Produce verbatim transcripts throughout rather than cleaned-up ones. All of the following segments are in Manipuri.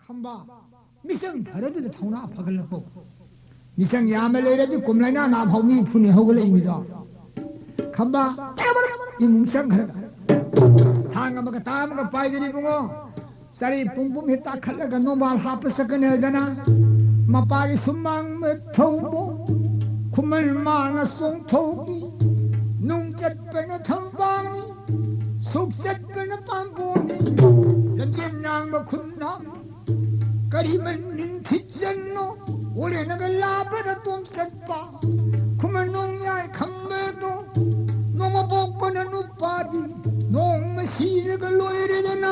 ꯈꯝꯕ ꯃꯤꯆꯪ ꯈꯔꯗꯨꯗ ꯊꯧꯅꯥ ꯐꯒꯠꯂꯛꯄ꯫ ꯃꯤꯆꯪ ꯌꯥꯝꯅ ꯂꯩꯔꯗꯤ ꯀꯨꯝꯂꯩꯅꯥ ꯅꯥ ꯐꯥꯎ ꯃꯤ ꯐꯨꯅꯤ ꯍꯧꯒꯠꯂꯛꯏ ꯃꯤꯗꯣ꯫ ꯈꯝꯕ ꯇꯔꯕꯔ ꯏꯃꯨꯡ ꯆꯪꯈ꯭ꯔꯒ ꯊꯥꯡ ꯑꯃꯒ ꯇꯥ ꯑꯃꯒ ꯄꯥꯏꯗꯅ ꯏꯕꯨꯡꯉꯣ꯫ ꯆꯔꯤ ꯄꯨꯝ ꯄꯨꯝ ꯍꯦꯛ ꯇꯥꯈꯠꯂꯒ ꯅꯣꯡꯕꯥꯜ ꯍꯥꯞꯄ ꯆꯠꯀꯅꯤ ꯍꯥꯏꯗꯅ ꯃꯄꯥꯒꯤ ꯁꯨꯃꯥꯡ ꯊꯧꯕ ꯈꯨꯃꯟ ꯃꯥꯅ ꯆꯣꯡꯊꯣꯛꯏ꯫ ꯅꯨꯡ ꯆꯠꯄꯅ ꯊꯧꯕꯥꯜꯅꯤ, ꯁꯨꯛ ꯆꯠꯄꯅ ꯄꯥꯝꯕꯣꯝꯅꯤ꯫ ꯂꯝꯖꯦꯟ ꯌꯥꯡꯕ ꯈꯨꯟꯅꯥꯡꯅꯤ, ꯀꯔꯤ ꯃꯅꯤꯡ ꯊꯤꯖꯟꯅꯣ? ꯑꯣꯔꯦꯅꯒ ꯂꯥꯕꯗ ꯇꯣꯝ ꯆꯠꯄ ꯈꯨꯃꯟ ꯅꯣꯡꯌꯥꯏ ꯈꯝꯕꯗꯣ꯫ ꯅꯣꯡꯃ ꯄꯣꯛꯄꯅ ꯅꯨꯄꯥꯗꯤ ꯅꯣꯡꯃ ꯁꯤꯔꯒ ꯂꯣꯏꯔꯦꯗꯅ꯫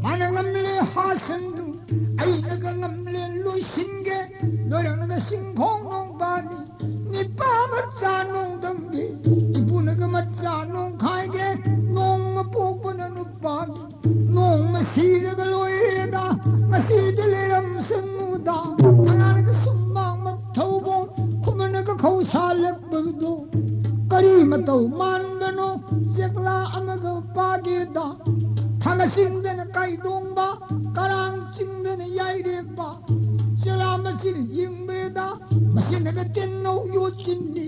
ꯃꯥꯅ ꯉꯝꯂꯦ ꯍꯥꯁꯅꯨ, ꯑꯩꯅꯒ ꯉꯝꯂꯦ ꯂꯣꯏꯁꯤꯟꯒꯦ꯫ ꯂꯣꯏꯔꯛꯂꯒ ꯆꯤꯡꯈꯣꯡ ꯅꯣꯡꯕꯥꯜꯅꯤ, ꯅꯤꯄꯥ ꯃꯆꯥ ꯅꯣꯡꯗꯝꯒꯤ ꯏꯄꯨꯅꯒ ꯃꯆꯥ ꯅꯣꯡꯈꯥꯏꯒꯦ꯫ ꯅꯣꯡꯃ ꯄꯣꯛꯄꯅ ꯅꯨꯄꯥꯅꯤ, ꯅꯣꯡꯃ ꯁꯤꯔꯒ ꯂꯣꯏꯔꯦꯗ꯫ ꯉꯁꯤꯗꯤ ꯂꯩꯔꯝꯁꯅꯨꯗ꯫ ꯑꯉꯥꯡꯅꯒ ꯁꯨꯝꯕꯥꯡ ꯃꯊꯧꯕꯣ, ꯈꯨꯃꯟꯅꯒ ꯈꯧꯁꯥꯜꯂꯛꯄꯗꯣ꯫ ꯀꯔꯤ ꯃꯇꯧ ꯃꯥꯟꯕꯅꯣ? ꯆꯦꯛꯂꯥ ꯑꯃꯒ ꯄꯥꯒꯦꯗ꯫ ꯊꯥꯡꯒ ꯆꯤꯡꯗꯅ ꯀꯥꯏꯗꯣꯡꯕ, ꯀꯔꯥꯡ ꯆꯤꯡꯗꯅ ꯌꯥꯏꯔꯦꯞꯄ꯫ ꯆꯦꯛꯂꯥ ꯃꯆꯤꯟ ꯌꯦꯡꯕꯗ ꯃꯁꯤꯅꯒ ꯇꯦꯟꯅꯧ ꯌꯣꯠꯆꯤꯟꯅꯤ꯫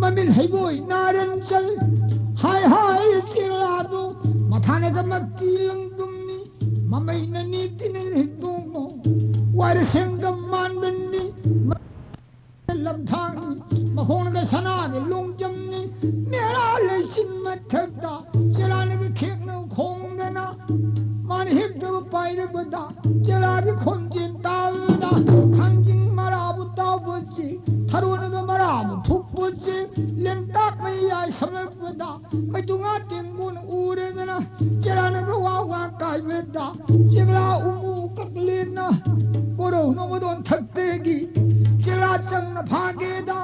ꯃꯃꯤꯠ ꯍꯩꯕꯣꯏ ꯅꯥꯔꯟ ꯆꯜ꯫ ꯍꯥꯏ ꯍꯥꯏ ꯆꯦꯛꯂꯥꯗꯣ ꯃꯊꯥꯅꯒ ꯃꯛꯀꯤ ꯂꯪꯗꯨꯝꯅꯤ꯫ ꯃꯃꯩꯅ ꯅꯤꯇꯤꯅ ꯍꯤꯠꯇꯣꯡꯉꯣ꯫ ꯋꯥꯏꯔꯁꯦꯡꯒ ꯃꯥꯟꯕꯅꯤ꯫ ꯂꯝꯊꯥꯡꯅꯤ, ꯃꯈꯣꯡꯗ ꯁꯅꯥꯒꯤ ꯂꯣꯡꯖꯝꯅꯤ꯫ ꯃꯦꯔꯥ ꯂꯩꯆꯤꯟ ꯃꯊꯛꯇ ꯆꯦꯂꯥꯅꯒ ꯈꯦꯛꯅ ꯈꯣꯡꯗꯅ ꯃꯥꯅ ꯍꯦꯛꯇꯕ ꯄꯥꯏꯔꯕꯗ ꯆꯦꯂꯥꯒꯤ ꯈꯣꯟꯖꯦꯜ ꯇꯥꯕꯗ ꯊꯥꯡꯖꯤꯡ ꯃꯔꯥꯕꯨ ꯇꯥꯎꯕꯁꯤ, ꯊꯔꯣꯅꯒ ꯃꯔꯥꯕꯨ ꯐꯨꯛꯄꯁꯤ, ꯂꯦꯟꯇꯥꯛ ꯃꯌꯥꯏ ꯁꯝꯂꯛꯄꯗ ꯃꯩꯇꯨꯉꯥ ꯇꯦꯡꯒꯣꯟ ꯎꯔꯗꯅ ꯆꯦꯂꯥꯅꯒ ꯋꯥ ꯋꯥ ꯀꯥꯏꯕꯗ ꯆꯦꯛꯂꯥ ꯎꯃꯨ ꯀꯛꯂꯦꯟꯅ ꯀꯣꯔꯧ ꯅꯣꯡꯃꯗꯣꯟ ꯊꯛꯇꯒꯤ ꯆꯦꯛꯂꯥ ꯆꯪꯅ ꯐꯥꯒꯦꯗ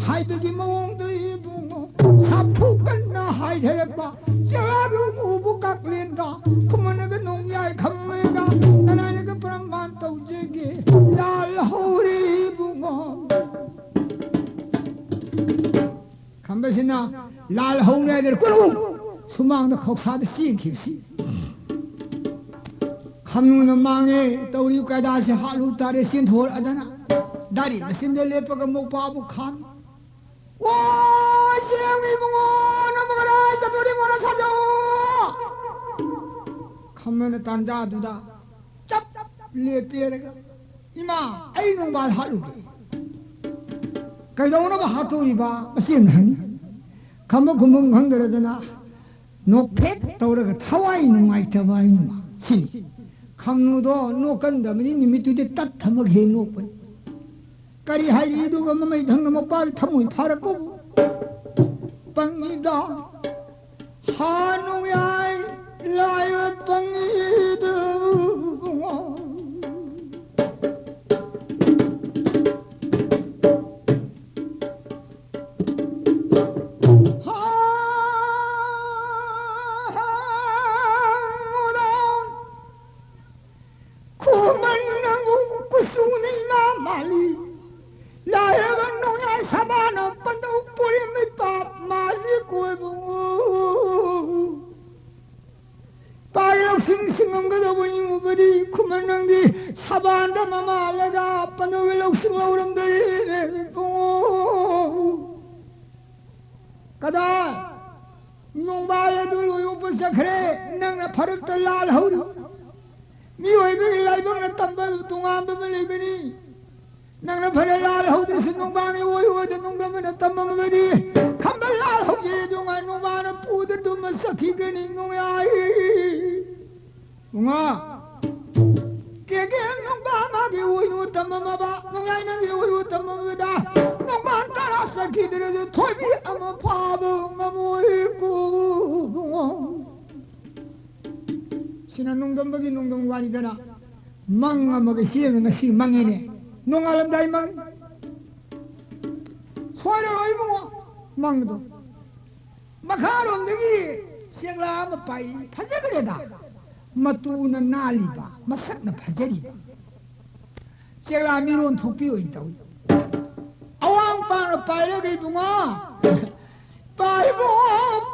ꯍꯥꯏꯕꯒꯤ ꯃꯑꯣꯡꯗ ꯏꯕꯨꯡꯉꯣ ꯁꯥꯐꯨ ꯀꯟꯅ ꯍꯥꯏꯊꯔꯛꯄ ꯆꯦꯛꯂꯥꯒꯤ ꯎꯃꯨꯕꯨ ꯀꯛꯂꯦꯟꯒ ꯈꯨꯃꯟꯅꯒ ꯅꯣꯡꯌꯥꯏ ꯈꯝꯃꯦꯒ ꯅꯅꯥꯏꯅꯒ ꯄ꯭ꯔꯃꯥꯟ ꯇꯧꯖꯒꯦ ꯂꯥꯜ ꯍꯧꯔꯦ ꯏꯕꯨꯡꯉꯣ꯫ ꯈꯝꯕꯁꯤꯅ ꯂꯥꯜ ꯍꯧꯅꯤ ꯍꯥꯏꯗꯅ ꯀꯣꯔꯧ ꯁꯨꯃꯥꯡꯗ ꯈꯧꯁꯥꯗ ꯆꯦꯟꯈꯤꯕꯁꯤ꯫ ꯈꯝꯅꯨꯅ ꯃꯥꯡꯉꯦ ꯇꯧꯔꯤ ꯀꯥꯏꯗꯥꯁꯦ ꯍꯥꯠꯂꯨ ꯇꯥꯔꯦ ꯆꯦꯟꯊꯣꯔꯛꯑꯗꯅ ꯗꯥꯔꯤ ꯃꯆꯤꯟꯗ ꯂꯦꯞꯄꯒ ꯃꯧꯄꯥꯕꯨ ꯈꯥꯝꯃꯤ꯫ "ꯋꯥ, ꯁꯦꯝꯒꯤ ꯏꯕꯨꯡꯉꯣ, ꯅꯪꯕꯨ ꯀꯗꯥꯏ ꯆꯠꯇꯣꯔꯤꯃꯣ ꯅꯁꯥꯗꯣ?" ꯈꯝꯅꯨꯅ ꯇꯥꯟꯖꯥꯗꯨꯗ ꯆꯞ ꯂꯦꯞꯄꯦꯔꯒ, "ꯏꯃꯥ, ꯑꯩ ꯅꯣꯡꯕꯥꯜ ꯍꯥꯠꯂꯨꯒꯦ꯫" "ꯀꯩꯗꯧꯅꯕ ꯍꯥꯠꯇꯣꯔꯤꯕ?" ꯃꯆꯦꯝꯅ ꯍꯪꯉꯤ꯫ ꯈꯝꯕ ꯈꯨꯝꯐꯝ ꯈꯪꯗꯗꯅ ꯅꯣꯛꯐꯦꯠ ꯇꯧꯔꯒ ꯊꯋꯥꯏ ꯅꯨꯡꯉꯥꯏꯇꯕ ꯍꯥꯏꯅ ꯁꯤꯅꯤ꯫ ꯈꯝꯅꯨꯗꯣ ꯅꯣꯛꯀꯟꯗꯕꯅꯤ, ꯅꯨꯃꯤꯠꯇꯨꯗꯤ ꯇꯠ ꯊꯝꯃꯒ ꯍꯦꯛ ꯅꯣꯛꯄꯅꯤ꯫ ꯀꯔꯤ ꯍꯥꯏꯔꯤ ꯑꯗꯨꯒ ꯃꯃꯩ ꯊꯪꯅ ꯃꯄꯥꯒꯤ ꯊꯃꯣꯏ ꯐꯥꯔꯛꯄꯕꯨ? "ꯄꯪꯉꯤꯗ, ꯍꯥ ꯅꯣꯡꯌꯥꯏ ꯂꯥꯏ ꯄꯪꯉꯤꯗ ꯏꯕꯨꯡꯉꯣ꯫ ꯍꯥ, ꯍꯥ, ꯃꯣꯗꯥ, ꯈꯨꯃꯟ ꯅꯪꯕꯨ ꯀꯨꯆꯨꯅ ꯏꯃꯥ ꯃꯥꯜꯂꯤ꯫ ꯂꯥꯏꯔꯕ ꯅꯣꯡꯌꯥꯏ ꯁꯥꯕꯥꯅ ꯄꯟꯗꯧ ꯄꯨꯔꯤꯃꯩ ꯄꯥꯞ ꯃꯥꯜꯂꯤ ꯀꯣꯏꯕꯨꯡꯉꯣ꯫ ꯄꯥꯏ ꯂꯧꯁꯤꯡ ꯁꯤꯡꯉꯝꯒꯗꯧꯕ ꯅꯤꯡꯉꯨꯕꯗꯤ ꯈꯨꯃꯟ ꯅꯪꯗꯤ ꯁꯥꯕꯥꯟꯗ ꯃꯃꯥꯜꯂꯒ ꯄꯟꯗꯧꯒꯤ ꯂꯧꯁꯤꯡ ꯂꯧꯔꯝꯗꯣꯏꯅꯦ ꯏꯕꯨꯡꯉꯣ꯫ ꯀꯗꯥꯏ? ꯅꯣꯡꯕꯥꯜ ꯑꯗꯨ ꯂꯣꯏ ꯎꯞꯄ ꯆꯠꯈ꯭ꯔꯦ꯫ ꯅꯪꯅ ꯐꯔꯛꯇ ꯂꯥꯜꯍꯧꯔꯤ꯫ ꯃꯤꯑꯣꯏꯕꯒꯤ ꯂꯥꯏꯕꯛꯅ ꯇꯝꯕ ꯇꯣꯉꯥꯟꯕ ꯑꯃ ꯂꯩꯕꯅꯤ꯫ ꯅꯪꯅ ꯐꯔꯦ ꯂꯥꯜꯍꯧꯗ꯭ꯔꯁꯨ ꯅꯣꯡꯕꯥꯜꯒꯤ ꯑꯣꯏ ꯑꯣꯏꯗ ꯅꯣꯡꯗꯝꯕꯅ ꯇꯝꯃꯝꯃꯕꯗꯤ ꯈꯝꯕ ꯂꯥꯜꯍꯧꯖꯩ ꯑꯗꯨꯉꯥꯏ ꯅꯣꯡꯕꯥꯜꯅ ꯄꯨꯗ ꯇꯨꯝꯃ ꯆꯠꯈꯤꯒꯅꯤ ꯅꯣꯡꯌꯥꯏ꯫ ꯏꯕꯨꯡꯉꯣ, ꯀꯦꯀꯦ ꯅꯣꯡꯕꯥꯜ ꯃꯥꯒꯤ ꯑꯣꯏꯅꯨ ꯇꯝꯃꯝꯃꯕ, ꯅꯣꯡꯌꯥꯏ ꯅꯪꯒꯤ ꯑꯣꯏꯅꯨ ꯇꯝꯃꯝꯃꯕꯗ ꯅꯣꯡꯕꯥꯜ ꯇꯔꯥ ꯆꯠꯈꯤꯗ꯭ꯔꯁꯨ ꯊꯣꯏꯕꯤ ꯑꯃ ꯐꯥꯕ ꯉꯝꯃꯣꯏ ꯀꯣ ꯏꯕꯨꯡꯉꯣ꯫ ꯁꯤꯅ ꯅꯣꯡꯗꯝꯕꯒꯤ ꯅꯣꯡꯗꯝ ꯋꯥꯔꯤꯗꯅ ꯃꯪ ꯑꯃꯒ ꯏꯆꯦ ꯑꯃ ꯉꯁꯤ ꯃꯪꯉꯤꯅꯦ꯫ ꯅꯣꯡꯉꯥꯜꯂꯝꯗꯥꯏ ꯃꯪ꯫ ꯁꯣꯏꯔꯔꯣꯏ ꯏꯕꯨꯡꯉꯣ ꯃꯪꯗꯣ꯫ ꯃꯈꯥꯔꯣꯝꯗꯒꯤ ꯆꯦꯛꯂꯥ ꯑꯃ ꯄꯥꯏꯔꯤ, ꯐꯖꯈ꯭ꯔꯦꯗ꯫ ꯃꯇꯨꯅ ꯅꯥꯜꯂꯤꯕ, ꯃꯁꯛꯅ ꯐꯖꯔꯤꯕ꯫ ꯆꯦꯛꯂꯥ ꯃꯤꯔꯣꯟ ꯊꯣꯛꯄꯤ ꯑꯣꯏꯅ ꯇꯧꯏ꯫ ꯑꯋꯥꯡ ꯄꯥꯡꯅ ꯄꯥꯏꯔꯒ ꯏꯕꯨꯡꯉꯣ, ꯄꯥꯏꯕꯣ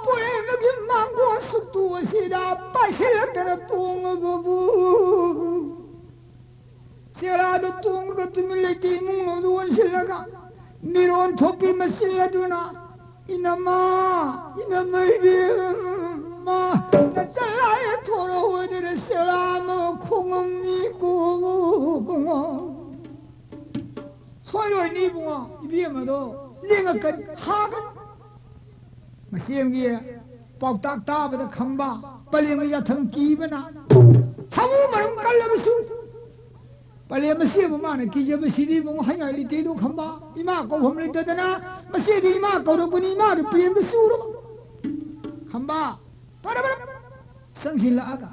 ꯄꯣꯏꯃꯒꯤ ꯃꯥꯡ ꯃꯥꯡꯒꯣꯟ ꯁꯨꯛꯇꯨ ꯑꯁꯤꯗ ꯄꯥꯏꯁꯤꯜꯂꯛꯇꯅ ꯇꯣꯡꯉꯕꯕꯨ, ꯆꯦꯂꯥꯗ ꯇꯣꯡꯉꯒ ꯇꯨꯃꯤꯟ ꯂꯩꯇꯦ ꯏꯃꯨꯡ ꯂꯣꯝꯗ ꯑꯣꯟꯁꯤꯜꯂꯒ ꯃꯤꯔꯣꯟ ꯊꯣꯛꯄꯤ ꯃꯆꯤꯜ ꯑꯗꯨꯅ, "ꯏꯅꯝꯃ, ꯏꯅꯝꯃ ꯏꯕꯦꯝꯃ, ꯅꯆꯜ ꯂꯥꯏ ꯊꯣꯔꯛꯑꯣꯗꯅ ꯆꯦꯂꯥ ꯑꯃ ꯈꯣꯡꯉꯝꯃꯤꯀꯣ ꯏꯕꯨꯡꯉꯣ꯫ ꯁꯣꯏꯔꯣꯏꯅꯤ ꯏꯕꯨꯡꯉꯣ, ꯏꯕꯦꯝꯃꯗꯣ ꯂꯦꯡꯉꯛꯀꯅꯤ, ꯍꯥꯒꯅꯤ"꯫ ꯃꯁꯦꯝꯒꯤ ꯄꯥꯎꯇꯥꯛ ꯇꯥꯕꯗ ꯈꯝꯕ ꯄꯂꯦꯝꯒꯤ ꯌꯥꯊꯪ ꯀꯤꯕꯅ ꯊꯃꯨ ꯃꯔꯨꯝ ꯀꯜꯂꯕꯁꯨ, ꯄꯂꯦꯝ ꯃꯁꯦꯝꯕꯨ ꯃꯥꯅ ꯀꯤꯖꯕꯁꯤꯗꯤ ꯏꯕꯨꯡꯉꯣ ꯍꯥꯏꯉꯥꯏ ꯂꯩꯇꯦꯗꯣ ꯈꯝꯕ꯫ ꯏꯃꯥ ꯀꯧꯐꯝ ꯂꯩꯇꯗꯅ ꯃꯁꯤꯗꯤ ꯏꯃꯥ ꯀꯧꯔꯛꯄꯅꯤ, ꯏꯃꯥꯒꯤ ꯄ꯭ꯔꯦꯝꯗ ꯆꯨꯔꯕ ꯈꯝꯕ ꯄꯔꯞ ꯄꯔꯞ ꯆꯪꯁꯤꯜꯂꯛꯑꯒ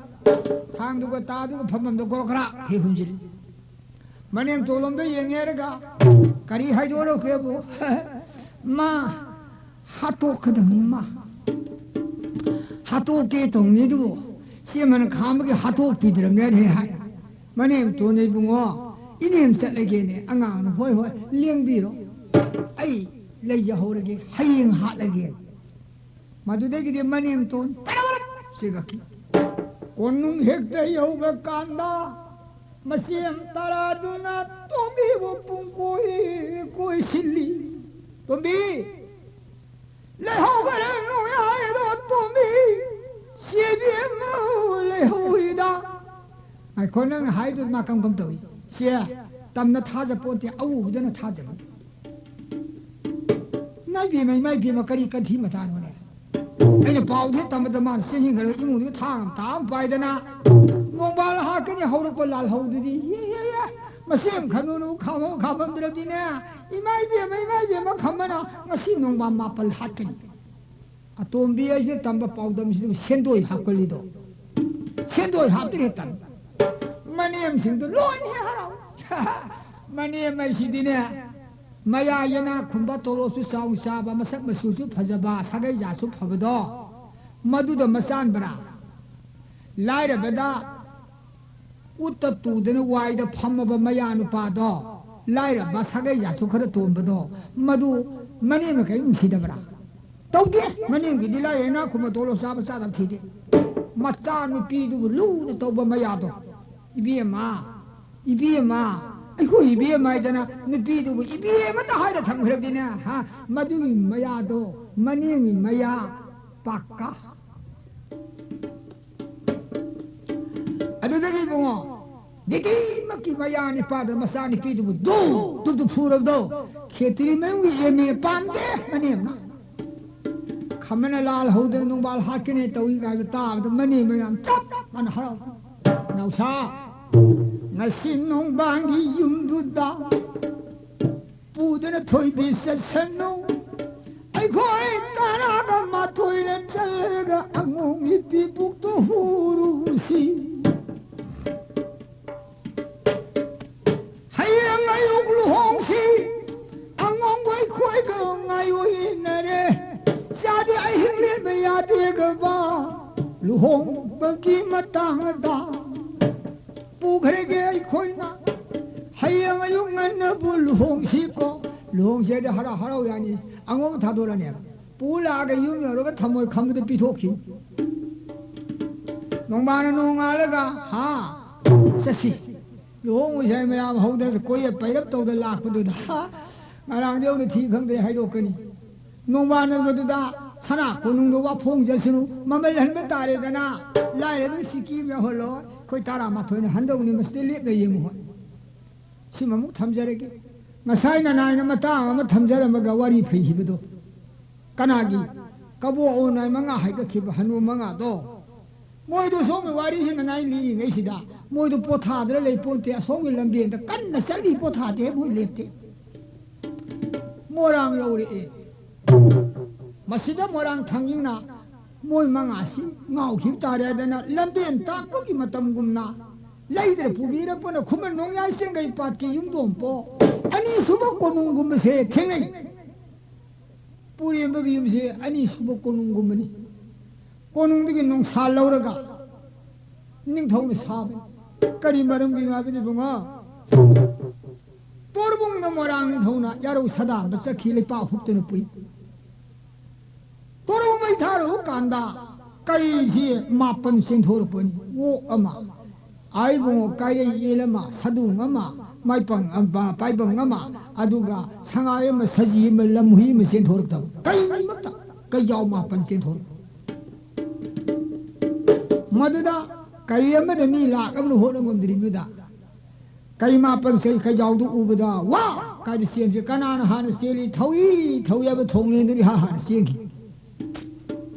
ꯊꯥꯡꯗꯨꯒ ꯇꯥꯗꯨꯒ ꯐꯝꯐꯝꯗꯣ ꯒꯣꯔꯣ ꯒꯔꯥ ꯍꯦꯛ ꯍꯨꯝꯖꯤꯜꯂꯤ꯫ ꯃꯅꯦꯝ ꯇꯣꯂꯣꯝꯗ ꯌꯦꯡꯉꯦ ꯍꯥꯏꯔꯒ ꯀꯔꯤ ꯍꯥꯏꯗꯣꯔꯛꯀꯦꯕꯨ? "ꯃꯥ ꯍꯥꯠꯇꯣꯛꯀꯗꯕꯅꯤ, ꯃꯥ ꯍꯥꯠꯇꯣꯛꯀꯦ ꯇꯧꯅꯤ, ꯑꯗꯨꯕꯨ ꯆꯦꯃꯟ ꯈꯥꯝꯕꯒꯤ ꯍꯥꯠꯇꯣꯛꯄꯤꯗ꯭ꯔꯕꯅꯦ" ꯍꯦꯛ ꯍꯥꯏ꯫ ꯃꯅꯦꯝ ꯇꯣꯟꯅ, "ꯏꯕꯨꯡꯉꯣ, ꯏꯅꯦꯝ ꯆꯠꯂꯒꯦꯅꯦ"꯫ ꯑꯉꯥꯡꯅ, "ꯍꯣꯏ ꯍꯣꯏ, ꯂꯦꯡꯕꯤꯔꯣ, ꯑꯩ ꯂꯩꯖꯍꯧꯔꯒꯦ, ꯍꯌꯦꯡ ꯍꯥꯠꯂꯒꯦ"꯫ ꯃꯗꯨꯗꯒꯤꯗꯤ ꯃꯅꯦꯝꯇꯣꯟ ꯇꯔꯥꯔꯞ ꯆꯦꯜꯂꯛꯈꯤ꯫ ꯀꯣꯅꯨꯡ ꯍꯦꯛꯇ ꯌꯧꯕ ꯀꯥꯟꯗ ꯃꯁꯦꯝ ꯇꯔꯥꯗꯨꯅ ꯇꯣꯝꯕꯤꯕꯨ ꯄꯨꯡꯀꯣꯏ ꯀꯣꯏꯁꯤꯜꯂꯤ꯫ "ꯇꯣꯝꯕꯤ, ꯂꯩꯍꯧꯕꯔꯦ ꯅꯣꯡꯌꯥꯏꯗ ꯇꯣꯝꯕꯤ, ꯆꯦꯕꯤ ꯑꯃ ꯂꯩꯍꯧꯏꯗ"꯫ ꯉꯥꯏꯈꯣ, ꯅꯪꯅ ꯍꯥꯏꯗꯨ ꯃꯥ ꯀꯝ ꯀꯝ ꯇꯧꯏ? ꯁꯦ, ꯇꯝꯅ ꯊꯥꯖ ꯄꯣꯟꯇꯦ, ꯑꯎꯕꯗꯨꯅ ꯊꯥꯖꯕꯅꯤ꯫ ꯏꯃꯥ ꯏꯕꯦꯝꯃ, ꯏꯃꯥ ꯏꯕꯦꯝꯃ, ꯀꯔꯤ ꯀꯟꯊꯤ ꯃꯇꯥꯅꯣꯅꯦ? ꯑꯩꯅ ꯄꯥꯎꯗꯨ ꯍꯦꯛ ꯇꯝꯕꯗ ꯃꯥꯅ ꯆꯦꯟꯁꯤꯟꯈ꯭ꯔꯒ ꯏꯃꯨꯡꯗꯒꯤ ꯊꯥꯡ ꯑꯃ ꯇꯥ ꯑꯃ ꯄꯥꯏꯗꯅ ꯅꯣꯡꯕꯥꯜ ꯍꯥꯠꯀꯅꯤ ꯍꯧꯔꯛꯄ ꯂꯥꯜꯍꯧꯗꯨꯗꯤ꯫ ꯌꯦ, ꯌꯦ, ꯌꯦ꯫ ꯃꯁꯤ ꯑꯃ ꯈꯟꯅꯨ, ꯈꯥꯝꯃꯣ, ꯈꯥꯝꯃꯝꯗ꯭ꯔꯕꯗꯤꯅꯦ꯫ ꯏꯃꯥ ꯏꯕꯦꯝꯃ, ꯏꯃꯥ ꯏꯕꯦꯝꯃ ꯈꯝꯕꯅ ꯉꯁꯤ ꯅꯣꯡꯕꯥꯜ ꯃꯥꯄꯜ ꯍꯥꯠꯀꯅꯤ꯫ ꯑꯇꯣꯝꯕꯤ ꯑꯩꯁꯦ ꯇꯝꯕ ꯄꯥꯎꯗꯝꯁꯤꯗ ꯁꯦꯟꯗꯣꯏ ꯍꯥꯞꯀꯜꯂꯤꯗꯣ꯫ ꯁꯦꯟꯗꯣꯏ ꯍꯥꯞꯇ꯭ꯔꯦ ꯇꯝ꯫ ꯃꯅꯦꯝꯁꯤꯡꯗꯣ ꯂꯣꯏꯅ ꯍꯦꯛ ꯍꯔꯥꯎ꯫ ꯃꯅꯦꯝ ꯑꯩꯁꯤꯗꯤꯅꯦ, ꯃꯌꯥ ꯌꯦꯅꯥ ꯈꯨꯝꯕ, ꯇꯣꯂꯣꯞꯁꯨ ꯆꯥꯎ ꯆꯥꯕ, ꯃꯁꯛ ꯃꯆꯨꯁꯨ ꯐꯖꯕ, ꯁꯥꯒꯩ ꯖꯥꯠꯁꯨ ꯐꯕꯗꯣ, ꯃꯗꯨꯗ ꯃꯆꯥꯟꯕ꯭ꯔꯥ? ꯂꯥꯏꯔꯕꯗ ꯎꯠꯇ ꯇꯨꯗꯅ ꯋꯥꯏꯗ ꯐꯝꯃꯕ ꯃꯌꯥ ꯅꯨꯄꯥꯗꯣ, ꯂꯥꯏꯔꯕ ꯁꯥꯒꯩ ꯖꯥꯠꯁꯨ ꯈꯔ ꯇꯣꯟꯕꯗꯣ, ꯃꯗꯨ ꯃꯅꯦꯝꯅ ꯀꯔꯤ ꯅꯨꯡꯁꯤꯗꯕ꯭ꯔꯥ? ꯇꯧꯗꯦ꯫ ꯃꯅꯦꯝꯒꯤꯗꯤ ꯂꯥꯏꯔ ꯏꯅꯥꯛ ꯈꯨꯟꯕ ꯇꯣꯂꯣꯞ ꯆꯥꯕ ꯆꯥꯗꯕ ꯊꯤꯗꯦ꯫ ꯃꯆꯥ ꯅꯨꯄꯤꯗꯨꯕꯨ ꯂꯨꯅ ꯇꯧꯕ ꯃꯌꯥꯗꯣ, ꯏꯕꯦꯝꯃ, ꯏꯕꯦꯝꯃ, ꯑꯩꯈꯣꯏ ꯏꯕꯦꯝꯃ ꯍꯥꯏꯗꯅ ꯅꯨꯄꯤꯗꯨꯕꯨ ꯏꯕꯦꯝꯃꯇ ꯍꯥꯏꯔ ꯊꯝꯈ꯭ꯔꯕꯗꯤꯅꯦ, ꯍꯥ? ꯃꯗꯨꯒꯤ ꯃꯌꯥꯗꯣ, ꯃꯅꯦꯝꯒꯤ ꯃꯌꯥ ꯄꯥꯛꯀ꯫ ꯑꯗꯨꯗꯒꯤ ꯏꯕꯨꯡꯉꯣ, ꯅꯤꯇꯤꯃꯛꯀꯤ ꯃꯌꯥ ꯅꯤꯄꯥꯗ ꯃꯆꯥ ꯅꯨꯄꯤꯗꯨꯕꯨ ꯗꯨ, ꯗꯨ, ꯗꯨ ꯐꯨꯔꯕꯗꯣ, ꯈꯦꯇ꯭ꯔꯤ ꯃꯌꯨꯝꯒꯤ ꯑꯦꯝ ꯑꯦ ꯄꯥꯟꯗꯦ ꯃꯅꯦꯝꯅ꯫ ꯈꯝꯕꯅ ꯂꯥꯜ ꯍꯧꯗꯅ ꯅꯣꯡꯕꯥꯜ ꯍꯥꯠꯀꯅꯤ ꯇꯧꯏ ꯀꯥꯏꯕ ꯇꯥꯕꯗ ꯃꯅꯦꯝ ꯃꯌꯥꯝ ꯆꯞ ꯃꯥꯟꯅ ꯍꯔꯥꯎ꯫ ꯅꯥꯎꯁꯥ, ꯉꯁꯤ ꯅꯣꯡꯕꯥꯜꯒꯤ ꯌꯨꯝꯗꯨꯗ ꯄꯨꯗꯨꯅ ꯊꯣꯏꯕꯤ ꯆꯠꯁꯅꯨ꯫ ꯑꯩꯈꯣꯏ ꯇꯔꯥꯒ ꯃꯥꯊꯣꯏꯅ ꯆꯠꯂꯒ ꯑꯉꯣꯝꯒꯤ ꯄꯤꯕꯨꯛꯇꯨ ꯍꯨꯔꯨꯁꯤ꯫ ꯍꯌꯦꯡ ꯑꯌꯨꯛ ꯂꯨꯍꯣꯡꯁꯤ꯫ ꯑꯉꯣꯝꯒ ꯑꯩꯈꯣꯏꯒ ꯉꯥꯏꯑꯣꯏꯅꯔꯦ꯫ ꯆꯥꯗꯤ ꯑꯍꯤꯡ ꯂꯦꯟꯕ ꯌꯥꯗꯦꯒꯕ꯫ ꯂꯨꯍꯣꯡꯕꯒꯤ ꯃꯇꯥꯡꯗ ꯄꯨꯈ꯭ꯔꯒꯦ ꯑꯩꯈꯣꯏꯅ꯫ ꯍꯌꯦꯡ ꯑꯌꯨꯛ ꯉꯟꯅꯕꯨ ꯂꯨꯍꯣꯡꯁꯤꯀꯣ꯫ ꯂꯨꯍꯣꯡꯁꯦꯗꯤ ꯍꯔꯥꯎ ꯍꯔꯥꯎ ꯌꯥꯅꯤ꯫ ꯑꯉꯣꯝ ꯊꯥꯗꯣꯔꯅꯦꯕ꯫ ꯄꯨ ꯂꯥꯛꯑꯒ ꯌꯨꯝ ꯌꯧꯔꯒ ꯊꯃꯣꯏ ꯈꯝꯕꯗ ꯄꯤꯊꯣꯛꯈꯤ꯫ ꯅꯣꯡꯃꯥꯅ ꯅꯣꯡꯉꯥꯜꯂꯒ, ꯍꯥ, ꯆꯠꯁꯤ꯫ ꯂꯨꯍꯣꯡꯉꯨꯁꯦ ꯍꯥꯏ ꯃꯌꯥꯝ ꯍꯧꯗꯅ ꯀꯣꯏꯌꯦ ꯄꯩꯔꯞ ꯇꯧꯗ ꯂꯥꯛꯄꯗꯨꯗ, ꯉꯔꯥꯡꯗꯤ ꯌꯧꯅ ꯊꯤ ꯈꯪꯗ꯭ꯔꯦ ꯍꯥꯏꯗꯣꯛꯀꯅꯤ꯫ ꯅꯣꯡꯃꯥꯟꯅꯕꯗꯨꯗ ꯁꯅꯥ ꯀꯣꯅꯨꯡꯗ ꯋꯥꯐꯣꯡ ꯆꯠꯁꯅꯨ, ꯃꯃꯜ ꯍꯟꯕ ꯇꯥꯔꯦꯗꯅ, ꯂꯥꯏꯔꯕ ꯁꯤꯀꯤ ꯑꯃ ꯌꯧꯍꯜꯂꯣ, ꯑꯩꯈꯣꯏ ꯇꯔꯥꯃꯥꯊꯣꯏꯅ ꯍꯟꯗꯧꯅꯤ, ꯃꯁꯤꯗ ꯂꯦꯞꯅ ꯌꯦꯡꯉꯨ ꯍꯣꯏ꯫ ꯁꯤꯃꯃꯨꯛ ꯊꯝꯖꯔꯒꯦ꯫ ꯉꯁꯥꯏ ꯅꯅꯥꯏꯅ ꯃꯇꯥꯡ ꯑꯃ ꯊꯝꯖꯔꯝꯃꯒ ꯋꯥꯔꯤ ꯐꯩꯈꯤꯕꯗꯣ꯫ ꯀꯅꯥꯒꯤ? ꯀꯕꯣꯛ ꯑꯣꯟꯅꯥꯏ ꯃꯉꯥ ꯍꯥꯏꯒꯠꯈꯤꯕ ꯍꯅꯨ ꯃꯉꯥꯗꯣ꯫ ꯃꯣꯏꯗꯣ ꯁꯣꯝꯒꯤ ꯋꯥꯔꯤꯁꯤ ꯅꯅꯥꯏ ꯂꯤꯔꯤꯉꯩꯁꯤꯗ ꯃꯣꯏꯗꯣ ꯄꯣꯊꯥꯗ꯭ꯔ ꯂꯩ ꯄꯣꯟꯇꯦ, ꯑꯁꯣꯝꯒꯤ ꯂꯝꯕꯦꯟꯗ ꯀꯟꯅ ꯆꯠꯂꯤ, ꯄꯣꯊꯥꯗꯦ, ꯃꯣꯏ ꯂꯦꯞꯇꯦ꯫ ꯃꯣꯏꯔꯥꯡ ꯌꯧꯔꯛꯑꯦ꯫ ꯃꯁꯤꯗ ꯃꯣꯏꯔꯥꯡ ꯊꯥꯡꯖꯤꯡꯅ ꯃꯣꯏ ꯃꯉꯥꯁꯤ ꯉꯥꯎꯈꯤꯕ ꯇꯥꯔꯦ ꯍꯥꯏꯗꯅ ꯂꯝꯕꯦꯟ ꯇꯥꯛꯄꯒꯤ ꯃꯇꯝꯒꯨꯝꯅ ꯂꯩꯗ꯭ꯔ ꯄꯨꯕꯤꯔꯛꯄꯅ ꯈꯨꯃꯟ ꯅꯣꯡꯌꯥꯏ ꯆꯦꯡꯒꯩ ꯄꯥꯠꯀꯤ ꯌꯨꯝꯗꯣꯡꯄꯣ ꯑꯅꯤꯁꯨꯕ ꯀꯣꯅꯨꯡꯒꯨꯝꯕꯁꯦ ꯊꯦꯡꯅꯩ꯫ ꯄꯨꯔꯦꯝꯕꯒꯤ ꯌꯨꯝꯁꯦ ꯑꯅꯤꯁꯨꯕ ꯀꯣꯅꯨꯡꯒꯨꯝꯕꯅꯤ꯫ ꯀꯣꯅꯨꯡꯗꯒꯤ ꯅꯨꯡꯁꯥ ꯂꯧꯔꯒ ꯅꯤꯡꯊꯧꯅ ꯁꯥꯕꯅꯤ꯫ ꯀꯔꯤ ꯃꯔꯝꯒꯤꯅꯣ ꯍꯥꯏꯕꯗꯤ ꯏꯕꯨꯡꯉꯣ, ꯇꯣꯔꯕꯨꯡꯗ ꯃꯣꯏꯔꯥꯡ ꯅꯤꯡꯊꯧꯅ ꯌꯥꯔꯧ ꯁꯗꯥꯟꯕ ꯆꯠꯈꯤ, ꯂꯩꯄꯥꯛ ꯍꯨꯞꯇꯅ ꯄꯨꯏ꯫ ꯊꯥꯔꯨ ꯀꯥꯟꯗ ꯀꯩꯁꯤ ꯃꯥꯄꯟ ꯆꯦꯟꯊꯣꯔꯛꯄꯅꯤ꯫ ꯑꯣꯛ ꯑꯃ, ꯑꯥ ꯏꯕꯨꯡꯉꯣ, ꯀꯥꯏꯔꯩ ꯌꯦꯟ ꯑꯃ, ꯁꯥꯗꯣꯡ ꯑꯃ, ꯃꯥꯏꯄꯪ ꯑꯃ, ꯄꯥꯏꯕꯪ ꯑꯃ, ꯑꯗꯨꯒ ꯁꯉꯥꯏ ꯑꯃ, ꯁꯖꯤ ꯑꯃ, ꯂꯝꯍꯨꯏ ꯑꯃ ꯆꯦꯟꯊꯣꯔꯛꯇꯕ꯫ ꯀꯩꯃꯠꯇ ꯀꯩꯖꯥꯎ ꯃꯥꯄꯟ ꯆꯦꯟꯊꯣꯔꯛꯄ꯫ ꯃꯗꯨꯗ ꯀꯔꯤ ꯑꯃꯗ ꯃꯤ ꯂꯥꯛ ꯑꯃꯅ ꯍꯣꯠꯅ ꯉꯝꯗ꯭ꯔꯤꯕꯗ, ꯀꯩ ꯃꯥꯄꯟ ꯁꯦ ꯀꯩꯖꯥꯎꯗꯨ ꯎꯕꯗ, "ꯋꯥ! ꯀꯥꯏꯗ ꯆꯦꯟꯁꯤ?" ꯀꯅꯥꯅ ꯍꯥꯟꯅ ꯆꯦꯜꯂꯤ? ꯊꯧꯏ, ꯊꯧꯏ ꯍꯥꯏꯕ ꯊꯣꯡꯂꯦꯟꯗꯨꯅ ꯏꯍꯥꯟ ꯍꯥꯟꯅ ꯆꯦꯟꯈꯤ꯫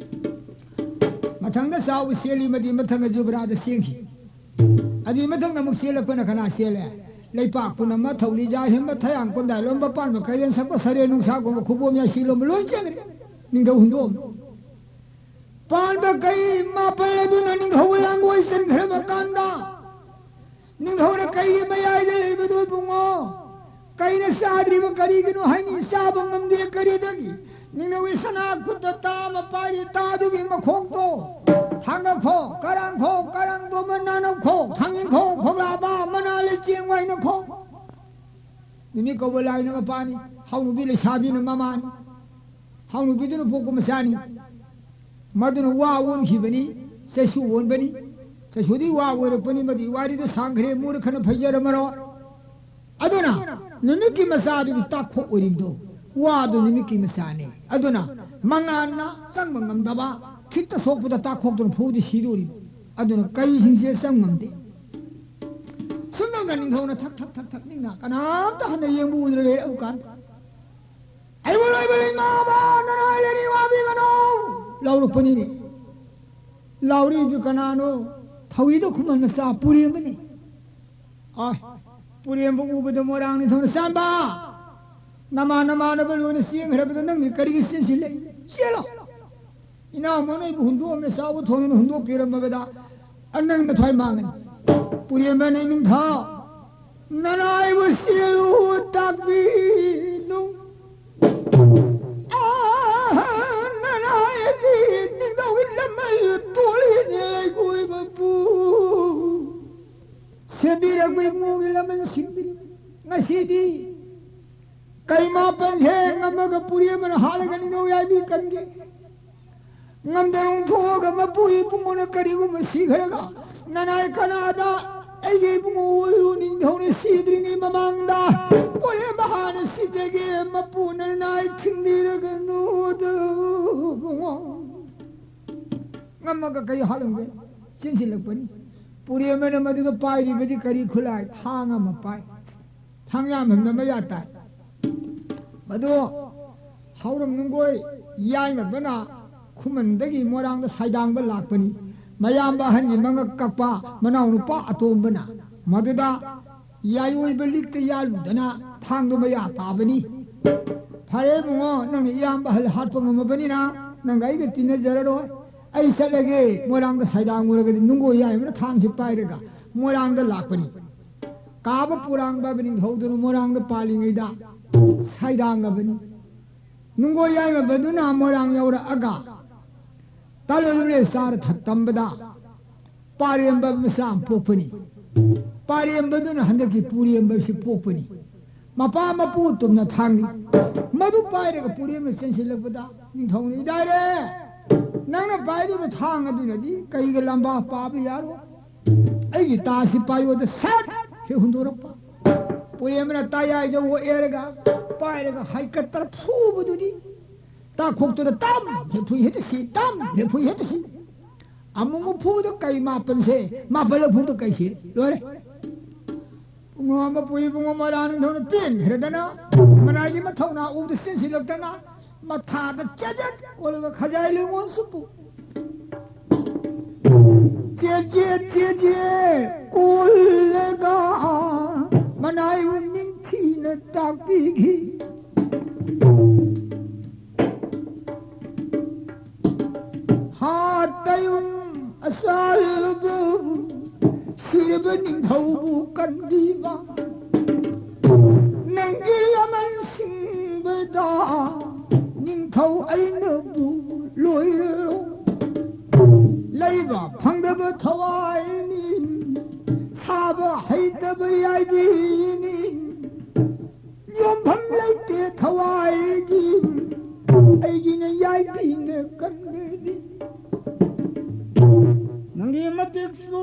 ꯃꯊꯪꯗ ꯆꯥꯎꯕ ꯆꯦꯜꯂꯤ, ꯃꯗꯤ ꯃꯊꯪꯗ ꯖꯨꯕ꯭ꯔꯥꯗ ꯆꯦꯟꯈꯤ꯫ ꯑꯗꯨꯒꯤ ꯃꯊꯪꯗ ꯑꯃꯨꯛ ꯆꯦꯜꯂꯛꯄꯅ ꯀꯅꯥ ꯆꯦꯜꯂꯦ? ꯂꯩꯄꯥꯛ ꯄꯨꯝꯅꯃꯛ ꯊꯧꯂꯤ ꯖꯥ ꯍꯦꯟꯕ ꯊꯌꯥꯡ ꯀꯣꯟꯗꯥꯏ ꯂꯣꯝꯕ ꯄꯥꯟꯕ ꯀꯩꯔꯦꯟ ꯁꯛꯄ ꯁꯔꯦꯟ ꯅꯨꯡꯁꯥꯒꯨꯝꯕ ꯈꯨꯕꯣꯝ ꯌꯥꯏꯁꯤ ꯂꯣꯝꯕ ꯂꯣꯏ ꯆꯦꯟꯈ꯭ꯔꯦ꯫ ꯅꯤꯡꯊꯧ ꯍꯨꯟꯗꯣꯛꯑꯝꯃꯤ꯫ ꯄꯥꯟꯕ ꯀꯩ ꯃꯥꯄꯜ ꯑꯗꯨꯅ ꯅꯤꯡꯊꯧ ꯂꯥꯡꯒꯣꯏ ꯆꯟꯈ꯭ꯔꯕ ꯀꯥꯟꯗ, ꯅꯤꯡꯊꯧꯅ ꯀꯩꯒꯤ ꯃꯌꯥꯏꯗ ꯂꯩꯕꯗꯨ ꯏꯕꯨꯡꯉꯣ? ꯀꯩꯅ ꯆꯥꯗ꯭ꯔꯤꯕ ꯀꯔꯤꯒꯤꯅꯣ ꯍꯥꯏꯅꯤ? ꯆꯥꯕ ꯉꯝꯗꯦ ꯀꯔꯤꯗꯒꯤ? ꯅꯤꯡꯊꯧꯒꯤ ꯁꯅꯥ ꯈꯨꯠꯇ ꯇꯥ ꯑꯃ ꯄꯥꯏꯔꯤ, ꯇꯥꯗꯨꯒꯤ ꯃꯈꯣꯛꯇꯣ ꯊꯥꯡꯒꯠꯈꯣ, ꯀꯔꯥꯡꯈꯣ, ꯀꯔꯥꯡꯗꯣ ꯃꯅꯥꯅꯧꯈꯣ, ꯊꯥꯡꯖꯤꯡꯈꯣ, ꯈꯣꯛꯂꯥꯕ ꯃꯅꯥ ꯂꯩꯆꯦꯡ ꯋꯥꯏꯅꯈꯣ꯫ ꯅꯨꯃꯤꯠ ꯀꯧꯕ ꯂꯥꯏꯅ ꯃꯄꯥꯅꯤ, ꯍꯥꯎꯅꯨꯕꯤ ꯂꯩꯁꯥꯕꯤꯅ ꯃꯃꯥꯅꯤ꯫ ꯍꯥꯎꯅꯨꯕꯤꯗꯨꯅ ꯄꯣꯛꯄ ꯃꯆꯥꯅꯤ꯫ ꯃꯗꯨꯅ ꯋꯥ ꯑꯣꯟꯈꯤꯕꯅꯤ, ꯆꯩꯁꯨ ꯑꯣꯟꯕꯅꯤ꯫ ꯆꯩꯁꯨꯗꯤ ꯋꯥ ꯑꯣꯏꯔꯛꯄꯅꯤ, ꯃꯗꯨꯒꯤ ꯋꯥꯔꯤꯗꯨ ꯁꯥꯡꯈ꯭ꯔꯦ, ꯃꯨꯔꯈꯅ ꯐꯩꯖꯔꯝꯃꯔꯣꯏ꯫ ꯑꯗꯨꯅ ꯅꯨꯃꯤꯠꯀꯤ ꯃꯆꯥꯗꯨꯒꯤ ꯇꯥꯛꯈꯣꯛ ꯑꯣꯏꯔꯤꯕꯗꯣ, ꯋꯥꯗꯨ ꯅꯨꯃꯤꯠꯀꯤ ꯃꯆꯥꯅꯤ꯫ ꯑꯗꯨꯅ ꯃꯉꯥꯜꯅ ꯆꯪꯕ ꯉꯝꯗꯕ, ꯈꯤꯠꯇ ꯁꯣꯛꯄꯗ ꯇꯥꯛꯈꯣꯛꯇꯨꯅ ꯐꯨꯗꯤ ꯁꯤꯗꯣꯔꯤꯕ꯫ ꯑꯗꯨꯅ ꯀꯩꯁꯤꯡꯁꯦ ꯆꯪ ꯉꯝꯗꯦ꯫ ꯁꯨꯝꯗꯧꯅ ꯅꯤꯡꯊꯧꯅ ꯊꯛ ꯊꯛ ꯊꯛ ꯊꯛ ꯅꯤꯡꯅ ꯀꯅꯥꯝꯇ ꯍꯟꯅ ꯌꯦꯡꯕ ꯎꯗ꯭ꯔꯦ ꯂꯩꯔꯛꯎ ꯀꯥꯟꯗ, "ꯑꯩꯕꯨ ꯂꯣꯏꯕ ꯂꯩꯃꯥꯕ ꯅꯅꯥꯏ ꯂꯩꯔꯤ ꯋꯥꯕꯤꯒꯅꯨ!" ꯂꯥꯎꯔꯛꯄꯅꯤꯅꯦ꯫ ꯂꯥꯎꯔꯤꯗꯨ ꯀꯅꯥꯅꯣ? ꯊꯧꯏꯗ ꯈꯨꯃꯟ ꯃꯆꯥ ꯄꯨꯔꯦꯝꯕꯅꯤ꯫ ꯑꯥꯏ, ꯄꯨꯔꯦꯝꯕ ꯎꯕꯗ ꯃꯣꯏꯔꯥꯡ ꯅꯤꯡꯊꯧꯅ, "ꯆꯥꯟꯕ! ꯅꯃꯥꯟ ꯅꯃꯥꯟꯅꯕ ꯂꯣꯏꯅ ꯆꯦꯟꯈ꯭ꯔꯕꯗ ꯅꯪꯗꯤ ꯀꯔꯤꯒꯤ ꯆꯦꯟꯁꯤꯜꯂꯛꯏ? ꯆꯦꯜꯂꯣ!" ꯏꯅꯥꯎ ꯃꯅꯩꯕꯨ ꯍꯨꯟꯗꯣꯛꯑꯝꯃꯦ, ꯆꯥꯎꯕ ꯊꯣꯟꯅ ꯍꯨꯟꯗꯣꯛꯄꯤꯔꯝꯃꯕꯗ ꯅꯪ ꯅꯊ꯭ꯋꯥꯏ ꯃꯥꯡꯒꯅꯤ꯫ ꯄꯨꯔꯦꯝꯕ ꯅꯪ ꯅꯤꯡꯊꯧ, ꯅꯅꯥꯏꯕꯨ ꯆꯦꯜꯂꯨ ꯇꯥꯛꯄꯤꯅꯨ꯫ ꯑꯥ, ꯅꯅꯥꯏꯗꯤ ꯅꯤꯡꯊꯧꯒꯤ ꯂꯃꯟ ꯇꯣꯜꯂꯤꯅꯦ ꯂꯩꯀꯣꯏꯕ ꯄꯨ꯫ ꯁꯦꯝꯕꯤꯔꯛꯄ ꯏꯃꯨꯡꯒꯤ ꯂꯃꯟ ꯁꯤꯡꯕꯤꯔꯤ꯫ ꯉꯁꯤꯗꯤ ꯀꯩ ꯃꯥꯄꯟꯁꯦ ꯉꯝꯃꯒ ꯄꯨꯔꯦꯝꯕꯅ ꯍꯥꯠꯂꯒ ꯅꯤꯡꯊꯧ ꯌꯥꯏꯕꯤ ꯀꯟꯒꯦ꯫ ꯉꯝꯗꯔꯣꯡ ꯊꯣꯛꯑꯒ ꯃꯄꯨ ꯏꯕꯨꯡꯉꯣꯅ ꯀꯔꯤꯒꯨꯝꯕ ꯁꯤꯈ꯭ꯔꯒ, ꯅꯅꯥꯏ ꯀꯅꯥꯗ ꯑꯩꯒꯤ ꯏꯕꯨꯡꯉꯣ ꯑꯣꯏꯔꯨ ꯅꯤꯡꯊꯧꯅ ꯁꯤꯗ꯭ꯔꯤꯉꯩ ꯃꯃꯥꯡꯗ ꯄꯣꯔꯦꯝꯕ ꯍꯥꯟꯅ ꯁꯤꯖꯒꯦ, ꯃꯄꯨ ꯅꯅꯥꯏ ꯊꯤꯡꯕꯤꯔꯒꯅꯨꯗ ꯏꯕꯨꯡꯉꯣ꯫ ꯉꯝꯃꯒ ꯀꯩ ꯍꯥꯠꯂꯝꯒꯦ? ꯆꯦꯟꯁꯤꯜꯂꯛꯄꯅꯤ꯫ ꯄꯨꯔꯦꯝꯕꯅ ꯃꯗꯨꯗ ꯄꯥꯏꯔꯤꯕꯗꯤ ꯀꯔꯤ ꯈꯨꯠꯂꯥꯏ? ꯊꯥꯡ ꯑꯃ ꯄꯥꯏ꯫ ꯊꯥꯡ ꯌꯥꯝ ꯍꯟꯗꯕ ꯌꯥ ꯇꯥꯏ꯫ ꯃꯗꯨ ꯍꯧꯔꯝ ꯅꯨꯡꯒꯣꯏ ꯌꯥꯏꯃꯕꯅ ꯈꯨꯃꯟꯗꯒꯤ ꯃꯣꯏꯔꯥꯡꯗ ꯁꯥꯏꯗꯥꯡꯕ ꯂꯥꯛꯄꯅꯤ꯫ ꯃꯌꯥꯝꯕ ꯑꯍꯟꯒꯤ ꯃꯉꯛ ꯀꯛꯄ ꯃꯅꯥꯎꯅꯨꯄꯥ ꯑꯇꯣꯝꯕꯅ ꯃꯗꯨꯗ ꯌꯥꯏꯑꯣꯏꯕ ꯂꯤꯛꯇ ꯌꯥꯜꯂꯨꯗꯅ ꯊꯥꯡꯗꯨ ꯃꯌꯥ ꯇꯥꯕꯅꯤ꯫ ꯐꯔꯦ ꯏꯕꯨꯡꯉꯣ, ꯅꯪꯅ ꯏꯌꯥꯝꯕ ꯑꯍꯜ ꯍꯥꯠꯄ ꯉꯝꯃꯕꯅꯤꯅ ꯅꯪꯒ ꯑꯩꯒ ꯇꯤꯟꯅꯖꯔꯔꯣꯏ꯫ ꯑꯩ ꯆꯠꯂꯒꯦ, ꯃꯣꯏꯔꯥꯡꯗ ꯁꯥꯏꯗꯥꯡꯉꯨꯔꯒꯗꯤ ꯅꯨꯡꯒꯣꯏ ꯌꯥꯏꯃꯅ ꯊꯥꯡꯁꯤ ꯄꯥꯏꯔꯒ ꯃꯣꯏꯔꯥꯡꯗ ꯂꯥꯛꯄꯅꯤ꯫ ꯀꯥꯕ ꯄꯨꯔꯥꯡꯕ ꯅꯤꯡꯊꯧꯗꯨꯅ ꯃꯣꯏꯔꯥꯡꯗ ꯄꯥꯜꯂꯤꯉꯩꯗ ꯁꯥꯏꯗꯥꯡꯉꯕꯅꯤ꯫ ꯅꯨꯡꯒꯣꯏ ꯌꯥꯏꯃꯕꯗꯨꯅ ꯃꯣꯏꯔꯥꯡ ꯌꯧꯔꯛꯑꯒ ꯇꯥꯂꯣꯏ ꯆꯥꯔ ꯊꯛ ꯇꯝꯕꯗ ꯄꯥꯔꯦꯝꯕ ꯃꯆꯥ ꯑꯃ ꯄꯣꯛꯄꯅꯤ꯫ ꯄꯥꯔꯦꯝꯕꯗꯨꯅ ꯍꯟꯗꯛꯀꯤ ꯄꯨꯔꯦꯝꯕꯁꯤ ꯄꯣꯛꯄꯅꯤ꯫ ꯃꯄꯥ ꯃꯄꯨ ꯇꯨꯝꯅ ꯊꯥꯡꯅꯤ꯫ ꯃꯗꯨ ꯄꯥꯏꯔꯒ ꯄꯨꯔꯦꯝꯕ ꯆꯦꯟꯁꯤꯜꯂꯛꯄꯗ ꯅꯤꯡꯊꯧꯅ, "ꯏꯗꯥꯏꯔꯦ, ꯅꯪꯅ ꯄꯥꯏꯔꯤꯕ ꯊꯥꯡ ꯑꯗꯨꯅꯗꯤ ꯀꯩꯒ ꯂꯝꯕꯥ ꯄꯥꯕ ꯌꯥꯔꯣꯏ꯫ ꯑꯩꯒꯤ ꯇꯥꯁꯤ ꯄꯥꯏꯌꯣꯗ ꯁꯠ ꯍꯦꯛ ꯍꯨꯟꯗꯣꯔꯛꯄ"꯫ ꯄꯨꯔꯦꯝꯕꯅ ꯇꯥꯌꯥꯏꯗ ꯑꯣꯛꯑꯦꯔꯒ ꯄꯥꯏꯔꯒ ꯍꯥꯏꯀꯠꯇꯅ ꯐꯨꯕꯗꯨꯗꯤ ꯇꯥꯈꯣꯛꯇꯨꯅ ꯇꯝ ꯍꯦꯛ ꯐꯨꯏ ꯍꯦꯛꯇ ꯁꯤ, ꯇꯝ ꯍꯦꯛ ꯐꯨꯏ ꯍꯦꯛꯇ ꯁꯤ꯫ ꯑꯃꯨꯛ ꯑꯃꯨꯛ ꯐꯨꯕꯗ ꯀꯩ ꯃꯥꯄꯟꯁꯦ, ꯃꯥꯄꯜꯂꯛ ꯐꯨꯕꯗ ꯀꯩ ꯁꯤ? ꯂꯣꯏꯔꯦ꯫ ꯄꯨꯡꯉꯣ ꯑꯃ ꯄꯨꯏ ꯄꯨꯡꯉꯣ ꯃꯣꯏꯔꯥꯡ ꯅꯤꯡꯊꯧꯅ ꯄꯦꯟꯈ꯭ꯔꯗꯅ ꯃꯅꯥꯏꯒꯤ ꯃꯊꯧꯅꯥ ꯎꯕꯗ ꯆꯦꯟꯁꯤꯜꯂꯛꯇꯅ ꯃꯊꯥꯗ ꯆꯦꯖꯦꯠ ꯀꯣꯜꯂꯒ ꯈꯖꯥꯏ ꯂꯩꯉꯣꯟ ꯆꯨꯞꯄꯨ꯫ ꯆꯦꯖꯦꯠ ꯆꯦꯖꯦꯠ ꯀꯣꯜꯂꯒ ꯃꯅꯥꯏꯕꯨ ꯅꯤꯡꯊꯤꯅ ꯇꯥꯛꯄꯤꯈꯤ꯫ ꯍꯥꯠꯇꯌꯨꯝ ꯑꯆꯥꯜꯕꯨ ꯁꯤꯔꯕ ꯅꯤꯡꯊꯧꯕꯨ ꯀꯟꯕꯤꯕ꯫ ꯅꯪꯒꯤ ꯂꯃꯟ ꯁꯤꯡꯕꯗ ꯅꯤꯡꯊꯧ ꯑꯩꯅꯕꯨ ꯂꯣꯏꯔꯔꯣ꯫ ꯂꯩꯕ ꯐꯪꯗꯕ ꯊꯋꯥꯏꯅꯤ, ꯁꯥꯕ ꯍꯩꯇꯕ ꯌꯥꯏꯕꯤꯅꯤ꯫ ꯌꯣꯟꯐꯝ ꯂꯩꯇꯦ ꯊꯋꯥꯏꯒꯤ, ꯑꯩꯒꯤꯅ ꯌꯥꯏꯕꯤꯅ ꯀꯟꯕꯤꯔꯗꯤ꯫ ꯅꯪꯒꯤ ꯃꯇꯤꯛꯁꯨ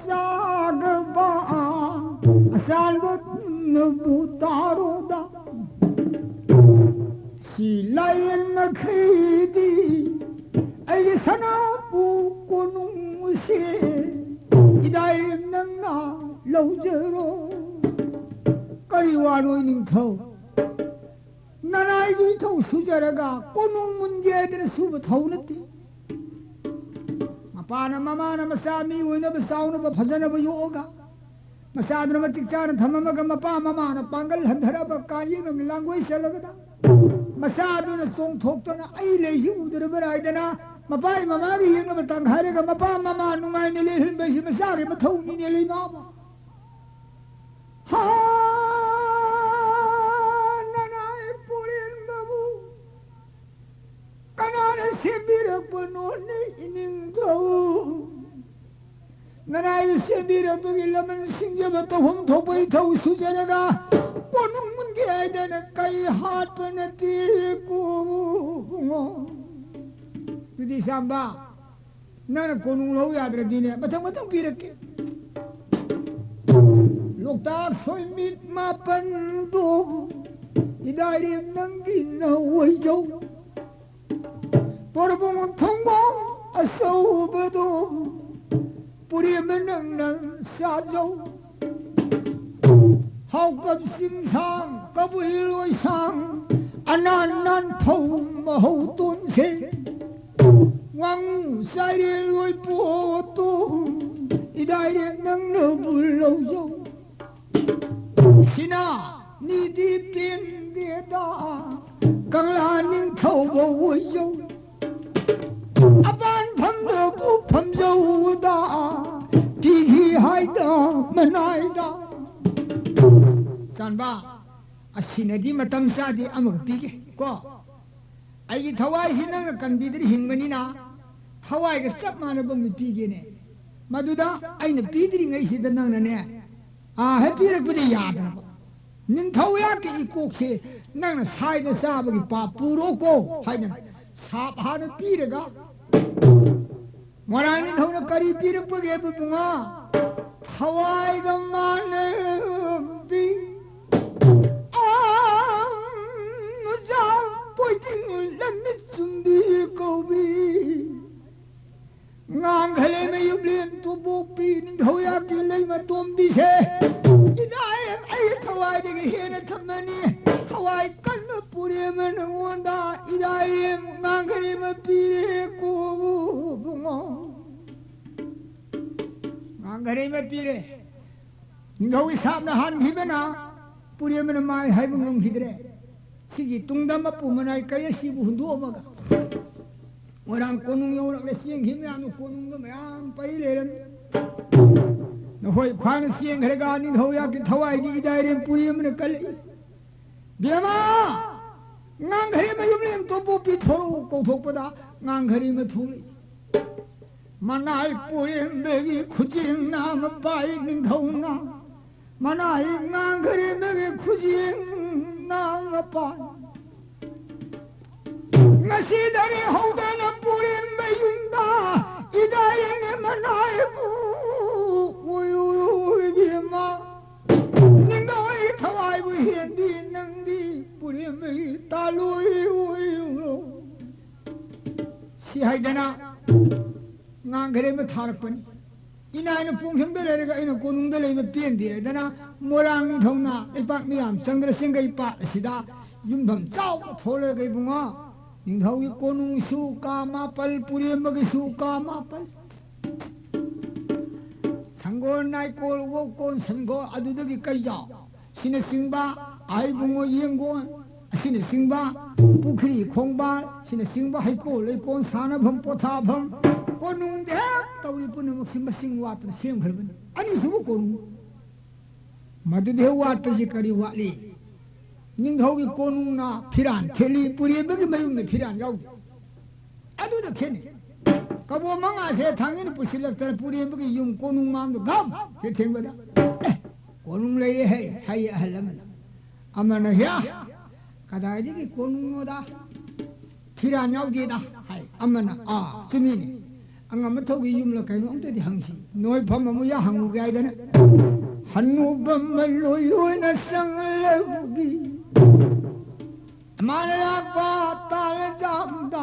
ꯆꯥꯗꯕ ꯑꯆꯥꯟꯕ ꯅꯪꯕꯨ ꯇꯥꯔꯣꯗ꯫ ꯁꯤ ꯂꯥꯏꯌꯦꯟ ꯃꯈꯩꯗꯤ ꯑꯩꯒꯤ ꯁꯅꯥꯕꯨ ꯀꯣꯅꯨꯡꯁꯦ ꯏꯗꯥꯏꯔꯦꯝ ꯅꯪꯅ ꯂꯧꯖꯔꯣ꯫ ꯀꯔꯤ ꯋꯥꯅꯣ ꯅꯤꯡꯊꯧ? ꯅꯅꯥꯏꯒꯤ ꯏꯊꯧ ꯁꯨꯖꯔꯒ ꯀꯣꯅꯨꯡ ꯃꯨꯟꯒꯦ ꯍꯥꯏꯗꯅ ꯁꯨꯕ ꯊꯧ ꯅꯠꯇꯦ꯫ ꯃꯄꯥꯅ ꯃꯃꯥꯅ ꯃꯆꯥ ꯃꯤ ꯑꯣꯏꯅꯕ ꯆꯥꯎꯅꯕ ꯐꯖꯅꯕ ꯌꯣꯛꯑꯒ ꯃꯆꯥꯗꯨꯅ ꯃꯇꯤꯛ ꯆꯥꯅ ꯊꯝꯃꯝꯃꯒ ꯃꯄꯥ ꯃꯃꯥꯅ ꯄꯥꯡꯒꯜ ꯍꯟꯊꯔꯛꯑꯕ ꯀꯥ ꯌꯦꯡꯉꯝꯅ ꯂꯥꯡꯒꯣꯏ ꯆꯠꯂꯕꯗ ꯃꯆꯥꯗꯨꯅ ꯆꯣꯡꯊꯣꯛꯇꯅ ꯑꯩ ꯂꯩꯁꯤ ꯎꯗ꯭ꯔꯕ꯭ꯔꯥ ꯍꯥꯏꯗꯅ ꯃꯄꯥꯒꯤ ꯃꯃꯥꯒꯤ ꯌꯦꯡꯅꯕ ꯇꯥꯡꯈꯥꯏꯔꯒ ꯃꯄꯥ ꯃꯃꯥ ꯅꯨꯡꯉꯥꯏꯅ ꯂꯩꯍꯟꯕ ꯍꯥꯏꯁꯤ ꯃꯆꯥꯒꯤ ꯃꯊꯧꯅꯤꯅꯦ ꯂꯩꯃꯥꯕ꯫ ꯍꯥ, ꯅꯅꯥꯏ ꯄꯨꯔꯦꯟꯕꯕꯨ ꯀꯅꯥꯅ ꯁꯦꯝꯕꯤꯔꯛꯄꯅꯣꯅꯦ ꯏꯅꯤꯡꯊꯧ? ꯅꯅꯥꯏ ꯁꯦꯝꯕꯤꯔꯛꯄꯒꯤ ꯂꯃꯟ ꯁꯤꯡꯖꯕ ꯇꯧꯐꯝ ꯊꯣꯛꯄ ꯏꯊꯧ ꯁꯨꯖꯔꯒ ꯀꯣꯅꯨꯡ ꯃꯨꯟꯒꯦ ꯍꯥꯏꯗꯅ ꯀꯩ ꯍꯥꯠꯄ ꯅꯠꯇꯦꯀꯣ ꯏꯕꯨꯡꯉꯣ꯫ ꯑꯗꯨꯗꯤ ꯁꯥꯝꯕ, ꯅꯪꯅ ꯀꯣꯅꯨꯡ ꯂꯧ ꯌꯥꯗ꯭ꯔꯗꯤꯅꯦ, ꯃꯊꯪ ꯃꯊꯪ ꯄꯤꯔꯛꯀꯦ꯫ ꯂꯣꯛꯇꯥꯛ ꯁꯣꯏꯃꯤꯠ ꯃꯥꯄꯟꯗꯣ ꯏꯗꯥꯏꯔꯦꯝ ꯅꯪꯒꯤ ꯅꯧ ꯑꯣꯏꯖꯧ꯫ ꯇꯣꯔꯕꯨꯡ ꯊꯣꯡꯒꯣꯡ ꯑꯆꯧꯕꯗꯣ ꯄꯨꯔꯦꯝꯕ ꯅꯪꯅ ꯆꯥꯖꯧ꯫ ꯍꯥꯎꯀꯞ ꯆꯤꯡꯁꯥꯡ ꯀꯕꯨꯏ ꯂꯣꯏꯁꯥꯡ ꯑꯅꯥꯟ ꯅꯥꯟ ꯐꯧ ꯃꯍꯧ ꯇꯣꯟꯁꯦ ꯋꯥꯡꯉꯨ ꯆꯥꯏꯔꯦꯜ ꯂꯣꯏ ꯄꯣꯠꯇꯣ ꯏꯗꯥꯏꯔꯦ ꯅꯪꯅꯕꯨ ꯂꯧꯖꯧ꯫ ꯁꯤꯅ ꯅꯤꯗꯤ ꯄꯦꯟꯗꯦꯗ ꯀꯪꯂꯥ ꯅꯤꯡꯊꯧꯕ ꯑꯣꯏꯖꯧ꯫ ꯑꯄꯥꯟ ꯐꯝꯗꯕꯨ ꯐꯝꯖꯧꯗ ꯄꯤꯈꯤ ꯍꯥꯏꯗ ꯃꯅꯥꯏꯗ꯫ ꯆꯥꯟꯕ, ꯑꯁꯤꯅꯗꯤ ꯃꯇꯝ ꯆꯥꯗꯦ, ꯑꯃꯒ ꯄꯤꯒꯦ ꯀꯣ꯫ ꯑꯩꯒꯤ ꯊꯋꯥꯏꯁꯤ ꯅꯪꯅ ꯀꯟꯕꯤꯗꯅ ꯍꯤꯡꯕꯅꯤꯅ ꯊꯋꯥꯏꯒ ꯆꯞ ꯃꯥꯟꯅꯕ ꯑꯃ ꯄꯤꯒꯦꯅꯦ꯫ ꯃꯗꯨꯗ ꯑꯩꯅ ꯄꯤꯗ꯭ꯔꯤꯉꯩꯁꯤꯗ ꯅꯪꯅꯅꯦ, ꯑꯥ, ꯍꯦꯛ ꯄꯤꯔꯛꯄꯗꯤ ꯌꯥꯗ꯭ꯔꯕ꯫ ꯅꯤꯡꯊꯧ ꯌꯥꯛꯀꯤ ꯏꯀꯣꯛꯁꯦ ꯅꯪꯅ ꯁꯥꯏꯗ ꯆꯥꯕꯒꯤ ꯄꯥꯞ ꯄꯨꯔꯣꯀꯣ ꯍꯥꯏꯗꯅ ꯁꯥꯞ ꯍꯥꯟꯅ ꯄꯤꯔꯒ, ꯃꯣꯏꯔꯥꯡ ꯅꯤꯡꯊꯧꯅ ꯀꯔꯤ ꯄꯤꯔꯛꯄꯒꯦꯕ ꯏꯕꯨꯡꯉꯣ? ꯊꯋꯥꯏꯒ ꯃꯥꯟꯅꯕꯤ ꯑꯥ, ꯅꯨꯖꯥ ꯄꯣꯏꯇꯤꯡ ꯂꯝꯃꯤ ꯆꯨꯝꯕꯤ ꯀꯧꯕꯤ꯫ ꯉꯥꯡꯈꯂꯦ ꯃꯌꯨꯝ ꯂꯦꯟ ꯇꯣꯝꯄꯣꯛꯄꯤ ꯅꯤꯡꯊꯧ ꯌꯥꯀꯤ ꯂꯩꯃ ꯇꯣꯝꯕꯤꯁꯦ꯫ ꯏꯗꯥꯏꯔꯦꯝ ꯑꯩ ꯊꯋꯥꯏꯗꯒꯤ ꯍꯦꯟꯅ ꯊꯝꯃꯅꯤ꯫ ꯊꯋꯥꯏ ꯀꯟꯕ ꯄꯨꯔꯦꯝꯃ ꯅꯉꯣꯟꯗ ꯏꯗꯥꯏꯔꯦꯝ ꯉꯥꯡꯈꯂꯦ ꯑꯃ ꯄꯤꯔꯦ ꯀꯣ ꯏꯕꯨꯡꯉꯣ꯫ ꯉꯥꯡꯈꯂꯦ ꯑꯃ ꯄꯤꯔꯦ꯫ ꯅꯤꯡꯊꯧꯒꯤ ꯁꯥꯞꯅ ꯍꯥꯟꯈꯤꯕꯅ ꯄꯨꯔꯦꯝꯕꯅ ꯃꯥꯏ ꯍꯥꯏꯕ ꯉꯝꯈꯤꯗ꯭ꯔꯦ꯫ ꯁꯤꯒꯤ ꯇꯨꯡꯗ ꯃꯄꯨ ꯃꯅꯥꯏ ꯀꯩ ꯑꯁꯤꯕꯨ ꯍꯨꯟꯗꯣꯛꯑꯝꯃꯒ ꯃꯣꯏꯔꯥꯡ ꯀꯣꯅꯨꯡ ꯌꯧꯔꯛꯂꯦ꯫ ꯆꯦꯟꯈꯤꯕ ꯃꯌꯥꯝꯗꯨ ꯀꯣꯅꯨꯡꯗ ꯃꯌꯥꯝ ꯄꯩ ꯂꯩꯔꯝꯃꯤ꯫ ꯅꯈꯣꯏ ꯈ꯭ꯋꯥꯏꯅ ꯆꯦꯟꯈ꯭ꯔꯒ ꯅꯤꯡꯊꯧ ꯌꯥꯀꯤ ꯊꯋꯥꯏꯗꯤ ꯏꯗꯥꯏꯔꯦꯝ ꯄꯨꯔꯦꯝꯕꯅ ꯀꯜꯂꯛꯏ꯫ ꯕꯦꯝꯃ! ꯉꯥꯡꯈꯩ ꯃꯌꯨꯝ ꯂꯦꯟ ꯇꯣꯝꯄꯣꯛꯄꯤ ꯊꯣꯔꯛꯎ ꯀꯧꯊꯣꯛꯄꯗ ꯉꯥꯡꯈꯩ ꯑꯃ ꯊꯣꯛꯂꯛꯏ꯫ ꯃꯅꯥꯏ ꯄꯨꯔꯦꯝꯕꯒꯤ ꯈꯨꯖꯦꯡꯅ ꯃꯄꯥꯏ ꯅꯤꯡꯊꯧꯅ꯫ ꯃꯅꯥꯏ ꯉꯥꯡꯈꯩ ꯈꯨꯖꯦꯡꯅ ꯃꯄꯥꯏ꯫ ꯉꯁꯤꯗꯒꯤ ꯍꯧꯗꯅ ꯄꯨꯔꯦꯝꯕ ꯌꯨꯝꯗ ꯏꯗꯥꯏꯅꯦ ꯃꯅꯥꯏꯕꯨ ꯑꯣꯏꯔꯣꯏ ꯏꯕꯦꯝꯃ꯫ ꯅꯤꯡꯊꯧꯒꯤ ꯊꯋꯥꯏꯕꯨ ꯍꯦꯟꯗꯤ ꯅꯪꯗꯤ ꯄꯨꯔꯦꯝꯕꯒꯤ ꯇꯥꯂꯣꯏ ꯑꯣꯏꯔꯨꯔꯣ꯫ ꯁꯤ ꯍꯥꯏꯗꯅ ꯉꯥꯡꯈꯩ ꯑꯃ ꯊꯥꯔꯛꯄꯅꯤ꯫ ꯏꯅꯥꯏꯅ ꯄꯣꯡꯁꯪꯗ ꯂꯩꯔꯒ ꯑꯩꯅ ꯀꯣꯅꯨꯡꯗ ꯂꯩꯕ ꯄꯦꯟꯗꯦ ꯍꯥꯏꯗꯅ ꯃꯣꯏꯔꯥꯡ ꯅꯤꯡꯊꯧꯅ ꯂꯩꯄꯥꯛ ꯃꯤꯌꯥꯝ ꯆꯪꯗꯅ ꯆꯦꯡꯒꯩ ꯄꯥꯠ ꯑꯁꯤꯗ ꯌꯨꯝꯐꯝ ꯆꯥꯎꯅ ꯊꯣꯛꯂꯒ ꯏꯕꯨꯡꯉꯣ, ꯅꯤꯡꯊꯧꯒꯤ ꯀꯣꯅꯨꯡꯁꯨ ꯀꯥ ꯃꯥꯄꯜ, ꯄꯨꯔꯦꯝꯕꯒꯤꯁꯨ ꯀꯥ ꯃꯥꯄꯜ꯫ ꯁꯪꯒꯣꯜ, ꯅꯥꯏꯀꯣꯜ, ꯋꯧꯀꯣꯟ, ꯁꯟꯒꯣꯜ, ꯑꯗꯨꯗꯒꯤ ꯀꯩꯖꯥꯎ, ꯁꯤꯅꯆꯤꯡꯕ, ꯑꯍꯩꯕꯨꯡꯉꯣ ꯌꯦꯡꯒꯣꯟ, ꯑꯁꯤꯅꯆꯤꯡꯕ, ꯄꯨꯈ꯭ꯔꯤ ꯈꯣꯡꯕꯥꯜ, ꯁꯤꯅꯆꯤꯡꯕ ꯍꯩꯀꯣꯜ ꯂꯩꯀꯣꯜ, ꯁꯥꯟꯅꯐꯝ ꯄꯣꯊꯥꯐꯝ, ꯀꯣꯅꯨꯡꯗ ꯍꯦꯛ ꯇꯧꯔꯤ ꯄꯨꯝꯅꯃꯛꯁꯤ ꯃꯁꯤꯡ ꯋꯥꯠꯇꯅ ꯁꯦꯝꯈ꯭ꯔꯕꯅꯤ꯫ ꯑꯅꯤꯁꯨꯕ ꯀꯣꯅꯨꯡ꯫ ꯃꯗꯨꯗ ꯍꯦꯛ ꯋꯥꯠꯄꯁꯤ ꯀꯔꯤ ꯋꯥꯠꯂꯤ? ꯅꯤꯡꯊꯧꯒꯤ ꯀꯣꯅꯨꯡꯅ ꯐꯤꯔꯥꯟ ꯊꯦꯠꯂꯤ, ꯄꯨꯔꯦꯝꯕꯒꯤ ꯃꯌꯨꯝꯗ ꯐꯤꯔꯥꯟ ꯌꯥꯎꯗꯦ꯫ ꯑꯗꯨꯗ ꯈꯦꯠꯅꯩ꯫ ꯀꯕꯣ ꯃꯉꯥꯁꯦ ꯊꯥꯡꯒꯩꯅ ꯄꯨꯁꯤꯜꯂꯛꯇꯅ ꯄꯨꯔꯦꯝꯕꯒꯤ ꯌꯨꯝ ꯀꯣꯅꯨꯡ ꯃꯥꯡꯗ ꯒꯝ ꯍꯦꯛ ꯊꯦꯡꯕꯗ, "ꯑꯦ, ꯀꯣꯅꯨꯡ ꯂꯩꯔꯦ ꯍꯦ," ꯍꯥꯏꯌꯦ ꯑꯍꯜ ꯑꯃꯅ꯫ ꯑꯃꯅ, "ꯍꯦ, ꯀꯗꯥꯏꯗꯒꯤ ꯀꯣꯅꯨꯡꯅꯣꯗ? ꯐꯤꯔꯥꯟ ꯌꯥꯎꯗꯦꯗ ꯍꯥꯏ꯫ ꯑꯃꯅ, "ꯑꯥ, ꯆꯨꯝꯃꯤꯅꯦ꯫ ꯑꯉꯝꯕ ꯊꯧꯒꯤ ꯌꯨꯝꯂ ꯀꯩꯅꯣ ꯑꯝꯇꯗꯤ ꯍꯪꯁꯤ꯫ ꯅꯣꯏ ꯐꯝ ꯑꯃꯨꯛ ꯌꯥ ꯍꯪꯉꯨꯒꯦ" ꯍꯥꯏꯗꯅ꯫ ꯍꯅꯨꯕ ꯃꯂꯣꯏ ꯂꯣꯏꯅ ꯆꯪꯂꯕꯒꯤ ꯃꯥꯅ ꯂꯥꯛꯄ ꯇꯥꯔ ꯆꯥꯝꯗ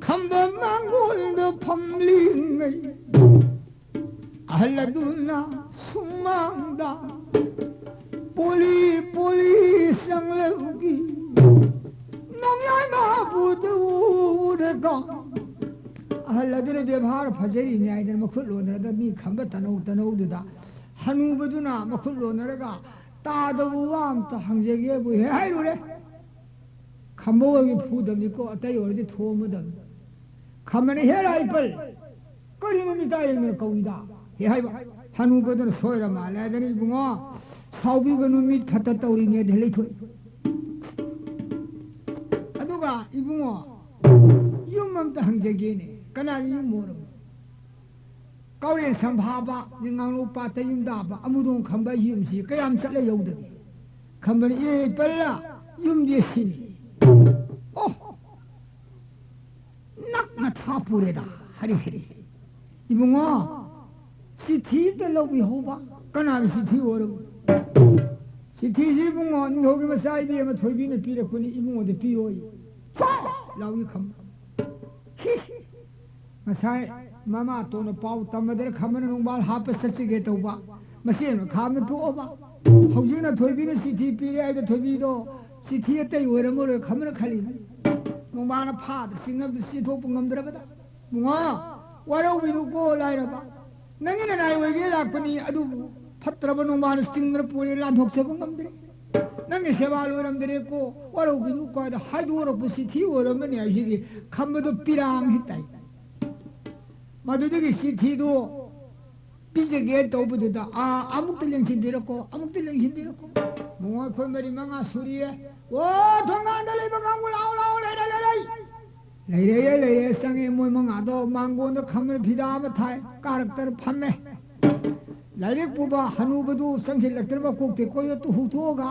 ꯈꯝꯕ ꯃꯥꯡꯒꯣꯜꯗ ꯐꯝꯂꯤꯉꯩ ꯑꯍꯜ ꯑꯗꯨꯅ ꯁꯨꯃꯥꯡꯗ ꯄꯣꯂꯤ ꯄꯣꯂꯤ ꯆꯪꯂꯕꯒꯤ ꯅꯣꯡꯌꯥꯏ ꯃꯥꯕꯨꯗ ꯎꯔꯒ ꯑꯍꯜ ꯑꯗꯨꯅ ꯕꯦꯕꯥꯔ ꯐꯖꯔꯤꯅꯤ ꯍꯥꯏꯗꯅ ꯃꯈꯨꯠ ꯂꯣꯟꯅꯔꯒ ꯃꯤ ꯈꯝꯕ ꯇꯅꯧ ꯇꯅꯧꯗꯨꯗ ꯍꯅꯨꯕꯗꯨꯅ ꯃꯈꯨꯠ ꯂꯣꯟꯅꯔꯒ "ꯇꯥꯗꯕ ꯋꯥ ꯑꯝꯇ ꯍꯪꯖꯒꯦꯕꯨ" ꯍꯦꯛ ꯍꯥꯏꯔꯨꯔꯦ꯫ ꯈꯝꯕ ꯑꯣꯏꯔꯗꯤ ꯐꯨꯗꯕꯅꯤꯀꯣ, ꯑꯇꯩ ꯑꯣꯏꯔꯗꯤ ꯊꯣꯝꯃꯗꯕꯅꯤ꯫ ꯈꯝꯕꯅ, "ꯍꯦ ꯔꯥꯏꯄꯜ, ꯀꯔꯤꯅꯣ ꯃꯤꯇꯥ ꯌꯦꯡꯗꯅ ꯀꯧꯏꯗ?" ꯍꯦꯛ ꯍꯥꯏꯕ꯫ ꯍꯅꯨꯕꯗꯨꯅ ꯁꯣꯏꯔ ꯃꯥꯜꯂꯦ ꯍꯥꯏꯗꯅ, "ꯏꯕꯨꯡꯉꯣ, ꯁꯥꯎꯕꯤꯒꯅꯨ, ꯃꯤꯠ ꯐꯠꯇ ꯇꯧꯔꯤꯅꯦꯗꯤ" ꯂꯩꯊꯣꯛꯏ꯫ ꯑꯗꯨꯒ, "ꯏꯕꯨꯡꯉꯣ, ꯌꯨꯝ ꯑꯝꯇ ꯍꯪꯖꯒꯦꯅꯦ, ꯀꯅꯥꯒꯤ ꯌꯨꯝ ꯑꯣꯏꯔꯕꯅꯣ?" ꯀꯥꯎꯔꯦꯟ ꯁꯝꯐꯥꯕ, ꯅꯤꯡꯉꯥꯡꯂꯨ ꯄꯥꯠꯇ ꯌꯨꯝꯗꯥꯕ, ꯑꯃꯨꯗꯣꯡ ꯈꯝꯕ ꯌꯨꯝꯁꯤ ꯀꯌꯥꯝ ꯆꯠꯂ ꯌꯧꯗꯒꯦ? ꯈꯝꯕꯅ, "ꯑꯦ, ꯄꯜꯂ, ꯌꯨꯝꯗꯤ ꯁꯤꯅꯤ"꯫ "ꯑꯣ, ꯅꯛꯅ ꯊꯥ ꯄꯨꯔꯦꯗ", ꯍꯥꯏꯔꯤ ꯍꯥꯏꯔꯤ꯫ "ꯏꯕꯨꯡꯉꯣ, ꯆꯤꯊꯤ ꯑꯝꯇ ꯂꯧꯕꯤꯍꯧꯕ"꯫ "ꯀꯅꯥꯒꯤ ꯆꯤꯊꯤ ꯑꯣꯏꯔꯕ?" "ꯆꯤꯊꯤꯁꯤ ꯏꯕꯨꯡꯉꯣ, ꯅꯤꯡꯊꯧꯒꯤ ꯃꯆꯥ ꯏꯕꯦꯝꯃ ꯊꯣꯏꯕꯤꯅ ꯄꯤꯔꯛꯄꯅꯤ, ꯏꯕꯨꯡꯉꯣꯗ ꯄꯤꯔꯣꯏ"꯫ "ꯆꯣ!" ꯂꯥꯎꯏ ꯈꯝꯕ꯫ ꯍꯤ! ꯉꯁꯥꯏ ꯃꯃꯥꯇꯣꯟꯅ ꯄꯥꯎ ꯇꯝꯕꯗꯅ ꯈꯝꯕꯅ ꯅꯣꯡꯕꯥꯜ ꯍꯥꯞꯄ ꯆꯠꯆꯒꯦ ꯇꯧꯕ, ꯃꯆꯦꯅ ꯈꯥꯝꯅ ꯇꯣꯛꯑꯕ꯫ ꯍꯧꯖꯤꯛꯅ ꯊꯣꯏꯕꯤꯅ ꯆꯤꯊꯤ ꯄꯤꯔꯦ ꯍꯥꯏꯗ ꯊꯣꯏꯕꯤꯗꯣ ꯆꯤꯊꯤ ꯑꯇꯩ ꯑꯣꯏꯔꯝꯃꯔꯣꯏ ꯈꯝꯕꯅ ꯈꯜꯂꯤ꯫ ꯅꯣꯡꯕꯥꯜꯅ ꯐꯥꯗ ꯆꯤꯡꯅꯕꯗ ꯆꯦꯟꯊꯣꯛꯄ ꯉꯝꯗ꯭ꯔꯕꯗ, "ꯏꯕꯨꯡꯉꯣ, ꯋꯥꯔꯧꯕꯤꯅꯨꯀꯣ ꯂꯥꯏꯔꯕ, ꯅꯪꯒꯤ ꯅꯅꯥꯏ ꯑꯣꯏꯒꯦ ꯂꯥꯛꯄꯅꯤ, ꯑꯗꯨꯕꯨ ꯐꯠꯇ꯭ꯔꯕ ꯅꯣꯡꯕꯥꯜꯅ ꯆꯤꯡꯗꯨꯅ ꯄꯨꯔꯦ, ꯂꯥꯟꯊꯣꯛꯆꯕ ꯉꯝꯗ꯭ꯔꯦ꯫ ꯅꯪꯒꯤ ꯁꯦꯕꯥ ꯂꯣꯏꯔꯝꯗ꯭ꯔꯦꯀꯣ, ꯋꯥꯔꯧꯕꯤꯅꯨꯀꯣ" ꯍꯥꯏꯗ ꯍꯥꯏꯗꯣꯔꯛꯄ ꯆꯤꯊꯤ ꯑꯣꯏꯔꯝꯃꯅꯤ ꯍꯥꯏꯕꯁꯤꯒꯤ ꯈꯝꯕꯗꯣ ꯄꯤꯔꯥꯡ ꯍꯦꯛ ꯇꯥꯏ꯫ ꯃꯗꯨꯗꯒꯤ ꯆꯤꯊꯤꯗꯨ ꯄꯤꯖꯒꯦ ꯇꯧꯕꯗꯨꯗ, "ꯑꯥ, ꯑꯃꯨꯛꯇ ꯂꯦꯡꯁꯤꯟꯕꯤꯔꯛꯀꯣ, ꯑꯃꯨꯛꯇ ꯂꯦꯡꯁꯤꯟꯕꯤꯔꯛꯀꯣ꯫ ꯏꯕꯨꯡꯉꯣ, ꯑꯩꯈꯣꯏ ꯃꯔꯤ ꯃꯉꯥ ꯁꯨꯔꯤꯌꯦ꯫ ꯑꯣ, ꯊꯣꯡꯒꯥꯟꯗ ꯂꯩꯕ ꯀꯥꯡꯕꯨ, ꯂꯥꯛꯑꯣ, ꯂꯥꯛꯑꯣ, ꯂꯩꯔꯦ, ꯂꯩꯔꯦ꯫ ꯂꯩꯔꯦ, ꯂꯩꯔꯦ, ꯆꯪꯉꯦ꯫ ꯃꯣꯏ ꯃꯉꯥꯗꯣ ꯃꯥꯡꯒꯣꯟꯗ ꯈꯝꯕꯅ ꯐꯤꯗꯥ ꯑꯃ ꯊꯥꯏ, ꯀꯥꯔꯛꯇꯅ ꯐꯝꯃꯦ꯫ ꯂꯥꯏꯔꯤꯛ ꯄꯨꯕ ꯍꯅꯨꯕꯗꯨ ꯆꯪꯁꯤꯜꯂꯛꯇꯅ ꯃꯀꯣꯛꯇꯩ ꯀꯣꯌꯦꯠꯇꯨ ꯍꯨꯛꯇꯣꯛꯑꯒ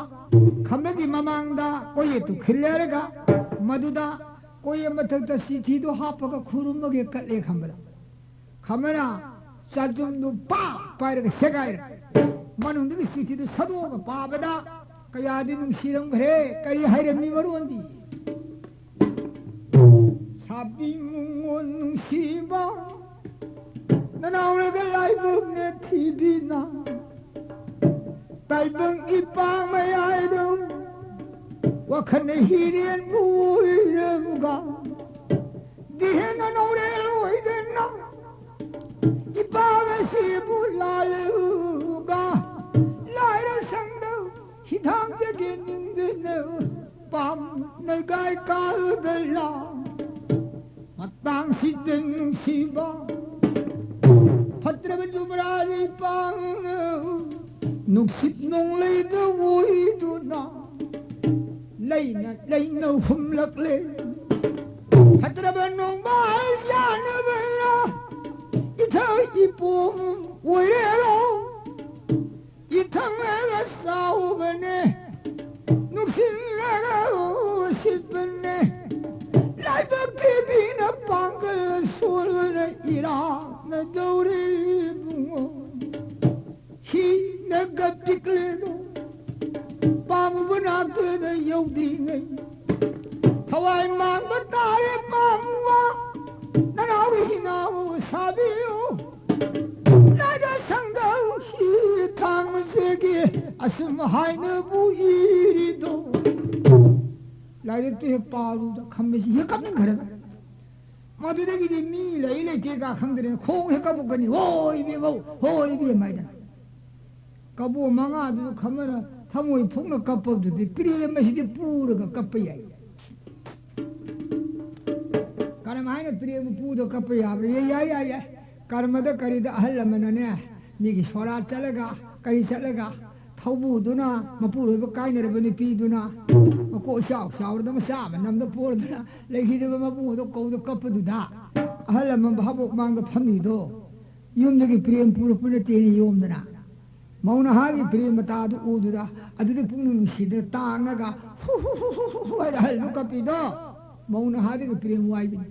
ꯈꯝꯕꯒꯤ ꯃꯃꯥꯡꯗ ꯀꯣꯌꯦꯠꯇꯨ ꯈꯤꯜꯂꯦ ꯍꯥꯏꯔꯒ ꯃꯗꯨꯗ ꯀꯣꯌꯦ ꯃꯊꯛꯇ ꯆꯤꯊꯤꯗꯨ ꯍꯥꯞꯄꯒ ꯈꯨꯔꯨꯝꯃꯒꯦ ꯀꯠꯂꯦ ꯈꯟꯕꯗ, ꯈꯝꯕꯅ ꯆꯥꯖꯨꯝꯗꯨ ꯄꯥꯛ ꯄꯥꯏꯔꯒ ꯁꯦꯒꯥꯏꯔꯦ꯫ ꯃꯅꯨꯡꯗꯒꯤ ꯆꯤꯊꯤꯗꯨ ꯁꯠꯇꯣꯛꯑꯒ ꯄꯥꯕꯗ ꯀꯌꯥꯗꯤ ꯅꯨꯡꯁꯤꯔꯝꯈ꯭ꯔꯦ꯫ ꯀꯔꯤ ꯍꯥꯏꯔꯝꯃꯤ ꯃꯔꯣꯟꯗꯤ? ꯁꯥꯕꯤ ꯃꯉꯣꯟ ꯅꯨꯡꯁꯤꯕ ꯅꯅꯥꯎꯅꯒ ꯂꯥꯏꯕꯛꯅ ꯊꯤꯕꯤꯅ ꯇꯥꯏꯕꯪ ꯏꯄꯥ ꯃꯌꯥꯏꯗ ꯋꯥꯈꯜꯅ ꯍꯤꯔꯦꯟꯕꯨ ꯑꯣꯏꯔꯕꯒ ꯗꯤꯍꯦꯟꯅ ꯅꯧꯔꯦꯜ ꯑꯣꯏꯗꯅ ꯏꯄꯥꯒ ꯁꯤꯕꯨ ꯂꯥꯜꯂꯨꯒ ꯂꯥꯏꯔ ꯁꯪꯗ ꯍꯤꯊꯥꯡꯖꯒꯦ ꯅꯤꯡꯗꯅ ꯄꯥꯝꯅ ꯒꯥꯏ ꯀꯥꯗ ꯂꯥ ꯃꯇꯥꯡꯁꯤꯗ ꯅꯨꯡꯁꯤꯕ ꯐꯠꯇ꯭ꯔꯕ ꯖꯨꯕ꯭ꯔꯥꯖꯤ ꯄꯥꯡꯅ ꯅꯨꯡꯁꯤꯠ ꯅꯣꯡꯂꯩꯗ ꯑꯣꯏꯗꯨꯅ ꯂꯩꯅ ꯂꯩꯅ ꯍꯨꯝꯂꯛꯂꯦ꯫ ꯐꯠꯇ꯭ꯔꯕ ꯅꯣꯡꯕꯥꯜ ꯌꯥꯅꯕ ꯏꯊꯛ ꯏꯄꯣꯝ ꯑꯣꯏꯔꯦꯔꯣ꯫ ꯏꯊꯪꯂꯒ ꯆꯥꯎꯕꯅꯦ, ꯅꯨꯡꯁꯤꯜꯂꯒ ꯎꯁꯤꯠꯄꯅꯦ꯫ ꯂꯥꯏꯕꯛ ꯊꯤꯕꯤꯅ ꯄꯥꯡꯒꯜ ꯁꯣꯜꯂꯅ ꯏꯔꯥꯛꯅꯗꯧꯔꯦ ꯏꯕꯨꯡꯉꯣ꯫ ꯍꯤꯅꯒ ꯄꯤꯛꯂꯦꯗꯣ, ꯄꯥꯝꯃꯨꯕ ꯅꯥꯛꯇꯅ ꯌꯧꯗ꯭ꯔꯤꯉꯩ꯫ ꯊꯋꯥꯏ ꯃꯥꯡꯕ ꯇꯥꯔꯦ ꯄꯥꯝꯃꯨꯕ, ꯅꯅꯥꯎꯒꯤ ꯍꯤꯅꯥꯎ ꯁꯥꯕꯤꯌꯨ꯫ ꯂꯥꯏꯗ ꯁꯪꯗꯧ ꯍꯤ ꯊꯥꯡꯕꯁꯤꯒꯤ ꯑꯁꯨꯝ ꯍꯥꯏꯅꯕꯨ ꯏꯔꯤꯗꯣ꯫ ꯂꯥꯏꯔꯤꯛꯇꯨ ꯍꯦꯛ ꯄꯥꯔꯨꯗ ꯈꯝꯕꯁꯤ ꯍꯦꯛ ꯀꯞꯅꯤꯡꯈ꯭ꯔꯦꯗ꯫ ꯃꯗꯨꯗꯒꯤꯗꯤ ꯃꯤ ꯂꯩ ꯂꯩꯇꯦꯒ ꯈꯪꯗ꯭ꯔꯦ, ꯈꯣꯡ ꯍꯦꯛ ꯀꯞꯄꯛꯀꯅꯤ, "ꯍꯣꯏ ꯏꯕꯦꯝꯃꯧ, ꯍꯣꯏ ꯏꯕꯦꯝ" ꯍꯥꯏꯗꯅ꯫ ꯀꯕꯣ ꯃꯉꯥꯗꯨ ꯈꯝꯕꯅ ꯊꯃꯣꯏ ꯐꯨꯛꯅ ꯀꯞꯄꯗꯨꯗꯤ ꯄ꯭ꯔꯦꯝ ꯑꯁꯤꯗꯤ ꯄꯨꯔꯒ ꯀꯞꯄ ꯌꯥꯏ꯫ ꯀꯔꯝ ꯍꯥꯏꯅ ꯄ꯭ꯔꯦꯝ ꯄꯨꯗ ꯀꯞꯄ ꯌꯥꯕ꯭ꯔꯥ? ꯌꯥꯏ, ꯌꯥꯏ, ꯌꯥꯏ, ꯌꯥꯏ꯫ ꯀꯔꯃꯗ ꯀꯔꯤꯗ ꯑꯍꯜ ꯑꯃꯅꯅꯦ, ꯃꯤꯒꯤ ꯁꯣꯔꯥꯠ ꯆꯠꯂꯒ, ꯀꯔꯤ ꯆꯠꯂꯒ, ꯊꯧꯕꯨꯗꯨꯅ ꯃꯄꯨꯔꯣꯏꯕ ꯀꯥꯏꯅꯔꯕ ꯅꯨꯄꯤꯗꯨꯅ ꯃꯀꯣꯛ ꯏꯆꯥꯎ ꯆꯥꯎꯔꯗ ꯃꯆꯥ ꯑꯃ ꯅꯝꯗ ꯄꯣꯔꯗꯅ ꯂꯩꯈꯤꯗꯕ ꯃꯕꯨꯡ ꯑꯗꯣ ꯀꯧꯗ ꯀꯞꯄꯗꯨꯗ ꯑꯍꯜ ꯑꯃ ꯚꯥꯕꯣꯛ ꯃꯥꯡꯗ ꯐꯝꯃꯤꯗꯣ ꯌꯨꯝꯗꯒꯤ ꯄ꯭ꯔꯦꯝ ꯄꯨꯔꯛꯄ ꯅꯠꯇꯦꯅꯦ ꯌꯣꯝꯗꯅ꯫ ꯃꯧ ꯅꯍꯥꯒꯤ ꯄ꯭ꯔꯦꯝ ꯃꯇꯥꯗꯨ ꯎꯗꯨꯗ, ꯑꯗꯨꯗꯤ ꯄꯨꯛꯅꯤꯡ ꯅꯨꯡꯁꯤꯗꯅ ꯇꯥꯡꯉꯒ ꯍꯨ ꯍꯨ ꯍꯨ ꯍꯨ ꯍꯨ ꯍꯥꯏꯅ ꯍꯜꯂꯨ ꯀꯞꯄꯤꯗꯣ꯫ ꯃꯧ ꯅꯍꯥꯗꯒꯤ ꯄ꯭ꯔꯦꯝ ꯋꯥꯏꯕꯅꯤ꯫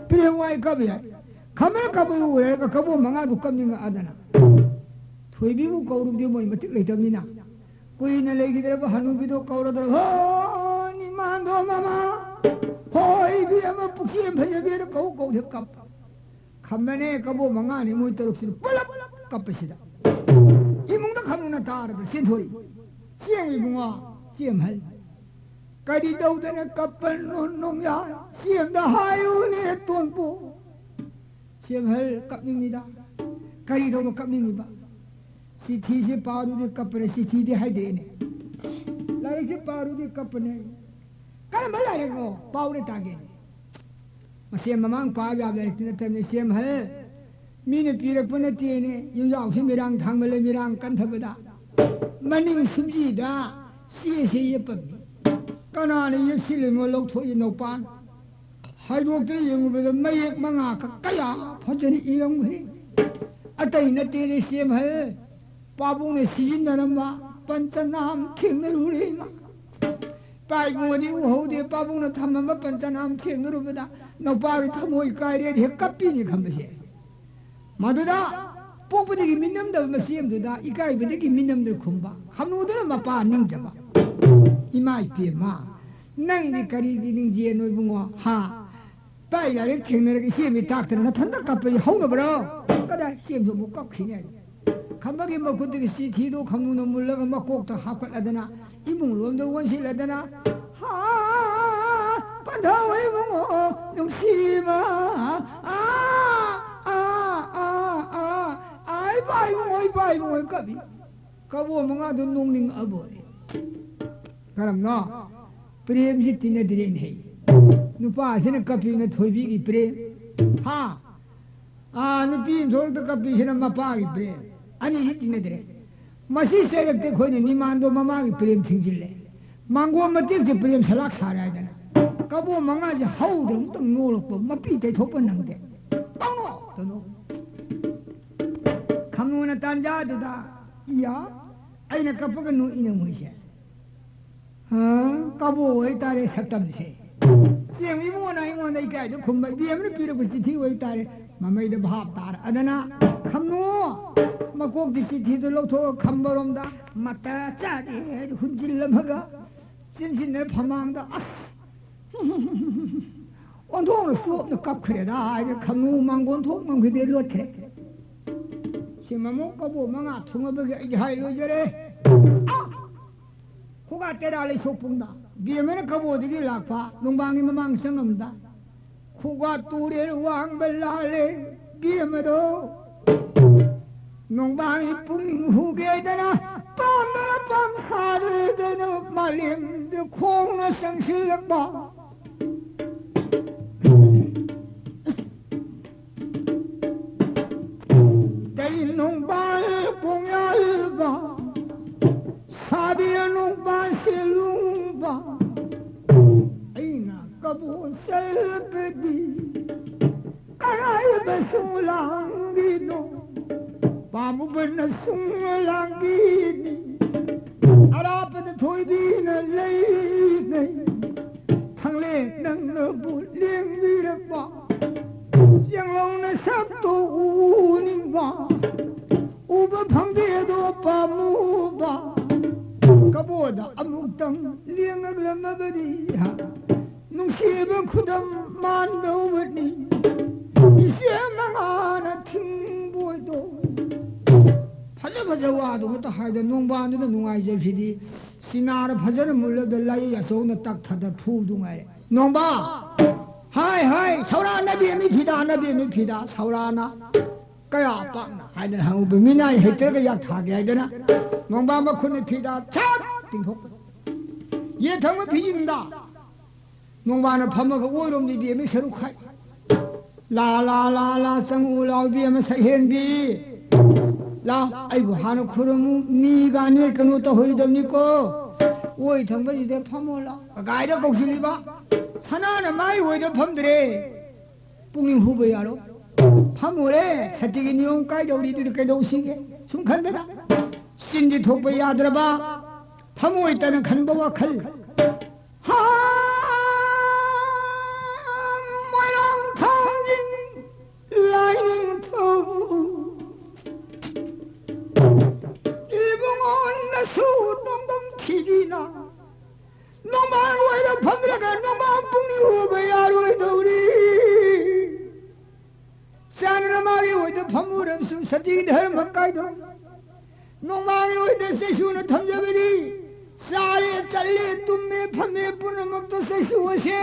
ꯄ꯭ꯔꯦꯝ ꯋꯥꯏ ꯀꯞꯄꯤ ꯍꯥꯏ꯫ ꯈꯝꯕꯅ ꯀꯞꯄꯗꯨ ꯎꯔꯒ ꯀꯕꯣꯛ ꯃꯉꯥꯗꯨ ꯀꯞꯅꯤꯡꯉꯛꯑꯗꯅ, ꯊꯣꯏꯕꯤꯕꯨ ꯀꯧꯔꯨꯕꯗꯤ ꯃꯣꯏ ꯃꯇꯤꯛ ꯂꯩꯇꯕꯅꯤꯅ, ꯀꯨꯏꯅ ꯂꯩꯈꯤꯗ꯭ꯔꯕ ꯍꯅꯨꯕꯤꯗꯣ ꯀꯧꯔꯗꯅ, "ꯍꯣ, ꯅꯤꯃꯥꯟꯗꯣ ꯃꯃꯥ, ꯍꯣ, ꯏꯕꯦꯝꯃ, ꯄꯨꯈ꯭ꯔꯤ ꯑꯃ ꯐꯖꯕꯤꯗ ꯀꯧ ꯀꯧꯗꯦ ꯀꯞꯄ"꯫ ꯈꯝꯕꯅꯦ ꯀꯕꯣꯛ ꯃꯉꯥꯅꯤ ꯃꯣꯏ ꯇꯔꯨꯛꯁꯤꯅ ꯄꯨꯂꯞ ꯀꯞꯄꯁꯤꯗ ꯏꯃꯨꯡꯗ ꯈꯝꯕꯅ ꯇꯥꯔꯗ ꯆꯦꯟꯊꯣꯔꯛꯏ꯫ "ꯆꯦꯝ ꯏꯕꯨꯡꯉꯣ, ꯆꯦꯝꯍꯜ꯫ ꯀꯔꯤ ꯇꯧꯗꯅ ꯀꯞꯄꯅꯣ ꯅꯣꯡꯌꯥ? ꯆꯦꯝꯗ ꯍꯥꯏꯌꯨꯅꯦ ꯇꯣꯟꯄꯣ꯫ ꯆꯦꯝꯍꯜ ꯀꯞꯅꯤꯡꯉꯤꯗ꯫ ꯀꯔꯤ ꯇꯧꯗꯅ ꯀꯞꯅꯤꯡꯉꯤꯕ? ꯆꯤꯊꯤꯁꯤ ꯄꯥꯔꯨꯗꯤ ꯀꯞꯄꯅꯦ, ꯆꯤꯊꯤꯗꯤ ꯍꯥꯏꯗꯦꯅꯦ꯫ ꯂꯥꯏꯔꯤꯛꯁꯤ ꯄꯥꯔꯨꯗꯤ ꯀꯞꯄꯅꯦ꯫ ꯀꯔꯝꯕ ꯂꯥꯏꯔꯤꯛꯅꯣ? ꯄꯥꯎꯅꯦ ꯇꯥꯒꯦꯅꯦ"꯫ ꯃꯁꯤ ꯃꯃꯥꯡ ꯄꯥꯕ ꯌꯥꯕ ꯂꯥꯏꯔꯤꯛꯇꯤ ꯅꯠꯇꯕꯅꯤ, ꯁꯦꯝꯍꯜ꯫ ꯃꯤꯅ ꯄꯤꯔꯛꯄ ꯅꯠꯇꯦꯅꯦ꯫ ꯌꯨꯝꯖꯥꯎꯁꯤ ꯃꯤꯔꯥꯡ ꯊꯥꯡꯃꯜꯂꯦ, ꯃꯤꯔꯥꯡ ꯀꯟꯊꯕꯗ ꯃꯅꯤꯡ ꯁꯨꯝꯖꯤꯗ ꯆꯦꯁꯦ ꯌꯦꯞꯄꯝꯃꯤ꯫ ꯀꯅꯥꯅ ꯌꯦꯞꯁꯤꯜꯂꯤꯅꯣ? ꯂꯧꯊꯣꯛꯏ ꯅꯧꯄꯥꯅ꯫ ꯍꯥꯏꯗꯣꯛꯇꯅ ꯌꯦꯡꯉꯨꯕꯗ ꯃꯌꯦꯛ ꯃꯉꯥ ꯈꯛ ꯀꯌꯥ ꯐꯖꯅ ꯏꯔꯝꯈ꯭ꯔꯦ꯫ ꯑꯇꯩ ꯅꯠꯇꯦꯅꯦ, ꯁꯦꯝꯍꯜ꯫ ꯄꯥꯕꯨꯡꯅ ꯁꯤꯖꯤꯟꯅꯔꯝꯕ ꯄꯟꯆꯅꯥꯝ ꯊꯦꯡꯅꯔꯨꯔꯦ ꯏꯃꯥ꯫ ꯏꯄꯥ ꯏꯕꯨꯡꯉꯣꯗꯤ ꯎꯍꯧꯗꯦ, ꯄꯥꯕꯨꯡꯅ ꯊꯝꯃꯝꯕ ꯄꯟꯆꯅꯥꯝ ꯊꯦꯡꯅꯔꯨꯕꯗ ꯅꯧꯄꯥꯒꯤ ꯊꯃꯣꯏ ꯀꯥꯏꯔꯦ, ꯍꯦꯛ ꯀꯞꯄꯤꯅꯤ ꯈꯝꯕꯁꯦ꯫ ꯃꯗꯨꯗ ꯄꯣꯛꯄꯗꯒꯤ ꯃꯤꯅꯝꯗꯕ ꯃꯆꯦꯝꯗꯨꯗ ꯏꯀꯥꯏꯕꯗꯒꯤ ꯃꯤꯅꯝꯗ ꯈꯨꯝꯕ ꯈꯝꯅꯨꯗꯨꯅ ꯃꯄꯥ ꯅꯤꯡꯗꯕ꯫ "ꯏꯃꯥ ꯏꯄꯦꯝꯃ, ꯅꯪꯗꯤ ꯀꯔꯤꯒꯤ ꯅꯤꯡꯖꯦꯜꯅꯣ ꯏꯕꯨꯡꯉꯣ, ꯍꯥ? ꯇꯥꯏ ꯂꯥꯏꯔꯤꯛ ꯊꯦꯡꯅꯔꯒ ꯏꯆꯦꯝꯗꯤ ꯇꯥꯛꯇꯅ ꯅꯊꯟꯇ ꯀꯞꯄꯗꯤ ꯍꯧꯅꯕ꯭ꯔꯣ?" ꯀꯗꯥꯏ ꯏꯆꯦꯝꯁꯨ ꯑꯃꯨꯛ ꯀꯞꯈꯤꯅꯤ ꯍꯥꯏꯅ ꯈꯝꯕꯒꯤ ꯃꯈꯨꯠꯇꯒꯤ ꯆꯤꯊꯤꯗꯨ ꯈꯝꯅꯨꯅ ꯃꯨꯜꯂꯒ ꯃꯀꯣꯛꯇ ꯍꯥꯞꯀꯠꯂꯗꯅ ꯏꯃꯨꯡ ꯂꯣꯝꯗ ꯑꯣꯟꯁꯤꯜꯂꯗꯅ, "ꯍꯥ, ꯄꯟꯊꯧ ꯏꯕꯨꯡꯉꯣ ꯅꯨꯡꯁꯤꯕ, ꯑꯥ, ꯑꯥ, ꯑꯥ, ꯑꯥ, ꯑꯥ, ꯏꯄꯥ ꯏꯕꯨꯡꯉꯣ, ꯏꯄꯥ ꯏꯕꯨꯡꯉꯣ" ꯀꯞꯄꯤ꯫ ꯀꯕꯣꯛ ꯃꯉꯥꯗꯨ ꯅꯣꯡꯅꯤꯡꯉꯛꯑꯕꯣꯅꯦ꯫ ꯀꯔꯝꯅꯣ? ꯄ꯭ꯔꯦꯝꯁꯤ ꯇꯤꯟꯅꯗ꯭ꯔꯦꯅꯦ ꯍꯦ꯫ ꯅꯨꯄꯥꯁꯤꯅ ꯀꯞꯄꯤꯅ ꯊꯣꯏꯕꯤꯒꯤ ꯄ꯭ꯔꯦꯝ꯫ ꯍꯥ? ꯑꯥ, ꯅꯨꯄꯤ ꯑꯃ ꯊꯣꯛꯂꯛꯇ ꯀꯞꯄꯤꯁꯤꯅ ꯃꯄꯥꯒꯤ ꯄ꯭ꯔꯦꯝ꯫ ꯑꯅꯤꯁꯤ ꯇꯤꯟꯅꯗ꯭ꯔꯦ꯫ ꯃꯁꯤ ꯆꯩꯔꯛꯇ ꯑꯩꯈꯣꯏꯅ ꯅꯤꯃꯥꯟꯗꯣ ꯃꯃꯥꯒꯤ ꯄ꯭ꯔꯦꯝ ꯊꯤꯡꯖꯤꯜꯂꯦ꯫ ꯃꯥꯡꯒꯣꯟ ꯃꯇꯦꯛꯁꯦ ꯄ꯭ꯔꯦꯝ ꯁꯂꯥꯛ ꯁꯥꯔꯦ ꯍꯥꯏꯗꯅ꯫ ꯀꯕꯣꯛ ꯃꯉꯥꯁꯦ ꯍꯧꯗ꯭ꯔ ꯑꯃꯨꯛꯇꯪ ꯅꯣꯛꯂꯛꯄ, ꯃꯄꯤ ꯇꯩꯊꯣꯛꯄ ꯅꯪꯗꯦ꯫ ꯄꯪꯅꯣꯛꯇ ꯅꯣꯛ꯫ ꯈꯝꯅꯨ ꯇꯥꯟꯖꯥꯗꯨꯗ, ꯏꯌꯥ, ꯑꯩꯅ ꯀꯞꯄꯒ ꯅꯣꯛꯏꯅ ꯃꯣꯏꯁꯦ꯫ ꯍꯥ? ꯀꯕꯣꯛ ꯑꯣꯏꯇꯥꯔꯦ ꯁꯛꯇꯝꯁꯦ꯫ ꯆꯦꯡ ꯏꯕꯨꯡꯉꯣꯅ ꯑꯩꯉꯣꯟꯗ ꯏꯀꯥꯏꯗ ꯈꯨꯝꯕ, ꯏꯕꯦꯝꯃꯅ ꯄꯤꯔꯛꯄ ꯆꯤꯊꯤ ꯑꯣꯏꯇꯥꯔꯦ꯫ ꯃꯃꯩꯗ ꯚꯥꯞ ꯇꯥꯔꯦ꯫ ꯑꯗꯨꯅ ꯈꯝꯅꯨ ꯃꯀꯣꯛꯀꯤ ꯆꯤꯊꯤꯗꯨ ꯂꯧꯊꯣꯛꯑ ꯈꯝꯕꯔꯣꯝꯗ ꯃꯇ ꯆꯥꯗꯦ ꯍꯥꯏꯗ ꯍꯨꯟꯖꯤꯜꯂꯝꯃꯒ ꯆꯤꯟꯁꯤꯟꯅ ꯐꯃꯥꯡꯗ ꯑꯁ ꯑꯣꯟꯊꯣꯛꯅ ꯆꯣꯞꯅ ꯀꯞꯈ꯭ꯔꯦꯗ ꯍꯥꯏꯗꯅ ꯈꯝꯅꯨ ꯃꯥꯡꯒꯣꯟ ꯊꯣꯛ ꯉꯝꯈꯤꯗꯦ, ꯂꯣꯠꯈ꯭ꯔꯦ꯫ ꯁꯤ ꯃꯃꯧ ꯀꯕꯣꯛ ꯃꯉꯥ ꯊꯨꯡꯉꯕꯒꯤ ꯑꯩꯗꯤ ꯍꯥꯏ ꯂꯣꯏꯖꯔꯦ꯫ ꯑꯥ! ꯈꯨꯒꯥ ꯇꯦꯔꯥ ꯂꯩꯁꯣꯛ ꯄꯨꯡꯗ ꯕꯦꯝꯃꯅ ꯀꯕꯣꯗꯒꯤ ꯂꯥꯛꯄ ꯅꯣꯡꯕꯥꯡꯒꯤ ꯃꯃꯥꯡ ꯆꯪꯉꯝꯗ ꯈꯨꯒꯥ ꯇꯨꯔꯦꯜ ꯋꯥꯡꯕ ꯂꯥꯜꯂꯦ ꯕꯦꯝꯃꯗꯣ꯫ ꯅꯣꯡꯕꯥꯡꯒꯤ ꯄꯨꯛꯅꯤꯡ ꯍꯨꯒꯦꯗꯅ ꯄꯥꯝꯕꯅ ꯄꯥꯝ ꯁꯥꯔꯦꯗꯅ ꯃꯥꯂꯦꯝꯗ ꯈꯣꯡꯅ ꯆꯪꯁꯤꯜꯂꯛꯄ꯫ ꯇꯩ ꯅꯣꯡꯕꯥꯜ ꯀꯣꯡꯌꯥꯜꯕ ꯁꯥꯕꯤ ꯅꯣꯡꯕꯥꯜ ꯁꯦꯂꯨꯡꯕ ꯑꯩꯅ ꯀꯕꯣ ꯆꯠꯄꯗꯤ ꯀꯔꯥꯏꯕꯁꯨ ꯂꯥꯡꯒꯤꯅꯣ ꯄꯥꯝꯃꯨꯕꯅ ꯁꯨꯡ ꯂꯥꯡꯒꯤꯅꯤ ꯑꯔꯥꯞꯄꯗ ꯊꯣꯏꯕꯤꯅ ꯂꯩꯅꯩ ꯊꯪꯂꯦ ꯅꯪꯅꯕꯨ ꯂꯦꯡꯕꯤꯔꯛꯄ ꯆꯦꯡꯂꯧꯅ ꯁꯛꯇꯣ ꯎꯅꯤꯡꯕ ꯎꯕ ꯐꯪꯗꯦꯗꯣ ꯄꯥꯝꯃꯨꯕ ꯀꯕꯣꯗ ꯑꯃꯨꯛꯇꯪ ꯂꯦꯡꯉꯛꯂꯝꯃꯕꯗꯤ ꯍꯥ ꯅꯨꯡꯁꯤꯕ ꯈꯨꯗꯝ ꯃꯥꯟꯗꯧꯕꯅꯤ ꯏꯆꯦ ꯃꯉꯥꯅ ꯊꯤꯡꯕꯣꯏꯗꯣ ꯐꯖ ꯐꯖ ꯋꯥꯗꯨ ꯈꯛꯇ ꯍꯥꯏꯕꯗ ꯅꯣꯡꯕꯥꯟꯗꯨꯅ ꯅꯨꯡꯉꯥꯏꯖꯕꯁꯤꯗꯤ ꯁꯤꯅꯥꯔ ꯐꯖꯅ ꯃꯨꯜꯂꯕꯗ ꯂꯥꯏ ꯑꯆꯧꯅ ꯇꯛꯊꯗ ꯐꯨꯕꯗꯨ ꯉꯥꯏꯔꯦ꯫ ꯅꯣꯡꯕꯥ ꯍꯥꯏ ꯍꯥꯏ ꯁꯧꯔꯥ ꯅꯕꯦꯝꯃꯤ ꯐꯤꯗꯥ ꯅꯕꯦꯝꯃꯤ ꯐꯤꯗꯥ ꯁꯧꯔꯥꯅ ꯀꯌꯥ ꯄꯥꯛꯅ ꯍꯥꯏꯗꯅ ꯍꯪꯉꯨꯕ ꯃꯤꯅꯥꯏ ꯍꯩꯇ꯭ꯔꯒ ꯌꯥꯛ ꯊꯥꯒꯦ ꯍꯥꯏꯗꯅ ꯅꯣꯡꯕꯥ ꯃꯈꯨꯠꯅ ꯐꯤꯗꯥ ꯊꯠ ꯇꯤꯡꯊꯣꯛꯄ ꯌꯦꯠ ꯊꯪꯕ ꯐꯤꯖꯤꯟꯗ ꯅꯣꯡꯕꯥꯅ ꯐꯝꯃꯒ ꯑꯣꯏꯔꯣꯝꯗꯤ ꯕꯦꯝꯃꯤ ꯁꯔꯨꯛ ꯈꯥꯏ ꯂꯥ ꯂꯥ ꯂꯥ ꯂꯥ ꯆꯪꯉꯨ ꯂꯥꯎ ꯏꯕꯦꯝꯃ ꯁꯛꯍꯦꯟꯕꯤ ꯂꯥꯎ ꯑꯩꯕꯨ ꯍꯥꯟꯅ ꯈꯨꯔꯨꯝꯃꯨ ꯃꯤꯒ ꯅꯦꯛꯀꯅꯨ ꯇꯧꯍꯩꯗꯕꯅꯤꯀꯣ ꯑꯣꯏ ꯊꯪꯕꯁꯤꯗ ꯐꯝꯃꯣ ꯂꯥꯎ ꯀꯀꯥꯏꯗ ꯀꯧꯁꯤꯜꯂꯤꯕ ꯁꯅꯥꯅ ꯃꯥꯏ ꯑꯣꯏꯗ ꯐꯝꯗ꯭ꯔꯦ ꯄꯨꯛꯅꯤꯡ ꯍꯨꯕ ꯌꯥꯔꯣ ꯐꯝꯃꯨꯔꯦ꯫ ꯁꯇꯤꯒꯤ ꯅꯤꯌꯣꯝ ꯀꯥꯏꯗꯧꯔꯤ? ꯑꯗꯨꯗꯤ ꯀꯩꯗꯧꯁꯤꯒꯦ? ꯁꯨꯝ ꯈꯟꯕꯗ ꯆꯤꯟꯗꯤ ꯊꯣꯛꯄ ꯌꯥꯗ꯭ꯔꯕ, ꯊꯃꯣꯏꯇꯅ ꯈꯟꯕ ꯋꯥꯈꯜ꯫ ꯍꯥ! ꯃꯣꯏꯔꯥꯡ ꯊꯥꯡꯖꯤꯡ ꯂꯥꯏꯅꯤꯡꯊꯧ ꯏꯕꯨꯡꯉꯣ ꯅꯁꯨ ꯅꯣꯡꯗꯝ ꯊꯤꯕꯤꯅ ꯅꯣꯡꯃꯥꯡ ꯑꯣꯏꯗ ꯐꯝꯗ꯭ꯔꯒ ꯅꯣꯡꯃꯥꯡ ꯄꯨꯡꯅꯤ ꯍꯨꯕ ꯌꯥꯔꯣꯏꯗꯧꯔꯤ꯫ ꯆꯥꯅꯅ ꯃꯥꯒꯤ ꯑꯣꯏꯗ ꯐꯝꯃꯨꯔꯕꯁꯨ ꯁꯇꯤ ꯙꯔꯃ ꯀꯥꯏꯗꯧ꯫ ꯅꯣꯡꯃꯥꯡꯒꯤ ꯑꯣꯏꯗ ꯆꯩꯁꯨꯅ ꯊꯝꯖꯕꯗꯤ ꯆꯥꯔꯦ, ꯆꯠꯂꯦ, ꯇꯨꯝꯃꯦ, ꯐꯝꯃꯦ, ꯄꯨꯝꯅꯃꯛꯇ ꯆꯩꯁꯨ ꯑꯁꯦ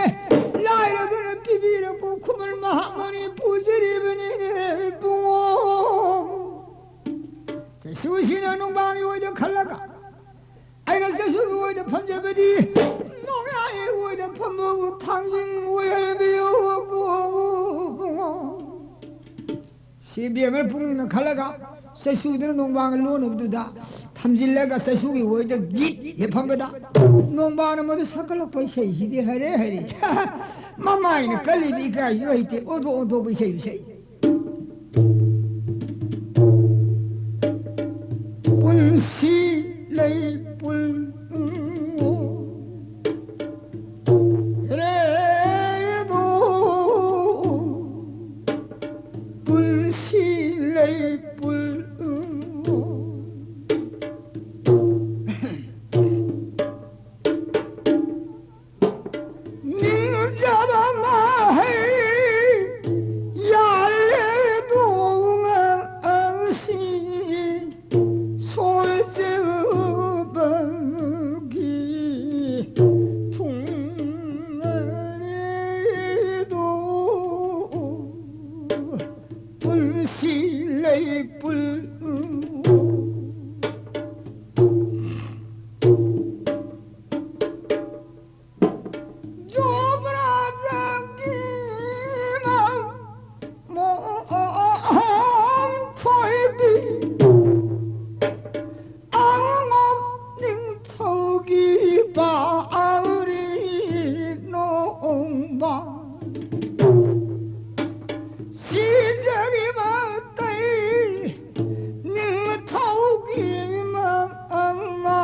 ꯂꯥꯏꯔꯕꯅ ꯄꯤꯕꯤꯔꯛꯄ ꯈꯨꯃꯟ ꯃꯍꯥꯛꯃꯅꯤ ꯄꯨꯖꯔꯤꯕꯅꯤꯅꯦ ꯏꯕꯨꯡꯉꯣ꯫ ꯆꯩꯁꯨꯁꯤꯅ ꯅꯣꯡꯃꯥꯡꯒꯤ ꯑꯣꯏꯗ ꯈꯜꯂꯒ ꯑꯩꯅ ꯆꯩꯁꯨꯒꯤ ꯑꯣꯏꯗ ꯐꯝꯖꯕꯗꯤ ꯅꯣꯡꯌꯥꯏ ꯑꯣꯏꯗ ꯐꯝꯕꯕꯨ ꯊꯥꯡꯖꯤꯡ ꯑꯣꯏꯍꯟꯕꯤꯌꯨ ꯏꯕꯨꯡꯉꯣ꯫ ꯁꯤ ꯕꯦꯝꯃ ꯄꯨꯛꯅꯤꯡꯅ ꯈꯜꯂꯒ ꯆꯩꯁꯨꯗꯨꯅ ꯅꯣꯡꯕꯥꯟꯒ ꯂꯣꯟꯅꯕꯗꯨꯗ ꯊꯝꯖꯤꯜꯂꯒ ꯆꯩꯁꯨꯒꯤ ꯑꯣꯏꯗ ꯒꯤꯠ ꯍꯦꯛ ꯐꯝꯕꯗ ꯅꯣꯡꯕꯥꯟꯅ ꯃꯗꯨ ꯁꯛꯀꯠꯂꯛꯄ ꯏꯁꯩꯁꯤꯗꯤ ꯍꯩꯔꯦ ꯍꯩꯔꯦ꯫ ꯃꯃꯥꯏꯅ ꯀꯜꯂꯤꯗꯤ ꯏꯀꯥꯏꯁꯨ ꯍꯩꯇꯦ, ꯑꯣꯟꯊꯣꯛ ꯑꯣꯟꯊꯣꯛꯄ ꯏꯁꯩ ꯏꯁꯩ꯫ ꯄꯨꯟꯁꯤ ꯂꯩ ꯄꯨꯟ ꯔꯦꯗꯣ ꯄꯨꯟꯁꯤ ꯂꯩ ꯄꯨꯜ ꯅꯤꯡꯖꯕ ꯃꯍꯩ ꯌꯥꯜꯂꯦ ꯗꯣꯡ ꯑꯁꯤ ꯁꯣꯏ ꯏꯃꯥ ꯑꯃ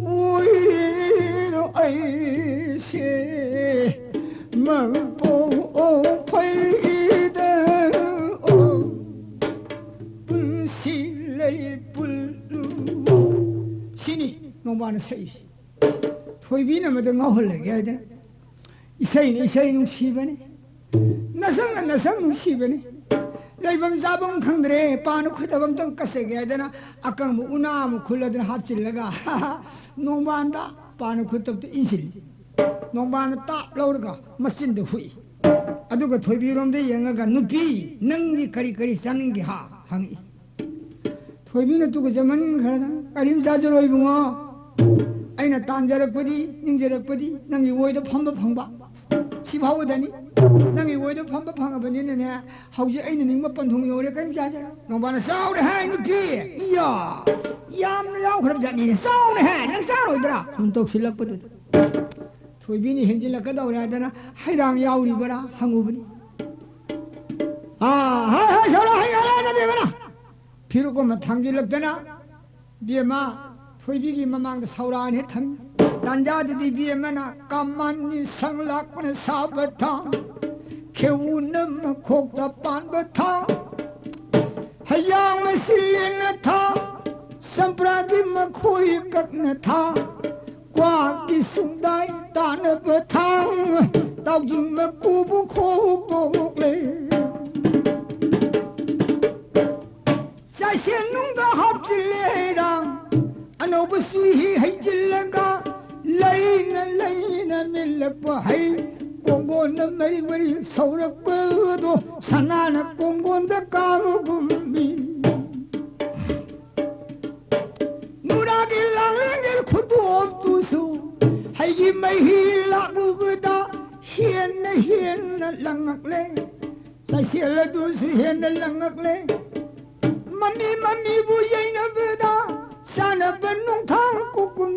ꯑꯣꯏꯔꯤꯗꯣ ꯑꯩꯁꯦ ꯃꯄꯣꯛ ꯐꯩꯗ ꯄꯨꯟꯁꯤ ꯂꯩ ꯄꯨꯜꯂꯨ꯫ ꯁꯤꯅꯤ ꯅꯣꯡꯕꯥꯅ ꯁꯛꯏꯁꯤ꯫ ꯊꯣꯏꯕꯤꯅ ꯃꯗꯨ ꯉꯥꯎꯍꯜꯂꯒꯦ ꯍꯥꯏꯗꯅ꯫ ꯏꯁꯩꯅꯤ ꯏꯁꯩ ꯅꯨꯡꯁꯤꯕꯅꯤ, ꯅꯁꯛꯅ ꯅꯁꯛ ꯅꯨꯡꯁꯤꯕꯅꯤ꯫ ꯂꯩꯐꯝ ꯆꯥꯐꯝ ꯈꯪꯗ꯭ꯔꯦ, ꯄꯥꯅ ꯈꯨꯠꯇꯕ ꯑꯝꯇꯪ ꯀꯠꯆꯒꯦ ꯍꯥꯏꯗꯅ ꯑꯀꯪꯕ ꯎꯅꯥ ꯑꯃ ꯈꯨꯜꯂꯗꯅ ꯍꯥꯞꯆꯤꯜꯂꯒ ꯅꯣꯡꯕꯥꯟꯗ ꯄꯥꯅ ꯈꯨꯠꯇꯕꯇ ꯏꯟꯁꯤꯜꯂꯤ꯫ ꯅꯣꯡꯕꯥꯟꯅ ꯇꯥꯞ ꯂꯧꯔꯒ ꯃꯆꯤꯟꯗ ꯍꯨꯏ꯫ ꯑꯗꯨꯒ ꯊꯣꯏꯕꯤꯔꯣꯝꯗ ꯌꯦꯡꯉꯒ, "ꯅꯨꯄꯤ, ꯅꯪꯗꯤ ꯀꯔꯤ ꯀꯔꯤ ꯆꯥꯅꯤꯡꯒꯦ ꯍꯥ?" ꯍꯪꯉꯛꯏ꯫ ꯊꯣꯏꯕꯤꯅ ꯇꯨꯀꯠꯆꯃꯟꯈ꯭ꯔꯗꯅ, "ꯀꯔꯤꯝ ꯆꯥꯖꯔꯣꯏ ꯏꯕꯨꯡꯉꯣ꯫ ꯑꯩꯅ ꯇꯥꯟꯖꯔꯛꯄꯗꯤ, ꯅꯤꯡꯖꯔꯛꯄꯗꯤ ꯅꯪꯒꯤ ꯑꯣꯏꯗ ꯐꯝꯕ ꯐꯪꯕ꯫ ꯁꯤ ꯐꯥꯎꯕꯗꯅꯤ꯫ ꯅꯪꯒꯤ ꯑꯣꯏꯗ ꯐꯝꯕ ꯐꯪꯉꯕꯅꯤꯅꯅꯦ, ꯍꯧꯖꯤꯛ ꯑꯩꯅ ꯅꯤꯡꯕ ꯄꯟꯊꯨꯡ ꯌꯧꯔꯦ, ꯀꯔꯤꯝ ꯆꯥꯖꯔꯣꯏ꯫" ꯅꯣꯡꯕꯥꯅ, "ꯆꯥꯎꯔꯦ ꯍꯥꯏ ꯅꯨꯄꯤ꯫ ꯏꯌꯥ, ꯌꯥꯝꯅ ꯌꯥꯎꯈ꯭ꯔꯕ ꯖꯥꯠꯅꯤꯅꯦ꯫ ꯆꯥꯎꯔꯦ ꯍꯥꯏ, ꯅꯪ ꯆꯥꯔꯣꯏꯗ꯭ꯔꯥ?" ꯁꯨꯝ ꯇꯧꯁꯤꯜꯂꯛꯄꯗꯨꯗ ꯊꯣꯏꯕꯤꯅ ꯍꯦꯟꯖꯤꯜꯂꯛꯀꯗꯧꯔꯦ ꯍꯥꯏꯗꯅ, "ꯍꯩꯔꯥꯡ ꯌꯥꯎꯔꯤꯕꯔꯥ?" ꯍꯪꯉꯨꯕꯅꯤ꯫ "ꯑꯥ, ꯍꯥꯏ, ꯍꯥꯏ, ꯁꯧꯔꯥ, ꯍꯩ, ꯍꯩ, ꯍꯩ, ꯅꯠꯇꯦꯕꯅ꯫" ꯐꯤꯔꯨꯛ ꯑꯃ ꯊꯥꯡꯖꯤꯜꯂꯛꯇꯅ, ꯕꯦꯝꯃ, ꯊꯣꯏꯕꯤꯒꯤ ꯃꯃꯥꯡꯗ ꯁꯧꯔꯥꯅ ꯍꯦꯛ ꯊꯝꯃꯤ꯫ ꯇꯥꯟꯖꯥꯗꯨꯗꯤ ꯕꯦꯝꯃꯅ ꯀꯃꯟꯅꯤ ꯁꯪ ꯂꯥꯛꯄꯅ ꯁꯥꯕ ꯊꯥꯡ, ꯈꯦꯎꯅ ꯃꯈꯣꯛꯇ ꯄꯥꯟꯕ ꯊꯥꯡ, ꯍꯩꯌꯥꯡ ꯃꯁꯤꯂꯦꯟꯅ ꯊꯥꯡ, ꯆꯝꯄ꯭ꯔꯥꯒꯤ ꯃꯈꯣꯏ ꯀꯛꯅ ꯊꯥꯡ, ꯀ꯭ꯋꯥꯛꯀꯤ ꯁꯨꯡꯗꯥꯏ ꯇꯥꯅꯕ ꯊꯥꯡ, ꯇꯥꯎꯖꯤꯡ ꯃꯀꯨꯕꯨ ꯈꯣꯛꯇꯣꯛꯂꯦ꯫ ꯆꯥꯏꯁꯦꯟ ꯅꯨꯡꯗ ꯍꯥꯞꯆꯤꯜꯂꯦ ꯍꯩꯔꯥꯡ, ꯑꯅꯧꯕ ꯆꯨꯍꯤ ꯍꯩꯖꯤꯜꯂꯒ, ꯂꯩꯅ ꯂꯩꯅ ꯃꯤꯜꯂꯛꯄ ꯍꯩ, ꯀꯣꯡꯒꯣꯟꯗ ꯃꯔꯤ ꯃꯔꯤ ꯁꯧꯔꯛꯄꯗꯣ, ꯁꯅꯥꯅ ꯀꯣꯡꯒꯣꯟꯗ ꯀꯥꯕꯒꯨꯝ ꯃꯤ꯫ ꯅꯨꯔꯥꯒꯤ ꯂꯥꯡꯂꯦꯟꯒꯤ ꯈꯨꯗꯣꯞꯇꯨꯁꯨ ꯍꯩꯒꯤ ꯃꯍꯤ ꯂꯥꯛꯂꯨꯕꯗ ꯍꯦꯟꯅ ꯍꯦꯟꯅ ꯂꯪꯉꯛꯂꯦ꯫ ꯆꯥꯏꯁꯦꯜ ꯑꯗꯨꯁꯨ ꯍꯦꯟꯅ ꯂꯪꯉꯛꯂꯦ꯫ ꯃꯃꯤ ꯃꯃꯤꯕꯨ ꯌꯩꯅꯕꯗ ꯆꯥꯅꯕ ꯅꯨꯡꯊꯥꯡ ꯀꯨꯀꯨꯝ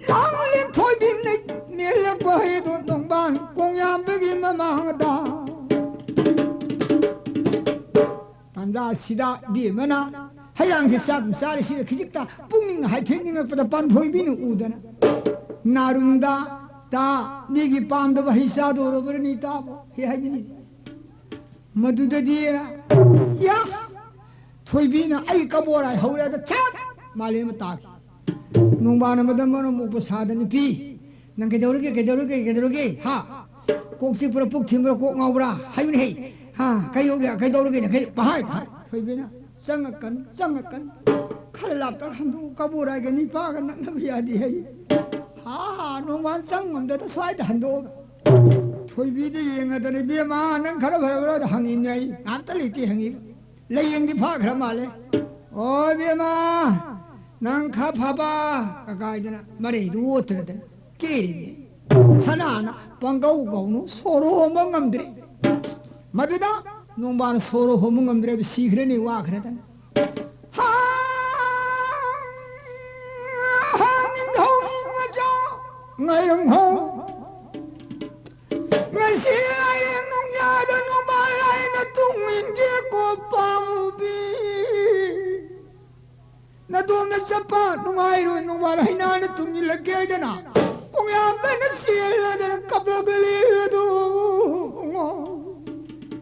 ꯂꯥꯡꯂꯦꯟ ꯊꯣꯏꯕꯤꯅ ꯃꯦꯜꯂꯛꯄ ꯍꯩꯗꯣ ꯅꯣꯡꯕꯥꯟ ꯀꯣꯡꯌꯥꯝꯕꯒꯤ ꯃꯃꯥꯡꯗ꯫ ꯇꯥꯟꯖꯥ ꯑꯁꯤꯗ ꯏꯕꯦꯝꯃꯅ ꯍꯩꯔꯥꯡꯁꯦ ꯆꯥꯛ ꯆꯥꯔꯤꯁꯤꯗ ꯈꯤꯖꯤꯛꯇ ꯄꯨꯛꯅꯤꯡ ꯍꯥꯏꯐꯦꯠ ꯅꯤꯡꯉꯛꯄꯗ ꯄꯥꯟꯊꯣꯏꯕꯤꯅ ꯎꯗꯅ, "ꯅꯥꯔꯨꯝꯗ, ꯇꯥ, ꯃꯤꯒꯤ ꯄꯥꯝꯗꯕ ꯍꯩ ꯆꯥꯗꯣꯔꯕ꯭ꯔꯅꯤ ꯇꯥꯕꯣ?" ꯍꯦ ꯍꯥꯏꯕꯅꯤ꯫ ꯃꯗꯨꯗꯗꯤ, ꯌꯥ! ꯊꯣꯏꯕꯤꯅ ꯑꯩ ꯀꯕꯣꯔꯥꯏ ꯍꯧꯔꯦ ꯑꯗ ꯆꯞ ꯃꯥꯂꯦꯝ ꯑꯃ ꯇꯥꯈꯤ꯫ ꯅꯣꯡꯕꯥꯟ ꯑꯃꯗ ꯃꯔꯝ ꯃꯣꯛꯄ ꯁꯥꯗ, "ꯅꯨꯄꯤ, ꯅꯪ ꯀꯩꯗꯧꯔꯒꯦ, ꯀꯩꯗꯧꯔꯒꯦ, ꯀꯩꯗꯧꯔꯒꯦ? ꯍꯥ? ꯀꯣꯛ ꯆꯤꯛꯄ꯭ꯔꯥ, ꯄꯨꯛ ꯊꯤꯟꯕ꯭ꯔꯥ, ꯀꯣꯛ ꯉꯥꯎꯕ꯭ꯔꯥ? ꯍꯥꯏꯌꯨꯅꯦ ꯍꯦ꯫ ꯍꯥ? ꯀꯩꯗꯧꯒꯦ, ꯀꯩꯗꯧꯔꯒꯦꯅ ꯀꯩ ꯄꯍꯥꯏ, ꯄꯍꯥꯏ?" ꯊꯣꯏꯕꯤꯅ, "ꯆꯪꯉꯛꯀꯅꯨ, ꯆꯪꯉꯛꯀꯅꯨ꯫ ꯈꯔ ꯂꯥꯞꯇ ꯍꯟꯗꯣꯛꯎ, ꯀꯕꯣꯔꯥꯏꯒ ꯅꯤꯄꯥꯒ ꯅꯛꯅꯕ ꯌꯥꯗꯦ" ꯍꯥꯏ꯫ ꯍꯥ, ꯍꯥ, ꯅꯣꯡꯕꯥꯟ ꯆꯪ ꯉꯝꯗꯅ ꯁ꯭ꯋꯥꯏꯗ ꯍꯟꯗꯣꯛꯑꯒ ꯊꯣꯏꯕꯤꯗ ꯌꯦꯡꯉꯗꯅ, "ꯏꯕꯦꯝꯃ, ꯅꯪ ꯈꯔ ꯐꯔꯕ꯭ꯔꯥ?" ꯍꯪꯉꯤꯕꯅꯦ ꯑꯩ꯫ ꯉꯥꯛꯇ ꯂꯩꯇꯦ ꯍꯪꯉꯤꯕ꯫ ꯂꯥꯏꯌꯦꯡꯗꯤ ꯐꯈ꯭ꯔ ꯃꯥꯜꯂꯦ꯫ "ꯑꯣ ꯏꯕꯦꯝꯃ, ꯅꯪ ꯈꯔ ꯐꯕ" ꯀꯀꯥꯏꯗꯅ ꯃꯔꯩꯗꯨ ꯑꯣꯠꯇ꯭ꯔꯗꯅ ꯀꯦꯔꯤꯕꯅꯤ꯫ ꯁꯅꯥꯅ ꯄꯪꯀꯧ ꯀꯧꯅꯨ, ꯁꯣꯔ ꯍꯣꯝꯕ ꯉꯝꯗ꯭ꯔꯦ꯫ ꯃꯗꯨꯗ ꯅꯣꯡꯕꯥꯟ ꯁꯣꯔ ꯍꯣꯝꯕ ꯉꯝꯗ꯭ꯔꯦ, ꯁꯤꯈ꯭ꯔꯅꯤ ꯋꯥꯈ꯭ꯔꯗꯅ꯫ ꯍꯥ! ꯍꯥ! ꯅꯤꯡꯊꯧꯒꯤ ꯃꯆꯥ ꯉꯥꯏꯔꯝꯈꯣ꯫ ꯉꯁꯤ ꯑꯩ ꯅꯨꯡꯌꯥꯗ ꯅꯣꯡꯕꯥꯜ ꯂꯥꯏꯅ ꯇꯨꯡ ꯏꯟꯒꯦꯀꯣ ꯄꯥꯝꯃꯨꯕꯤ꯫ ꯅꯗꯣꯝꯅ ꯆꯠꯄ ꯅꯨꯡꯉꯥꯏꯔꯣꯏ, ꯅꯣꯡꯕꯥꯜ ꯍꯩꯅꯥꯅ ꯇꯨꯡ ꯏꯜꯂꯛꯀꯦ ꯍꯥꯏꯗꯅ ꯈꯣꯡꯌꯥꯝꯗꯅ ꯆꯦꯜꯂꯗꯅ ꯀꯞꯂꯛꯂꯤ ꯑꯗꯨ꯫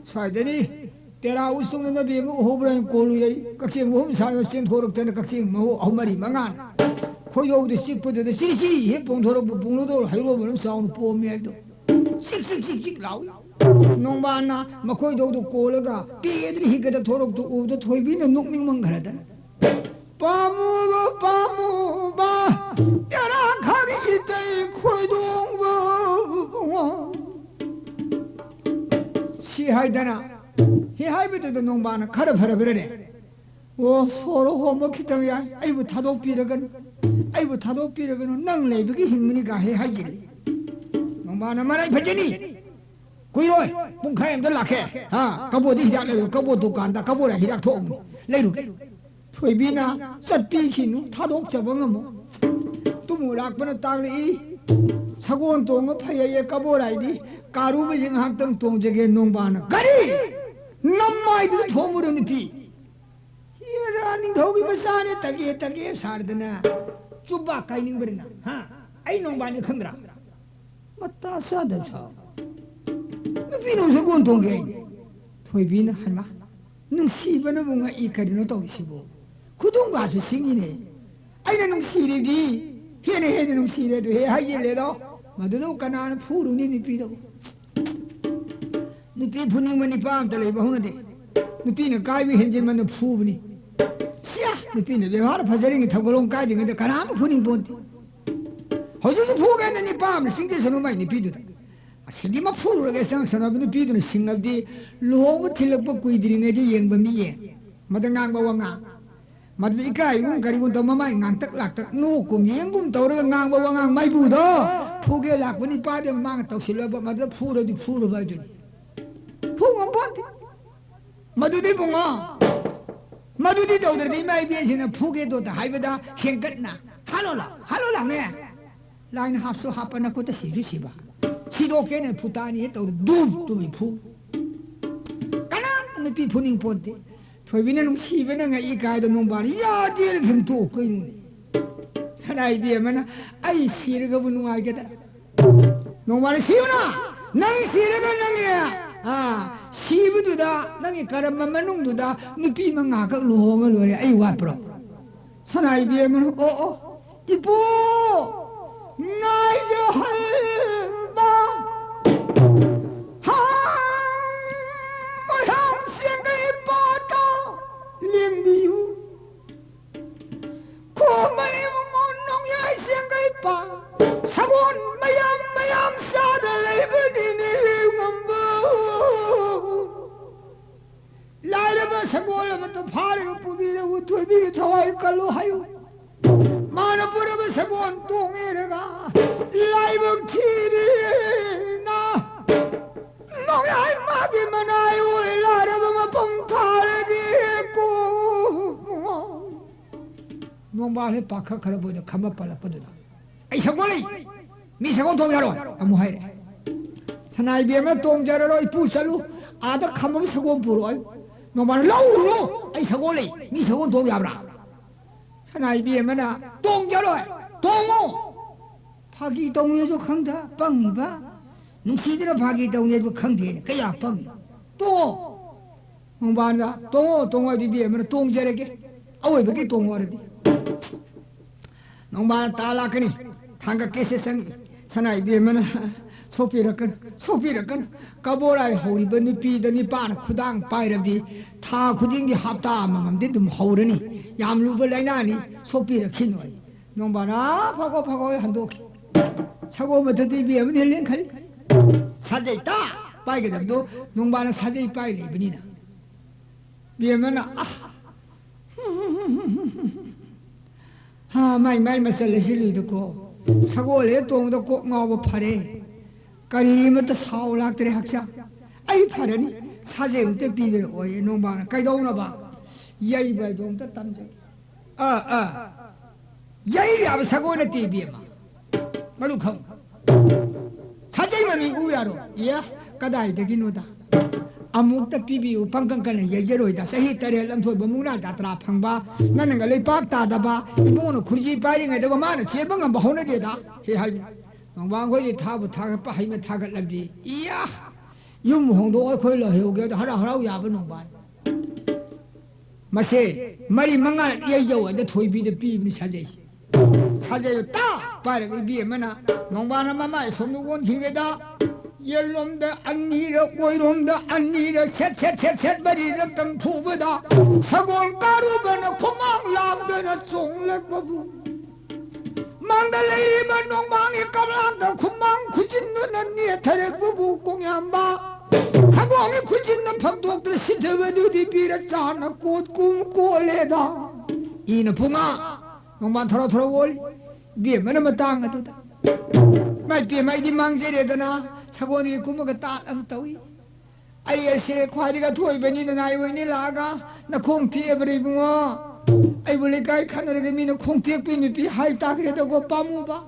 ꯁ꯭ꯋꯥꯏꯗꯅꯤ ꯇꯦꯔꯥ ꯎꯆꯨꯡꯅ ꯅꯕꯤ ꯑꯃ ꯎꯍꯧꯕ꯭ꯔꯥ ꯍꯥꯏꯅ ꯀꯣꯜꯂꯨꯏ ꯑꯩ꯫ ꯀꯛꯆꯦꯡ ꯃꯍꯨꯝ ꯁꯥꯗꯅ ꯆꯦꯟꯊꯣꯔꯛꯇꯅ ꯀꯛꯆꯦꯡ ꯃꯍꯨ ꯑꯍꯨꯝ ꯃꯔꯤ ꯃꯉꯥꯅ ꯈꯣꯏꯗꯧꯗꯨ ꯆꯤꯛꯄꯗꯨꯗ ꯆꯤꯔꯤ ꯆꯤꯔꯤ ꯍꯦꯛ ꯄꯣꯡꯊꯣꯔꯛꯄ ꯄꯣꯡꯂꯨꯗꯧ ꯍꯩꯔꯣ ꯃꯔꯨꯝ ꯆꯥꯎꯅ ꯄꯣꯝꯃꯤ ꯍꯥꯏꯕꯗꯣ꯫ ꯆꯤꯛ ꯆꯤꯛ ꯆꯤꯛ ꯆꯤꯛ ꯂꯥꯎꯏ꯫ ꯅꯣꯡꯕꯥꯟꯅ ꯃꯈꯣꯏꯗꯧꯗꯨ ꯀꯣꯜꯂꯒ ꯄꯦꯗ꯭ꯔꯤ ꯍꯤꯒꯗ ꯊꯣꯔꯛꯇꯨ ꯎꯕꯗ ꯊꯣꯏꯕꯤꯅ ꯅꯣꯛꯅꯤꯡꯃꯟꯈ꯭ꯔꯗꯅ, "ꯄꯥꯝꯃꯨꯕ, ꯄꯥꯝꯃꯨꯕ, ꯇꯦꯔꯥ ꯈꯥꯒꯤ ꯏꯇꯩ ꯈꯣꯏꯗꯣꯡꯕ" ꯁꯤ ꯍꯥꯏꯗꯅ, ꯍꯤ ꯍꯥꯏꯕꯗꯨꯗ ꯅꯣꯡꯕꯥꯟꯅ ꯈꯔ ꯐꯔꯕ꯭ꯔꯅꯦ? "ꯑꯣ, ꯁꯣꯔ ꯍꯣꯝꯕ ꯈꯤꯇꯪ ꯌꯥꯏ, ꯑꯩꯕꯨ ꯊꯥꯗꯣꯛꯄꯤꯔꯒꯅꯨ, ꯑꯩꯕꯨ ꯊꯥꯗꯣꯛꯄꯤꯔꯒꯅꯨ, ꯅꯪ ꯂꯩꯕꯒꯤ ꯍꯤꯡꯕꯅꯤ" ꯀꯥ ꯍꯦꯛ ꯍꯥꯏꯖꯤꯜꯂꯤ꯫ ꯅꯣꯡꯕꯥꯟꯅ, "ꯃꯔꯥꯏ ꯐꯖꯅꯤ, ꯀꯨꯏꯔꯣꯏ, ꯄꯨꯡꯈꯥꯏ ꯑꯝꯗ ꯂꯥꯛꯀꯦ꯫ ꯍꯥ, ꯀꯕꯣꯗꯤ ꯍꯤꯗꯥꯛ ꯂꯩꯔꯨ, ꯀꯕꯣ ꯗꯨꯀꯥꯟꯗ ꯀꯕꯣꯔ ꯍꯤꯗꯥꯛ ꯊꯣꯛꯑꯝꯅꯤ, ꯂꯩꯔꯨꯒꯦ"꯫ ꯊꯣꯏꯕꯤꯅ ꯆꯠꯄꯤꯈꯤꯅꯨ, ꯊꯥꯗꯣꯛꯆꯕ ꯉꯝꯃꯣ꯫ ꯇꯨꯃꯨ ꯂꯥꯛꯄꯅ ꯇꯥꯛꯂꯛꯏ, ꯁꯒꯣꯜ ꯇꯣꯡꯉ ꯐꯩꯌꯦ ꯀꯕꯣꯔꯥꯏꯗꯤ꯫ ꯀꯥꯔꯨꯕꯁꯤ ꯉꯥꯏꯍꯥꯛꯇꯪ ꯇꯣꯡꯖꯒꯦ ꯅꯣꯡꯕꯥꯟꯅ꯫ "ꯀꯔꯤ? ꯅꯃꯥꯏꯗꯨꯗ ꯊꯣꯝꯃꯨꯔꯣ ꯅꯨꯄꯤ"꯫ ꯅꯤꯡꯊꯧꯒꯤ ꯃꯆꯥꯅꯦ, ꯇꯒꯦ ꯇꯒꯦ ꯁꯥꯔꯗꯅ ꯆꯨꯕꯥꯛ ꯀꯥꯏꯅꯤꯡꯕꯅꯤꯅ, ꯍꯥ? ꯑꯩ ꯅꯣꯡꯕꯥꯟꯅꯤ ꯈꯪꯗ꯭ꯔꯥ? ꯃꯇꯥ ꯆꯥꯗꯕ ꯁꯥꯎ꯫ ꯅꯨꯄꯤ ꯅꯨꯡꯁꯤ ꯀꯣꯟ ꯊꯣꯡꯒꯦ ꯑꯩꯅꯦ꯫ ꯊꯣꯏꯕꯤꯅ, "ꯍꯩꯃꯥ, ꯅꯨꯡꯁꯤꯕꯅꯕꯨ ꯉꯛꯏ, ꯀꯔꯤꯅꯣ ꯇꯧꯔꯤꯁꯤꯕꯨ? ꯈꯨꯗꯣꯡꯒꯁꯨ ꯁꯤꯡꯉꯤꯅꯦ꯫ ꯑꯩꯅ ꯅꯨꯡꯁꯤꯔꯤꯗꯤ ꯍꯦꯟꯅ ꯍꯦꯟꯅ ꯅꯨꯡꯁꯤꯔꯦ ꯑꯗꯨ ꯍꯦꯛ ꯍꯥꯏꯖꯤꯜꯂꯦꯗꯣ꯫ ꯃꯗꯨꯗꯕꯨ ꯀꯅꯥꯅ ꯐꯨꯔꯨꯅꯤ ꯅꯨꯄꯤꯗꯕꯨ?" ꯅꯨꯄꯤ ꯐꯨꯅꯤꯡꯕ ꯅꯨꯄꯥ ꯑꯝꯇ ꯂꯩꯕ ꯍꯧꯅꯗꯦ꯫ ꯅꯨꯄꯤꯅ ꯀꯥꯏꯕ ꯍꯦꯟꯖꯤꯟꯃꯟꯅ ꯐꯨꯕꯅꯤ꯫ ꯁꯤꯌꯥ! ꯅꯨꯄꯤꯅ ꯕꯦꯕꯥꯔ ꯐꯖꯔꯤꯉꯩ, ꯊꯧꯒꯜꯂꯣꯟ ꯀꯥꯏꯗ꯭ꯔꯤꯉꯩꯗ ꯀꯅꯥꯝ ꯐꯨꯅꯤꯡ ꯄꯣꯟꯇꯦ꯫ ꯍꯧꯖꯤꯛꯁꯨ ꯐꯨꯒꯦꯅ ꯅꯤꯄꯥ ꯑꯃꯅ ꯆꯤꯡꯖꯁꯅꯨ ꯃꯥꯏ ꯅꯨꯄꯤꯗꯨꯗ꯫ ꯑꯁꯤꯗꯤ ꯃꯐꯨꯔꯨꯔꯒꯦ ꯆꯪꯁꯅꯨ ꯍꯥꯏꯕ ꯅꯨꯄꯤꯗꯨꯅ ꯁꯤꯡꯉꯕꯗꯤ ꯂꯨꯍꯣꯡꯕ ꯊꯤꯜꯂꯛꯄ ꯀꯨꯏꯗ꯭ꯔꯤꯉꯩꯗ ꯌꯦꯡꯕ ꯃꯤ ꯌꯦꯡ꯫ ꯃꯗ ꯉꯥꯡꯕ ꯋꯥꯉꯥꯡ꯫ ꯃꯗꯨꯗ ꯏꯀꯥꯏꯒꯨꯝ ꯀꯔꯤꯒꯨꯝ ꯇꯧ ꯃꯃꯥꯏ ꯉꯥꯡꯇꯛ ꯂꯥꯛꯇꯛ ꯅꯣꯛꯀꯨꯝ ꯌꯦꯡꯒꯨꯝ ꯇꯧꯔꯒ ꯉꯥꯡꯕ ꯋꯥꯉꯥꯡ ꯃꯥꯏꯕꯨꯗꯣ ꯐꯨꯒꯦ ꯂꯥꯛꯄ ꯅꯤꯄꯥꯗꯤ ꯃꯃꯥꯡ ꯇꯧꯁꯤꯜꯂꯕ ꯃꯗꯨꯗ ꯐꯨꯔꯗꯤ ꯐꯨꯔꯕ ꯍꯥꯏꯗꯨꯅꯤ꯫ ꯐꯨ ꯉꯝꯄꯣꯟꯇꯦ꯫ ꯃꯗꯨꯗꯤ ꯏꯕꯨꯡꯉꯣ, ꯃꯗꯨꯗꯤ ꯇꯧꯗ꯭ꯔꯗꯤ ꯏꯃꯥ ꯏꯕꯦꯟꯁꯤꯡꯅ ꯐꯨꯒꯦ ꯗꯣꯠꯇ ꯍꯥꯏꯕꯗ ꯍꯦꯟꯒꯠꯅ ꯍꯥꯠꯂꯣ ꯂꯥꯎ, ꯍꯥꯠꯂꯣ ꯂꯥꯎꯅꯦ꯫ ꯂꯥꯏꯅ ꯍꯥꯞꯁꯨ ꯍꯥꯞꯄ ꯅꯈꯨꯠꯇ ꯁꯤꯁꯨ ꯁꯤꯕ꯫ ꯁꯤꯗꯣꯛꯀꯦꯅ ꯐꯨꯇꯥꯅꯤ ꯍꯦꯛ ꯇꯧꯗ ꯗꯨꯝ ꯇꯨꯃꯤ ꯐꯨ꯫ ꯀꯅꯥꯝꯇ ꯅꯨꯄꯤ ꯐꯨꯅꯤꯡ ꯄꯣꯟꯇꯦ꯫ ꯊꯣꯏꯕꯤꯅ ꯅꯨꯡꯁꯤꯕꯅ ꯉꯛꯏ ꯀꯥꯏꯗ ꯅꯣꯡꯕꯥꯟ ꯌꯥꯗꯦꯅ ꯐꯤꯝ ꯇꯣꯛ ꯀꯩꯅꯣꯅꯦ꯫ ꯁꯅꯥ ꯏꯕꯦꯝꯃꯅ ꯑꯩ ꯁꯤꯔꯒꯕꯨ ꯅꯨꯡꯉꯥꯏꯒꯗ꯭ꯔꯥ? ꯅꯣꯡꯃꯅ ꯁꯤꯌꯨꯅ! ꯅꯪ ꯁꯤꯔꯒ ꯅꯪꯒꯤ, ꯑꯥ, ꯁꯤꯕꯗꯨꯗ ꯅꯪꯒꯤ ꯀꯔꯝꯕ ꯃꯅꯨꯡꯗꯨꯗ ꯅꯨꯄꯤ ꯃꯉꯥꯈꯛ ꯂꯨꯍꯣꯡꯉ ꯂꯣꯏꯔꯦ, ꯑꯩ ꯋꯥꯠꯄ꯭ꯔꯣ? ꯁꯅꯥ ꯏꯕꯦꯝꯃꯅ, ꯑꯣ, ꯑꯣ, ꯏꯄꯨ! ꯉꯥꯏꯖꯍꯟꯕ! ꯍꯥ! ꯃꯣꯏꯔꯥꯡ ꯆꯦꯡꯒꯩ ꯄꯥꯠꯇ ꯂꯦꯡꯕꯤꯌꯨ꯫ ꯈꯣꯡꯕꯅꯤ ꯃꯉꯣꯟ ꯅꯣꯡꯌꯥꯏ ꯆꯦꯡꯒꯩ ꯄꯥ꯫ ꯁꯒꯣꯜ ꯃꯌꯥꯝ ꯃꯌꯥꯝ ꯆꯥꯗ ꯂꯩꯕꯅꯤꯅꯦ ꯉꯝꯕ꯫ ꯂꯥꯏꯔꯕ ꯁꯒꯣꯜ ꯑꯃꯠꯇ ꯐꯥꯔꯒ ꯄꯨꯕꯤꯔꯛꯎ, ꯊꯣꯏꯕꯤꯒꯤ ꯊꯋꯥꯏ ꯀꯜꯂꯨ ꯍꯥꯏꯌꯨ꯫ ꯃꯥꯅ ꯄꯨꯔꯕ ꯁꯒꯣꯜ ꯇꯣꯡꯉꯦꯔꯒ ꯂꯥꯏꯕꯛ ꯊꯤꯔꯤꯅ ꯅꯣꯡꯌꯥꯏ ꯃꯥꯒꯤ ꯃꯅꯥꯏ ꯑꯣꯏ ꯂꯥꯏꯔꯕ ꯃꯄꯨꯡ ꯐꯥꯔꯒꯦꯀꯣ꯫ ꯅꯣꯡꯕꯥꯜꯁꯦ ꯄꯥꯈꯠꯈ꯭ꯔꯕ ꯑꯣꯏꯅ ꯈꯝꯕ ꯄꯜꯂꯛꯄꯗꯨꯗ, "ꯑꯩ ꯁꯒꯣꯜ ꯂꯩ, ꯃꯤ ꯁꯒꯣꯜ ꯊꯣꯡ ꯌꯥꯔꯣꯏ" ꯑꯃꯨꯛ ꯍꯥꯏꯔꯛꯑꯦ꯫ ꯁꯅꯥ ꯏꯕꯦꯝꯃ, "ꯇꯣꯡꯖꯔꯔꯣꯏ, ꯏꯄꯨ ꯆꯠꯂꯨ, ꯑꯥꯗ ꯈꯝꯕ ꯁꯒꯣꯜ ꯄꯨꯔꯛꯑꯣ"꯫ ꯅꯣꯡꯃꯅ, "ꯂꯧꯔꯨꯅꯨ, ꯑꯩ ꯁꯒꯣꯜ ꯂꯩ, ꯃꯤ ꯁꯒꯣꯜ ꯇꯣꯡ ꯌꯥꯕ꯭ꯔꯥ?" ꯁꯅꯥ ꯏꯕꯦꯝꯃꯅ, "ꯇꯣꯡꯖꯔꯣꯏ, ꯇꯣꯡꯉꯣ!" ꯐꯥꯒꯤ ꯇꯧꯅꯤꯁꯨ ꯈꯪꯗ ꯄꯪꯉꯤꯕ, ꯅꯨꯡꯁꯤꯗꯅ ꯐꯥꯒꯤ ꯇꯧꯅꯤꯁꯨ ꯈꯪꯗꯦꯅ ꯀꯌꯥ ꯄꯪꯉꯤ꯫ "ꯇꯣꯡꯉꯣ!" ꯅꯣꯡꯕꯥꯟꯗ, "ꯇꯣꯡꯉꯣ, ꯇꯣꯡꯉꯣ, ꯑꯗꯨꯗꯤ ꯏꯕꯦꯝꯃꯅ ꯇꯣꯡꯖꯔꯒꯦ, ꯑꯋꯣꯏꯕꯒꯤ ꯇꯣꯡꯉꯣ ꯑꯗꯨꯗꯤ꯫" ꯅꯣꯡꯕꯥꯟ ꯇꯥ ꯂꯥꯛꯀꯅꯤ, ꯊꯥꯡꯒꯠꯀꯦꯁꯦ ꯆꯪꯉꯤ꯫ ꯁꯅꯥ ꯏꯕꯦꯝꯃꯅ, "ꯁꯣꯛꯄꯤꯔꯛꯀꯅꯨ, ꯁꯣꯛꯄꯤꯔꯛꯀꯅꯨ꯫ ꯀꯕꯣꯔꯥꯏ ꯍꯧꯔꯤꯕ ꯅꯨꯄꯤꯗ ꯅꯤꯄꯥꯅ ꯈꯨꯗꯥꯡ ꯄꯥꯏꯔꯕꯗꯤ ꯊꯥ ꯈꯨꯗꯤꯡꯒꯤ ꯍꯞꯇꯥ ꯑꯃꯃꯝꯗꯤ ꯑꯗꯨꯝ ꯍꯧꯔꯅꯤ꯫ ꯌꯥꯝ ꯂꯨꯕ ꯂꯥꯏꯅꯥꯅꯤ, ꯁꯣꯛꯄꯤꯔꯛꯈꯤꯅꯣ" ꯑꯩ꯫ ꯅꯣꯡꯕꯥꯟ, "ꯑꯥ, ꯐꯒꯣ, ꯐꯒꯣ" ꯍꯟꯗꯣꯛꯈꯤ꯫ ꯁꯒꯣꯜ ꯃꯊꯛꯇ ꯏꯕꯦꯝꯃꯅ ꯍꯦꯜꯂꯦ ꯈꯜꯂꯤ꯫ ꯁꯥꯖꯩ ꯇꯥ ꯄꯥꯏꯒꯗꯕꯗꯣ ꯅꯣꯡꯕꯥꯟꯅ ꯁꯥꯖꯩ ꯄꯥꯏ ꯂꯩꯕꯅꯤꯅ꯫ ꯏꯕꯦꯝꯃꯅ, ꯑꯥ, ꯍꯥ, ꯃꯥꯏ ꯃꯥꯏ ꯃꯆꯜ ꯑꯁꯤ ꯂꯨꯏꯗꯀꯣ꯫ ꯁꯒꯣꯜ ꯍꯦꯛ ꯇꯣꯡꯕꯗ ꯀꯣꯛ ꯉꯥꯎꯕ ꯐꯔꯦ꯫ ꯀꯔꯤ ꯑꯃꯠꯇ ꯁꯥꯎ ꯂꯥꯛꯇ꯭ꯔꯦ ꯍꯛꯆꯥꯡ꯫ "ꯑꯩ ꯐꯔꯅꯤ, ꯁꯥꯖꯦꯜ ꯑꯃꯨꯛꯇ ꯄꯤꯕꯤꯔꯛꯑꯣꯌꯦ ꯅꯣꯡꯕꯥꯟꯅ꯫ "ꯀꯩꯗꯧꯅꯕ?" "ꯌꯩꯕ ꯍꯥꯏꯗꯣ ꯑꯝꯇ ꯇꯝꯖꯒꯦ꯫" "ꯑꯥ, ꯑꯥ, ꯌꯩ ꯌꯥꯕ ꯁꯒꯣꯜ ꯅꯠꯇꯦ ꯏꯕꯦꯝꯃ, ꯃꯗꯨ ꯈꯪꯉꯨ꯫ ꯁꯥꯖꯦꯜ ꯃꯃꯤ ꯎ ꯌꯥꯔꯣꯏ꯫" "ꯏꯌꯥ, ꯀꯗꯥꯏꯗꯒꯤꯅꯣꯗ? ꯑꯃꯨꯛꯇ ꯄꯤꯕꯤꯌꯨ, ꯄꯪꯀꯪ ꯀꯟꯅ ꯌꯩꯖꯔꯣꯏꯗ꯫ ꯆꯍꯤ ꯇꯔꯦꯠ ꯂꯝꯊꯣꯏꯕ ꯃꯨꯛꯅꯥ ꯖꯥꯇ꯭ꯔꯥ ꯐꯪꯕ, ꯅꯪꯅꯒ ꯂꯩꯄꯥꯛ ꯇꯥꯗꯕ, ꯏꯕꯨꯡꯅ ꯈꯨꯔꯖꯤ ꯄꯥꯏꯔꯤꯉꯩꯗ ꯃꯥꯅ ꯆꯦꯟꯕ ꯉꯝꯕ ꯍꯧꯅꯗꯦꯗ" ꯍꯦꯛ ꯍꯥꯏꯕ꯫ ꯅꯣꯡꯕꯥꯟ ꯈꯣꯏꯗꯤ ꯊꯥꯕꯨ ꯊꯥꯒꯠꯄ, ꯍꯩꯃ ꯊꯥꯒꯠꯂꯕꯗꯤ, "ꯏꯌꯥ! ꯌꯨꯝ ꯍꯣꯡꯗꯣꯛꯑ ꯑꯩꯈꯣꯏ ꯂꯩꯍꯧꯒꯦ" ꯑꯗꯣ ꯍꯔꯥꯎ ꯍꯔꯥꯎ ꯌꯥꯕ ꯅꯣꯡꯕꯥꯟ꯫ ꯃꯁꯦ ꯃꯔꯤ ꯃꯉꯥ ꯌꯩꯖꯧ ꯍꯥꯏꯗ ꯊꯣꯏꯕꯤꯗ ꯄꯤꯕꯅꯤ ꯁꯥꯖꯩꯁꯦ꯫ ꯁꯥꯖꯩꯗꯣ ꯇꯥ ꯄꯥꯏꯔꯒ ꯏꯕꯦꯝꯃꯅ ꯅꯣꯡꯕꯥꯟꯅ ꯃꯃꯥꯏ ꯁꯣꯝꯗ ꯑꯣꯟꯈꯤꯒꯦꯗ, ꯌꯦꯠꯂꯣꯝꯗ ꯑꯅꯤꯔꯛ, ꯑꯣꯏꯔꯣꯝꯗ ꯑꯅꯤꯔꯛ, ꯁꯦꯠ, ꯁꯦꯠ, ꯁꯦꯠ, ꯁꯦꯠ ꯃꯔꯤꯔꯛꯇꯪ ꯐꯨꯕꯗ, ꯁꯒꯣꯜ ꯀꯥꯔꯨꯕꯅ ꯈꯨꯃꯥꯡ ꯂꯥꯡꯗꯅ ꯆꯣꯡꯂꯛꯄꯕꯨ, ꯃꯥꯡꯗ ꯂꯩꯔꯤꯕ ꯅꯣꯡꯃꯥꯡꯒꯤ ꯀꯕ꯭ꯔꯥꯡꯗ ꯈꯨꯃꯥꯡ ꯈꯨꯖꯤꯟꯗꯨꯅ ꯅꯦꯠꯊꯔꯛꯄꯕꯨ ꯀꯣꯡꯌꯥꯝꯕ ꯁꯒꯣꯜꯒꯤ ꯈꯨꯖꯤꯟꯅ ꯐꯛꯇꯣꯛꯇ꯭ꯔ ꯁꯤꯊꯕꯗꯨꯗꯤ ꯄꯤꯔ ꯆꯥꯅ ꯀꯣꯠ ꯀꯨꯝ ꯀꯣꯜꯂꯦꯗ꯫ ꯏꯅ ꯄꯨꯡꯉꯥ ꯅꯣꯡꯕꯥꯟ ꯊꯔꯣ ꯊꯔꯣ ꯑꯣꯜꯂꯤ꯫ ꯏꯕꯦꯝꯃꯅ ꯃꯇꯥꯡ ꯑꯗꯨꯗ, "ꯃꯥꯏ ꯄꯦꯝꯃ, ꯑꯩꯗꯤ ꯃꯥꯡꯖꯔꯦꯗꯅ ꯁꯒꯣꯜꯒꯤ ꯀꯨꯝꯃꯒ ꯇꯥꯠ ꯑꯃ ꯇꯧꯏ꯫ ꯑꯩ ꯑꯁꯦ ꯈ꯭ꯋꯥꯏꯗꯒꯤ ꯑꯊꯣꯏꯕꯅꯤ, ꯅꯅꯥꯏ ꯑꯣꯏꯅꯤ ꯂꯥꯛꯑꯒ ꯅꯈꯣꯡ ꯊꯦꯛꯑꯕ꯭ꯔꯥ ꯏꯕꯨꯡꯉꯣ? ꯑꯩꯕꯨ ꯂꯩꯀꯥꯏ ꯈꯠꯅꯔꯒ ꯃꯤꯅ ꯈꯣꯡ ꯊꯦꯛꯄꯤ ꯅꯨꯄꯤ ꯍꯥꯏ ꯇꯥꯈ꯭ꯔꯦꯗꯀꯣ ꯄꯥꯝꯃꯨꯕ꯫"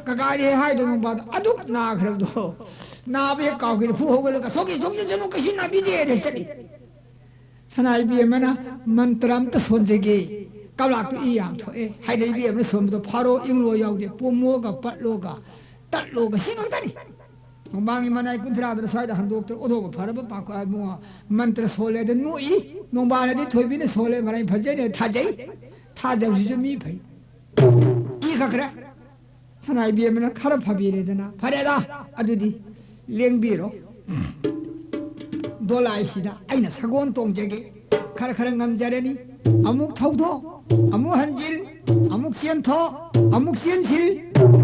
ꯀꯀꯥꯗꯤ ꯍꯦꯛ ꯍꯥꯏꯗꯣ ꯅꯣꯡꯕꯥꯟꯗ ꯑꯗꯨꯛ ꯅꯥꯈ꯭ꯔꯕꯗꯣ, ꯅꯥꯕ ꯍꯦꯛ ꯀꯥꯎꯈꯤꯗ ꯐꯨ ꯍꯧꯒꯠꯂꯒ, "ꯁꯣꯛꯀꯤ ꯁꯣꯛ ꯆꯠꯁꯅꯨ, ꯀꯩꯁꯨ ꯅꯥꯕꯤꯗꯦ" ꯍꯥꯏꯗ ꯆꯠꯂꯤ꯫ ꯁꯅꯥ ꯏꯕꯦꯝꯃꯅ ꯃꯟꯇ꯭ꯔ ꯑꯝꯇ ꯁꯣꯟꯖꯒꯦ, ꯀꯞꯂꯥꯛꯇꯨ ꯏ ꯌꯥꯝ ꯊꯣꯛꯑꯦ ꯍꯥꯏꯗꯅ ꯏꯕꯦꯝꯃꯅ ꯁꯣꯟꯕꯗꯣ ꯐꯥꯔꯣ ꯏꯪꯂꯣ ꯌꯥꯎꯗꯦ, ꯄꯣꯝꯃꯣꯒ ꯄꯠꯂꯣꯒ ꯇꯠꯂꯣꯒ ꯁꯤ ꯉꯥꯛꯇꯅꯤ꯫ ꯅꯣꯡꯕꯥꯡꯒꯤ ꯃꯅꯥꯏ ꯀꯨꯟꯊ꯭ꯔꯥꯗꯨꯅ ꯁ꯭ꯋꯥꯏꯗ ꯍꯟꯗꯣꯛꯇꯅ ꯑꯣꯟꯊꯣꯛꯄ ꯐꯔꯕ ꯄꯥꯈꯣ ꯏꯕꯨꯡꯉꯣ꯫ ꯃꯟꯇ꯭ꯔ ꯁꯣꯜꯂꯦ ꯑꯗ ꯅꯣꯛꯏ꯫ ꯅꯣꯡꯕꯥꯅꯗꯤ ꯊꯣꯏꯕꯤꯅ ꯁꯣꯜꯂꯦ ꯃꯔꯩ ꯐꯖꯩꯅꯦ ꯊꯥꯖꯩ꯫ ꯊꯥꯖꯕꯁꯤꯁꯨ ꯃꯤ ꯐꯩ꯫ ꯏ ꯈꯛꯈ꯭ꯔꯦ꯫ ꯁꯅꯥ ꯏꯕꯦꯝꯃꯅ ꯈꯔ ꯐꯕꯤꯔꯦꯗꯅ, "ꯐꯔꯦꯗ, ꯑꯗꯨꯗꯤ ꯂꯦꯡꯕꯤꯔꯣ꯫ ꯗꯣꯂꯥꯏꯁꯤꯗ ꯑꯩꯅ ꯁꯒꯣꯜ ꯇꯣꯡꯖꯒꯦ꯫ ꯈꯔ ꯈꯔ ꯉꯝꯖꯔꯅꯤ꯫ ꯑꯃꯨꯛ ꯊꯧꯗꯣꯛ, ꯑꯃꯨꯛ ꯍꯟꯖꯤꯜ, ꯑꯃꯨꯛ ꯆꯦꯟꯊꯣꯛ, ꯑꯃꯨꯛ ꯆꯦꯟꯁꯤꯜ꯫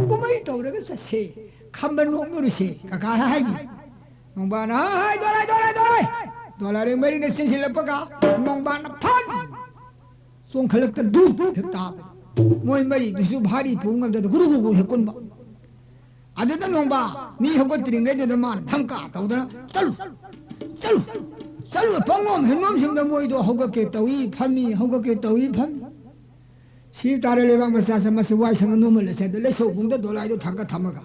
ꯀꯨꯝꯍꯩ ꯇꯧꯔꯒ ꯆꯠꯁꯦ꯫ ꯈꯝꯕ ꯅꯣꯛꯅꯔꯨꯁꯦ", ꯀꯀꯥ ꯍꯥꯏꯅꯤ꯫ ꯅꯣꯡꯕꯥꯅ, "ꯍꯥꯏ, ꯗꯣꯂꯥꯏ, ꯗꯣꯂꯥꯏ, ꯗꯣꯂꯥꯏ!" ꯗꯣꯂꯥꯏ ꯃꯔꯤꯅ ꯆꯦꯟꯁꯤꯜꯂꯛꯄꯒ ꯅꯣꯡꯕꯥꯅ ꯐꯟ ꯆꯣꯡꯈꯠꯂꯛꯇ ꯗꯨꯞ ꯍꯦꯛ ꯇꯥꯕ꯫ ꯃꯣꯏ ꯃꯔꯤꯗꯨꯁꯨ ꯚꯥꯔꯤ ꯄꯨ ꯉꯝꯗꯗ ꯒꯨꯔꯨ ꯒꯨꯔꯨ ꯍꯦꯛ ꯀꯨꯟꯕ꯫ ꯑꯗꯨꯗ ꯅꯣꯡꯕꯥ ꯃꯤ ꯍꯧꯒꯠꯇ꯭ꯔꯤꯉꯩꯗꯨꯗ ꯃꯥꯅ ꯙꯝꯀꯥ ꯇꯧꯗꯅ, "ꯆꯠꯂꯨ, ꯆꯠꯂꯨ, ꯆꯠꯂꯨ, ꯄꯪꯂꯣꯝ ꯍꯦꯟꯂꯣꯝꯁꯤꯡꯗ ꯃꯣꯏꯗꯣ ꯍꯧꯒꯠꯀꯦ ꯇꯧꯏ ꯐꯝꯃꯤ, ꯍꯧꯒꯠꯀꯦ ꯇꯧꯏ ꯐꯝꯃꯤ꯫ ꯁꯤ ꯇꯥꯔꯦ ꯂꯩꯕꯥꯛ ꯃꯆꯥꯁꯦ, ꯃꯁꯤ ꯋꯥꯏ ꯁꯪꯅ ꯅꯣꯝꯍꯜꯂꯁꯦ" ꯍꯥꯏꯗ ꯂꯩꯁꯧ ꯄꯨꯡꯗ ꯗꯣꯂꯥꯏꯗꯣ ꯊꯥꯡꯒꯠ ꯊꯝꯃꯒ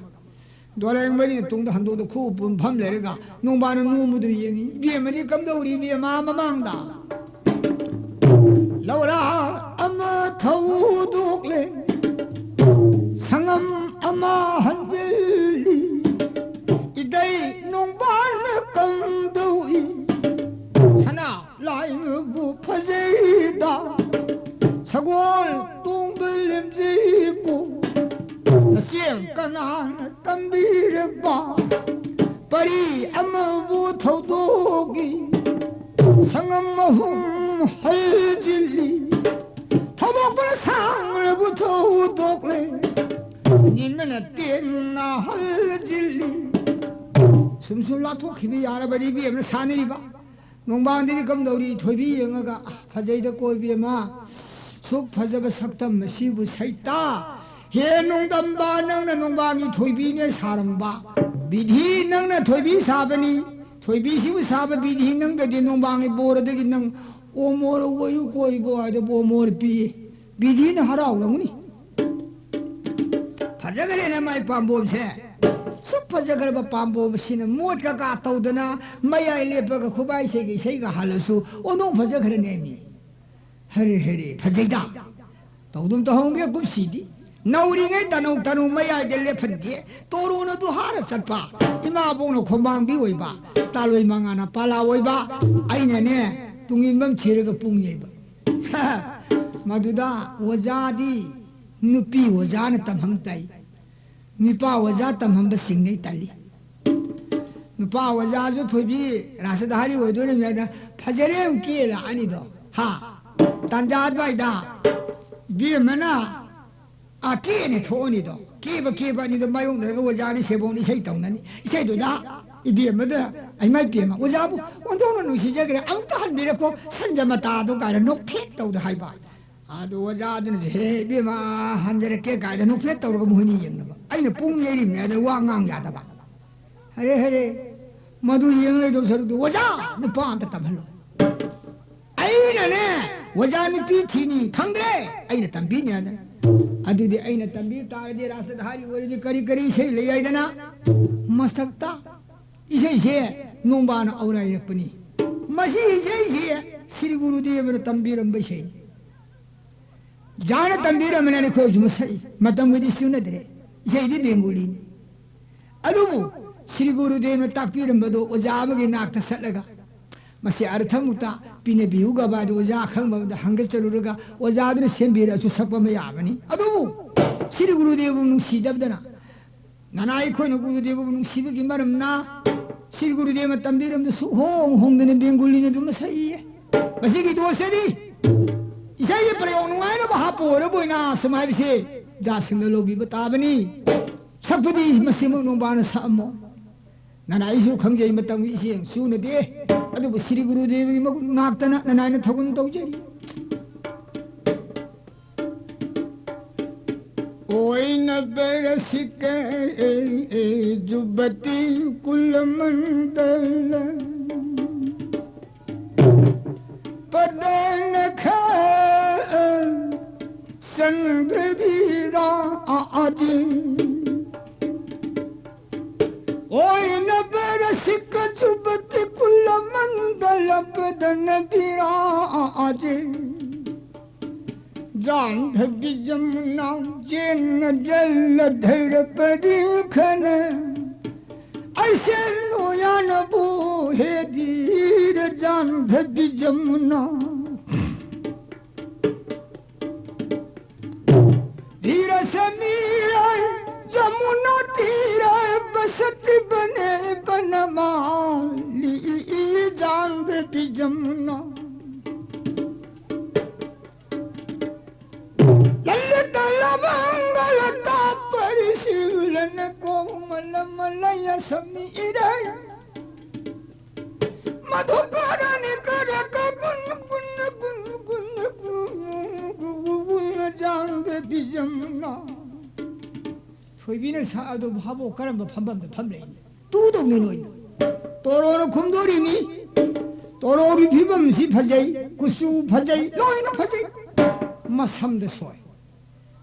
ꯗꯣꯂꯥꯏ ꯃꯔꯤꯅ ꯇꯨꯡꯗ ꯍꯟꯗꯣꯛꯇ ꯈꯨ ꯄꯨꯝꯐꯝ ꯂꯩꯔꯒ ꯅꯣꯡꯕꯥꯅ ꯅꯣꯡꯃꯗꯨ ꯌꯦꯡꯉꯤ꯫ "ꯏꯕꯦꯝꯃꯅꯤ ꯀꯝꯗꯧꯔꯤ ꯏꯕꯦꯝꯃ ꯃꯃꯥꯡꯗ?" "ꯂꯧꯔꯥꯛ ꯑꯃ ꯊꯧꯗꯣꯛꯂꯦ, ꯁꯉꯝ ꯑꯃ ꯍꯟꯖꯤꯜꯂꯤ, ꯏꯇꯩ ꯅꯣꯡꯕꯥꯅ ꯀꯝꯗꯧꯏ?" ꯁꯅꯥ ꯂꯥꯏꯃꯕꯨ ꯐꯖꯩꯗ, ꯁꯒꯣꯜ ꯇꯣꯡꯕ ꯂꯦꯝꯖꯩꯀꯣ꯫ ꯅꯆꯦ ꯀꯅꯥꯅ ꯇꯝꯕꯤꯔꯛꯄ? ꯄꯔꯤ ꯑꯃꯕꯨ ꯊꯧꯗꯣꯛꯏ, ꯁꯉꯝ ꯑꯍꯨꯝ ꯍꯜꯖꯤꯜꯂꯤ꯫ ꯊꯧꯗꯣꯛꯄꯅ ꯁꯥꯡꯂꯕꯨ ꯊꯧꯗꯣꯛꯂꯦ, ꯅꯤꯡꯕꯅ ꯇꯦꯟꯅ ꯍꯜꯖꯤꯜꯂꯤ꯫ ꯁꯨꯝ ꯁꯨꯝ ꯂꯥꯞꯊꯣꯛꯈꯤꯕ ꯌꯥꯔꯕꯗꯤ ꯏꯕꯦꯝꯅ ꯁꯥꯟꯅꯔꯤꯕ꯫ ꯅꯣꯡꯕꯥꯟꯗꯗꯤ ꯀꯝꯗꯧꯔꯤ? ꯊꯣꯏꯕꯤ ꯌꯦꯡꯉꯒ, "ꯑ, ꯐꯖꯩꯗ ꯀꯣꯏꯕꯤ ꯑꯃ, ꯁꯨꯛ ꯐꯖꯕ ꯁꯛꯇꯝ ꯑꯁꯤꯕꯨ ꯁꯩꯇꯥ꯫ ꯍꯦ ꯅꯣꯡꯗꯝꯕ, ꯅꯪꯅ ꯅꯣꯡꯕꯥꯟꯒꯤ ꯊꯣꯏꯕꯤꯅꯦ ꯁꯥꯔꯝꯕ꯫ ꯕꯤꯙꯤ ꯅꯪꯅ ꯊꯣꯏꯕꯤ ꯁꯥꯕꯅꯤ꯫ ꯊꯣꯏꯕꯤꯁꯤꯕꯨ ꯁꯥꯕ ꯕꯤꯙꯤ ꯅꯪꯗꯗꯤ ꯅꯣꯡꯕꯥꯟꯒꯤ ꯕꯣꯔꯗꯒꯤ ꯅꯪ ꯑꯣꯃꯣꯔ ꯑꯣꯏꯌꯨ ꯀꯣꯏꯕꯣ ꯍꯥꯏꯗ ꯑꯣꯃꯣꯔ ꯄꯤ꯫" ꯕꯤꯙꯤꯅ ꯍꯔꯥꯎꯔꯝꯒꯅꯤ꯫ ꯐꯖꯈ꯭ꯔꯦꯅꯦ ꯃꯥꯏ ꯄꯥꯝꯕꯣꯝꯁꯦ꯫ ꯑꯁꯨꯛ ꯐꯖꯈ꯭ꯔꯕ ꯄꯥꯝꯕꯣꯝ ꯑꯁꯤꯅ ꯃꯣꯠ ꯀꯀꯥ ꯇꯧꯗꯅ ꯃꯌꯥꯏ ꯂꯦꯞꯄꯒ ꯈꯨꯕꯥꯏ ꯏꯁꯩꯒ ꯏꯁꯩꯒ ꯍꯜꯂꯁꯨ ꯑꯣꯟꯊꯣꯛ ꯐꯖꯈ꯭ꯔꯅꯦꯃꯤ꯫ ꯍꯔꯦ ꯍꯔꯦ, ꯐꯖꯩꯗ꯫ ꯇꯧꯗꯨꯝ ꯇꯧꯍꯧꯒꯦ ꯀꯨꯝꯁꯤꯗꯤ꯫ ꯅꯧꯔꯤꯉꯩ ꯇꯅꯧ ꯇꯅꯧ ꯃꯌꯥꯏꯗ ꯂꯦꯞꯍꯟꯒꯦ꯫ ꯇꯣꯔꯣꯟ ꯑꯗꯨ ꯍꯥꯔ ꯆꯠꯄ, ꯏꯃꯥꯕꯣꯛꯅ ꯈꯣꯡꯕꯥꯡꯕꯤ ꯑꯣꯏꯕ, ꯇꯥꯂꯣꯏ ꯃꯉꯥꯅ ꯄꯥꯂꯥ ꯑꯣꯏꯕ, ꯑꯩꯅꯅꯦ ꯇꯨꯡꯏꯟꯕꯝ ꯊꯤꯔꯒ ꯄꯨꯡ ꯌꯩꯕ꯫ ꯃꯗꯨꯗ ꯑꯣꯖꯥꯗꯤ ꯅꯨꯄꯤ ꯑꯣꯖꯥꯅ ꯇꯝꯍꯟ ꯇꯥꯏ꯫ ꯅꯨꯄꯥ ꯑꯣꯖꯥ ꯇꯝꯍꯟꯕꯁꯤꯡꯅ ꯑꯩ ꯇꯜꯂꯤ꯫ ꯅꯨꯄꯥ ꯑꯣꯖꯥꯁꯨ ꯊꯣꯏꯕꯤ ꯔꯥꯁꯗꯍꯥꯔꯤ ꯑꯣꯏꯗꯣꯔꯤꯕꯅꯤ ꯍꯥꯏꯗꯅ ꯐꯖꯔꯦ ꯑꯃꯨꯛ ꯀꯦ ꯂꯥꯛꯑꯅꯤꯗꯣ꯫ ꯍꯥ? ꯇꯥꯟꯖꯥ ꯑꯗꯨꯋꯥꯏꯗ ꯏꯕꯦꯝꯃꯅ ꯑꯀꯦꯅꯦ ꯊꯣꯛꯑꯅꯤꯗꯣ꯫ ꯀꯦꯕ ꯀꯦꯕ ꯑꯅꯤꯗꯣ ꯃꯥꯌꯣꯛꯅꯔꯒ ꯑꯣꯖꯥꯅꯤ ꯁꯦꯕꯣꯡꯅꯤ ꯏꯁꯩ ꯇꯧꯅꯅꯤ꯫ ꯏꯁꯩꯗꯨꯗ ꯏꯕꯦꯝꯃꯗ, "ꯏꯃꯥ ꯏꯕꯦꯝꯃ, ꯑꯣꯖꯥꯕꯨ ꯑꯣꯟꯊꯣꯛꯅ ꯅꯨꯡꯁꯤꯖꯈ꯭ꯔꯦ, ꯑꯃꯨꯛꯇ ꯍꯟꯕꯤꯔꯛꯀꯣ, ꯁꯟꯖ ꯃꯇꯥꯗꯣ" ꯀꯥꯏꯅ ꯅꯣꯛꯐꯦꯠ ꯇꯧꯗ ꯍꯥꯏꯕ꯫ ꯑꯗꯣ ꯑꯣꯖꯥꯗꯨꯅꯁꯨ, "ꯍꯦ ꯏꯕꯦꯝꯃ, ꯍꯟꯖꯔꯛꯀꯦ" ꯀꯥꯏꯅ ꯅꯣꯛꯐꯦꯠ ꯇꯧꯔꯒ ꯃꯣꯏꯅꯤ ꯌꯦꯡꯅꯕ꯫ ꯑꯩꯅ ꯄꯨꯡ ꯌꯩꯔꯤꯕꯅꯦ ꯑꯗ ꯋꯥ ꯉꯥꯡ ꯌꯥꯗꯕ꯫ ꯍꯔꯦ ꯍꯔꯦ, ꯃꯗꯨ ꯌꯦꯡ ꯂꯩꯗꯧ ꯁꯔꯨꯛꯇꯨ ꯑꯣꯖꯥ ꯅꯨꯄꯥ ꯑꯝꯇ ꯇꯝꯍꯜꯂꯣ꯫ ꯑꯩꯅꯅꯦ ꯑꯣꯖꯥ ꯅꯨꯄꯤ ꯊꯤꯅꯤ ꯈꯪꯗ꯭ꯔꯦ, ꯑꯩꯅ ꯇꯝꯕꯤꯅꯤ ꯍꯥꯏꯗꯅ꯫ ꯑꯗꯨꯗꯤ ꯑꯩꯅ ꯇꯝꯕꯤ ꯇꯥꯔꯗꯤ ꯔꯥꯁꯗꯍꯥꯔꯤ ꯑꯣꯏꯔꯗꯤ ꯀꯔꯤ ꯀꯔꯤ ꯏꯁꯩ ꯂꯩ ꯍꯥꯏꯗꯅ? ꯃꯁꯛꯇ ꯏꯁꯩꯁꯦ ꯅꯣꯡꯕꯥꯅ ꯑꯧꯔꯥꯏꯔꯛꯄꯅꯤ꯫ ꯃꯁꯤ ꯏꯁꯩꯁꯦ ꯁ꯭ꯔꯤ ꯒꯨꯔꯨꯗꯦꯕꯅ ꯇꯝꯕꯤꯔꯝꯕ ꯏꯁꯩꯅꯤ꯫ ꯖꯥꯅ ꯇꯝꯕꯤꯔꯝꯕꯅ ꯑꯩꯈꯣꯏꯁꯨ ꯃꯁꯛꯏ꯫ ꯃꯇꯝꯒꯗꯤ ꯆꯨꯅꯗ꯭ꯔꯦ꯫ ꯏꯁꯩꯗꯤ ꯕꯦꯡꯒꯣꯂꯤꯅꯤ꯫ ꯑꯗꯨꯕꯨ ꯁ꯭ꯔꯤ ꯒꯨꯔꯨꯗꯦꯕꯅ ꯇꯥꯛꯄꯤꯔꯝꯕꯗꯣ ꯑꯣꯖꯥ ꯑꯃꯒꯤ ꯅꯥꯛꯇ ꯆꯠꯂꯒ ꯃꯁꯤ ꯑꯔꯊꯃꯨꯛꯇ ꯄꯤꯅꯕꯤꯌꯨꯒꯕ ꯑꯗꯨ ꯑꯣꯖꯥ ꯑꯈꯪꯕ ꯑꯃꯗ ꯍꯪꯒꯠꯆꯔꯨꯔꯒ ꯑꯣꯖꯥꯗꯨꯅ ꯁꯦꯝꯕꯤꯔꯛꯑꯁꯨ ꯁꯛꯄ ꯑꯃ ꯌꯥꯕꯅꯤ꯫ ꯑꯗꯨꯕꯨ ꯁ꯭ꯔꯤ ꯒꯨꯔꯨꯗꯦꯕꯕꯨ ꯅꯨꯡꯁꯤꯗꯕꯗꯅ ꯅꯅꯥ ꯑꯩꯈꯣꯏꯅ ꯒꯨꯔꯨꯗꯦꯕꯕꯨ ꯅꯨꯡꯁꯤꯕꯒꯤ ꯃꯔꯝꯅ ꯁ꯭ꯔꯤ ꯒꯨꯔꯨꯗꯦꯕ ꯇꯝꯕꯤꯔꯝꯗ ꯁꯨꯛꯍꯣꯡ ꯍꯣꯡꯗꯅ ꯕꯦꯡꯒꯨꯂꯤꯅ ꯑꯗꯨꯝ ꯁꯛꯏꯌꯦ꯫ ꯃꯁꯤꯒꯤ ꯗꯣꯁꯇꯗꯤ ꯏꯁꯩꯒꯤ ꯄ꯭ꯔꯌꯣꯒ ꯅꯨꯡꯉꯥꯏꯅꯕ ꯍꯥꯞꯄ ꯑꯣꯏꯔꯕꯣꯏꯅ ꯁꯨꯝ ꯍꯥꯏꯕꯁꯦ ꯖꯥꯠꯁꯤꯡꯅ ꯂꯧꯕꯤꯕ ꯇꯥꯕꯅꯤ꯫ ꯁꯛꯄꯗꯤ ꯃꯁꯤꯃꯛ ꯅꯣꯡꯕꯥꯅ ꯁꯛꯑꯝꯃꯣ꯫ ꯅꯅꯥꯏꯁꯨ ꯈꯪꯖꯩ ꯃꯇꯝꯒꯤ ꯏꯆꯦ ꯆꯨꯅꯗꯦ꯫ ꯑꯗꯨꯕꯨ ꯁ꯭ꯔꯤ ꯒꯨꯔꯨꯗꯦꯕꯒꯤ ꯃꯒꯨꯟ ꯉꯥꯛꯇꯅ ꯅꯅꯥꯏꯅ ꯊꯧꯒꯜ ꯇꯧꯖꯔꯤ꯫ ओइन बरस के जुबती कुल मंडल, पदन ख चंद्र भी राज। ꯇꯅ ꯕꯤꯔꯥꯖꯦ ꯖꯥꯟꯙꯕꯤ ꯖꯃꯨꯅꯥ ꯖꯦꯟꯅ ꯖꯜꯂ ꯙꯩꯔ ꯄꯔꯤꯈꯅ ꯑꯩꯁꯦ ꯂꯣꯌꯥꯅꯕꯨ ꯍꯦꯗꯤꯔ ꯖꯥꯟꯙꯕꯤ ꯖꯃꯨꯅꯥ धीर समीर जमुना तीर बसत बने बनमाली जानवी जमुना ललित लवंग लता परिशीलन कोमल मलय समीर मधुकर निकर गुन गुन गुन गुन गुन गुन जानवी जमुना ꯊꯣꯏꯕꯤꯅ ꯁꯛ ꯑꯗꯨ ꯚꯥꯕꯣꯛ ꯀꯔꯝꯕ ꯐꯝꯐꯝꯗ ꯐꯝ ꯂꯩꯅꯤ? ꯇꯨꯗꯧꯅꯤ ꯅꯣꯏꯅ꯫ ꯇꯣꯔꯣꯅ ꯈꯨꯝꯗꯣꯔꯤꯅꯤ꯫ ꯇꯣꯔꯣꯒꯤ ꯐꯤꯕꯝꯁꯤ ꯐꯖꯩ, ꯀꯨꯆꯨ ꯐꯖꯩ, ꯂꯣꯏꯅ ꯐꯖꯩ꯫ ꯃꯁꯝꯗ ꯁꯣꯏ꯫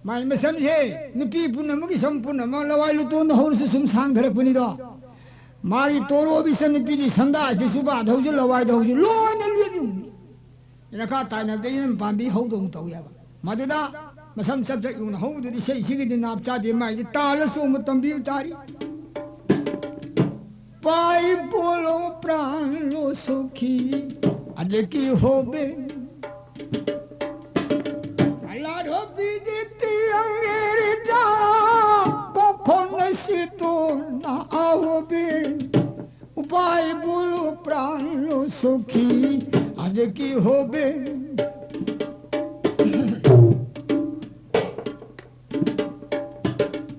ꯃꯥꯏ ꯃꯁꯝꯁꯦ ꯅꯨꯄꯤ ꯄꯨꯝꯅꯃꯛꯀꯤ ꯁꯝ ꯄꯨꯝꯅꯃꯛ ꯂꯋꯥꯏ ꯂꯨꯇꯣꯟꯗ ꯍꯧꯔꯁꯨ ꯁꯨꯝ ꯁꯥꯡꯊꯔꯛꯄꯅꯤꯗꯣ꯫ ꯃꯥꯒꯤ ꯇꯣꯔꯣꯕꯤ ꯏꯆꯟꯅꯨꯄꯤꯗꯤ ꯁꯝꯗꯥꯁꯤ ꯁꯨꯕꯥꯗ ꯍꯧꯁꯨ ꯂꯋꯥꯏꯗ ꯍꯧꯁꯨ ꯂꯣꯏꯅ ꯂꯦꯞꯂꯨꯕꯅꯤ꯫ ꯌꯦꯅꯈꯥ ꯇꯥꯏꯅꯕꯗ ꯏꯅꯝ ꯄꯥꯝꯕꯤ ꯍꯧꯗꯧꯅ ꯇꯧ ꯌꯥꯕ꯫ ꯃꯗꯨꯗ ꯃꯁꯝ ꯆꯞ ꯆꯞ ꯌꯨꯡꯅ ꯍꯧꯕꯗꯨꯗꯤ ꯏꯁꯩꯁꯤꯒꯤꯗꯤ ꯅꯥꯞ ꯆꯥꯗꯦ, ꯃꯥꯏꯗꯤ ꯇꯥꯜꯂ ꯆꯣꯡꯕ ꯇꯝꯕꯤꯕ ꯇꯥꯔꯤ꯫ पाई बोलो प्राण लो सुखी, अज की होबे। लाडो पीड़ित अंग्रेजा को कौन सी तो ना आओबे। उपाय बोलो प्राण लो सुखी, आज की होबे।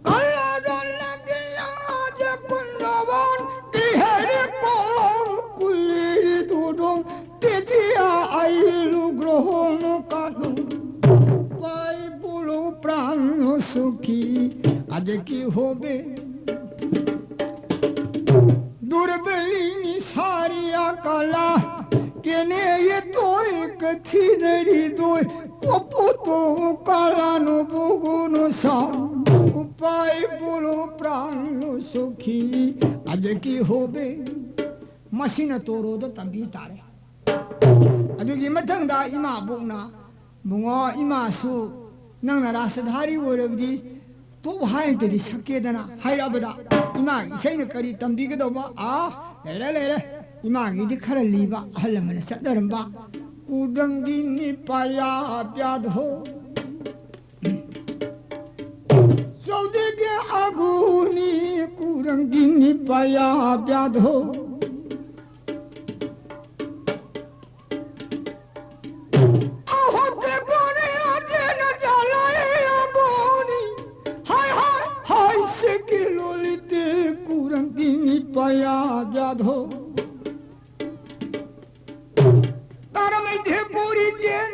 कलर लगिया जे कुंदवन, तिहरी कोरम कुलीर दुडुम, तेजिया आइलु ग्रहण कालु। पाई बोलो प्राण सुखी, आज की होबे। दुर्बलिनी सारिया कला, केने ये तो एक थी नरी दोय, कोपो तो काला नो बुगुनो सा, उपाय बोलो प्राण सुखी, आज की होबे। ꯃꯁꯤꯅ ꯇꯣꯔꯣꯗ ꯇꯝꯕꯤ ꯇꯥꯔꯦ꯫ ꯑꯗꯨꯒꯤ ꯃꯊꯪꯗ ꯏꯃꯥꯕꯣꯛꯅ, "ꯕꯨꯡꯉꯣ, ꯏꯃꯥꯁꯨ ꯅꯪꯅ ꯔꯥꯁꯙꯥꯔꯤ ꯑꯣꯏꯔꯕꯗꯤ ꯇꯣꯞ ꯍꯥꯏ ꯑꯝꯇꯗꯤ ꯁꯛꯀꯦꯗꯅ" ꯍꯥꯏꯔꯛꯑꯕꯗ, ꯏꯃꯥꯒꯤ ꯏꯁꯩꯅ ꯀꯔꯤ ꯇꯝꯕꯤꯒꯗꯧꯕ? ꯑꯥ, ꯂꯩꯔꯦ, ꯂꯩꯔꯦ꯫ ꯏꯃꯥꯒꯤꯗꯤ ꯈꯔ ꯂꯤꯕ ꯑꯍꯜ ꯑꯃꯅ ꯆꯠꯅꯔꯝꯕ, "ꯀꯨꯔꯪꯒꯤ ꯅꯤꯄꯥꯌꯥ ꯄ꯭ꯌꯥꯗ ꯍꯣ, ꯆꯧꯗꯦꯒꯦ ꯑꯒꯨꯅꯤ, ꯀꯨꯔꯪꯒꯤ ꯅꯤꯄꯥꯌꯥ ꯄ꯭ꯌꯥꯗ ꯍꯣ, ꯑꯍꯣꯇꯦ ꯀꯣꯔꯦ ꯑꯖꯦꯅ ꯖꯥꯂꯥꯏ ꯑꯒꯨꯅꯤ, ꯍꯥꯏ, ꯍꯥꯏ, ꯍꯥꯏ, ꯁꯦꯀꯦ ꯂꯣꯂꯤꯇꯦ, ꯀꯨꯔꯪꯒꯤ ꯅꯤꯄꯥꯌꯥ ꯄ꯭ꯌꯥꯗ ꯍꯣ, ꯇꯥꯔꯃꯩ ꯙꯦ ꯄꯨꯔꯤ ꯖꯦꯟ,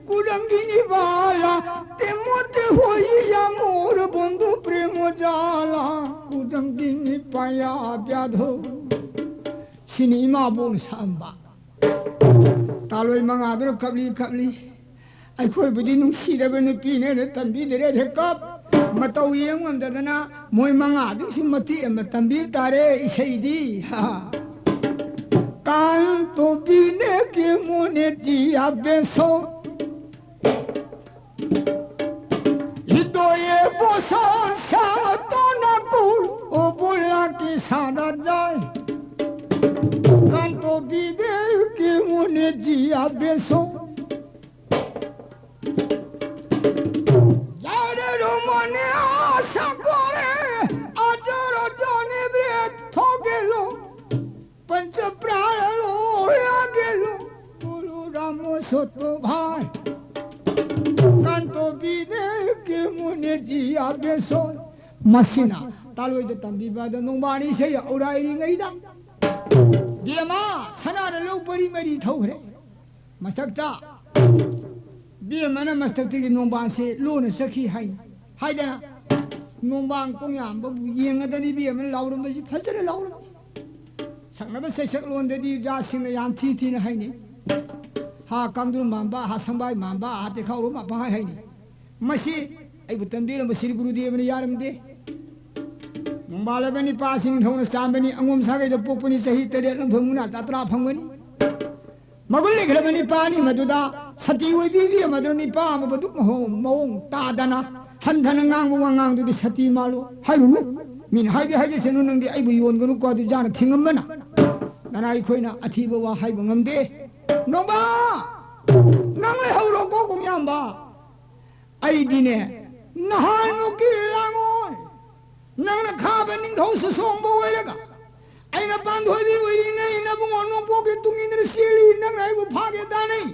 ꯀꯨꯔꯪꯒꯤ ꯅꯤꯕꯥꯂꯥ, ꯇꯦꯃꯣꯇꯦ ꯍꯣꯏ ꯌꯥꯃꯣꯔ ꯕꯣꯟꯗꯨ ꯄ꯭ꯔꯦꯃꯣ ꯖꯥꯂꯥ, ꯀꯨꯔꯪꯒꯤ ꯅꯤꯄꯥꯌꯥ ꯄ꯭ꯌꯥꯗ ꯍꯣ"꯫ ꯁꯤꯅꯤ ꯏꯃꯥꯕꯣꯛꯅ ꯁꯛꯑꯝꯕ꯫ ꯇꯥꯂꯣꯏ ꯃꯉꯥꯗꯨꯅ ꯀꯞꯂꯤ ꯀꯞꯂꯤ꯫ ꯑꯩꯈꯣꯏꯕꯨꯗꯤ ꯅꯨꯡꯁꯤꯔꯕ ꯅꯨꯄꯤꯅꯦꯅ ꯇꯝꯕꯤꯗ꯭ꯔꯦ, ꯍꯦꯛ ꯀꯞ꯫ ꯃꯇꯧ ꯌꯦꯡ ꯉꯝꯗꯗꯅ ꯃꯣꯏ ꯃꯉꯥꯗꯨꯁꯨ ꯃꯇꯦꯛ ꯑꯃ ꯇꯝꯕꯤ ꯇꯥꯔꯦ ꯏꯁꯩꯗꯤ꯫ ꯀꯥꯟꯇꯣꯕꯤꯅꯦ ꯀꯦ ꯃꯣꯅꯦ ꯖꯤꯌꯥ ꯕꯦꯁꯣ꯫ ꯏꯗꯣꯌꯦ ꯕꯣꯁꯣ ꯁꯥꯇꯣꯅ ꯀꯨ ꯑꯣꯕꯣꯂꯥ ꯀꯤ ꯁꯥꯗꯥ ꯖꯥꯏ꯫ ꯀꯥꯟꯇꯣꯕꯤꯅꯦ ꯀꯦ ꯃꯣꯅꯦ ꯖꯤꯌꯥ ꯕꯦꯁꯣ꯫ ꯌꯥꯔꯦ ꯔꯣꯃꯥꯅꯦ ꯑꯥꯁꯥ ꯀꯣꯔꯦ, ꯑꯖꯔ ꯖꯥꯅꯦ ꯕ꯭ꯔꯦ ꯊꯣꯒꯦꯂꯣ, ꯄꯟꯆ ꯄ꯭ꯔꯥ ꯂꯣ ꯌꯥꯒꯦꯂꯣ, ꯇꯣꯂꯨ ꯔꯥꯃꯣ ꯁꯣꯇꯣ ꯚꯥꯏ, ꯀꯥꯟꯇꯣ ꯕꯤꯅꯦ ꯀꯦ ꯃꯨꯅꯦ ꯖꯤ ꯑꯥꯕꯦꯁꯣ꯫ ꯃꯁꯤꯅ ꯇꯥꯂꯣꯏꯗ ꯇꯝꯕꯤꯕꯗ ꯅꯣꯡꯕꯥꯟ ꯏꯁꯩ ꯑꯧꯔꯥꯏꯔꯤꯉꯩꯗ ꯕꯦꯃꯥ ꯁꯅꯥꯅ ꯂꯧ ꯄꯔꯤ ꯃꯔꯤ ꯊꯧꯈ꯭ꯔꯦ꯫ ꯃꯊꯛꯇ ꯕꯦꯝꯃꯅ ꯃꯊꯛꯇꯒꯤ ꯅꯣꯡꯕꯥꯟꯁꯦ ꯂꯣꯟꯅ ꯆꯠꯈꯤ ꯍꯥꯏ, ꯍꯥꯏꯗꯅ ꯅꯣꯡꯕꯥꯟ ꯀꯣꯡꯌꯥꯝꯕꯕꯨ ꯌꯦꯡꯉꯗꯅꯤ ꯕꯦꯝꯃꯅ ꯂꯥꯎꯔꯝꯕꯁꯤ ꯐꯖꯅ ꯂꯥꯎꯔꯝꯃꯤ꯫ ꯁꯛꯅꯕ ꯁꯩꯁꯛꯂꯣꯟꯗꯗꯤ ꯖꯥꯠꯁꯤꯡꯅ ꯌꯥꯝ ꯊꯤ ꯊꯤꯅ ꯍꯥꯏꯅꯩ꯫ ꯍꯥ ꯀꯥꯡꯗ꯭ꯔꯨꯝ ꯃꯥꯟꯕ, ꯍꯥ ꯁꯪꯕꯥꯏ ꯃꯥꯟꯕ, ꯍꯥ ꯇꯦꯈꯥꯎꯔꯣꯝ ꯃꯥꯟꯕ ꯍꯥꯏ ꯍꯥꯏꯅꯩ꯫ ꯃꯁꯤ ꯑꯩꯕꯨ ꯇꯝꯕꯤꯔꯝꯕ ꯁ꯭ꯔꯤ ꯒꯨꯔꯨꯗꯦꯕꯅ ꯌꯥꯔꯝꯗꯦ꯫ ꯅꯣꯡꯕꯥꯜ ꯍꯥꯏꯕ ꯅꯤꯄꯥꯁꯤ ꯅꯤꯡꯊꯧꯅ ꯆꯥꯟꯕꯅꯤ, ꯑꯉꯣꯝ ꯁꯥꯒꯩꯗ ꯄꯣꯛꯄꯅꯤ, ꯆꯍꯤ ꯇꯔꯦꯠ ꯂꯝꯊꯣꯡ ꯃꯅꯥ ꯇꯔꯥ ꯐꯪꯕꯅꯤ꯫ ꯃꯒꯨꯟ ꯂꯩꯈ꯭ꯔꯕ ꯅꯤꯄꯥꯅꯤ ꯃꯗꯨꯗ ꯁꯇꯤ ꯑꯣꯏꯕꯤ ꯏꯕꯦꯝ ꯑꯗꯨ ꯅꯤꯄꯥ ꯑꯃꯕꯨ ꯑꯗꯨꯛ ꯃꯍꯣ-, ꯃꯑꯣꯡ ꯇꯥꯗꯅ ꯍꯟꯊꯅ ꯉꯥꯡꯕ ꯋꯥꯉꯥꯡꯗꯨꯗꯤ ꯁꯇꯤ ꯃꯥꯜꯂꯣ ꯍꯥꯏꯔꯨꯅꯨ꯫ ꯃꯤꯅ ꯍꯥꯏꯗꯤ ꯍꯥꯏꯖꯁꯅꯨ, ꯅꯪꯗꯤ ꯑꯩꯕꯨ ꯌꯣꯟꯒꯅꯨꯀꯣ, ꯑꯗꯨ ꯌꯥꯅ ꯊꯤꯡꯉꯝꯕꯅ꯫ ꯅꯅꯥ ꯑꯩꯈꯣꯏꯅ ꯑꯊꯤꯕ ꯋꯥ ꯍꯥꯏꯕ ꯉꯝꯗꯦ꯫ ꯅꯣꯡꯕꯥ! ꯅꯪ ꯂꯩꯍꯧꯔꯣꯀꯣ ꯀꯣꯡꯌꯥꯝꯕ꯫ ꯑꯩꯗꯤꯅꯦ, ꯅꯍꯥꯟꯃꯨꯛꯀꯤ ꯂꯥꯡꯑꯣꯜ, ꯅꯪꯅ ꯈꯥꯕ ꯅꯤꯡꯊꯧ ꯁꯨꯁꯣꯡꯕ ꯑꯣꯏꯔꯒ, ꯑꯩꯅ ꯄꯥꯟꯊꯣꯏꯕꯤ ꯑꯣꯏꯔꯤꯉꯩ ꯅꯕꯨꯡꯉꯣ ꯅꯣꯡꯄꯣꯛꯀꯤ ꯇꯨꯡ ꯏꯟꯗꯨꯅ ꯆꯦꯜꯂꯤ, ꯅꯪꯅ ꯑꯩꯕꯨ ꯐꯥꯒꯦ ꯇꯥꯅꯩ꯫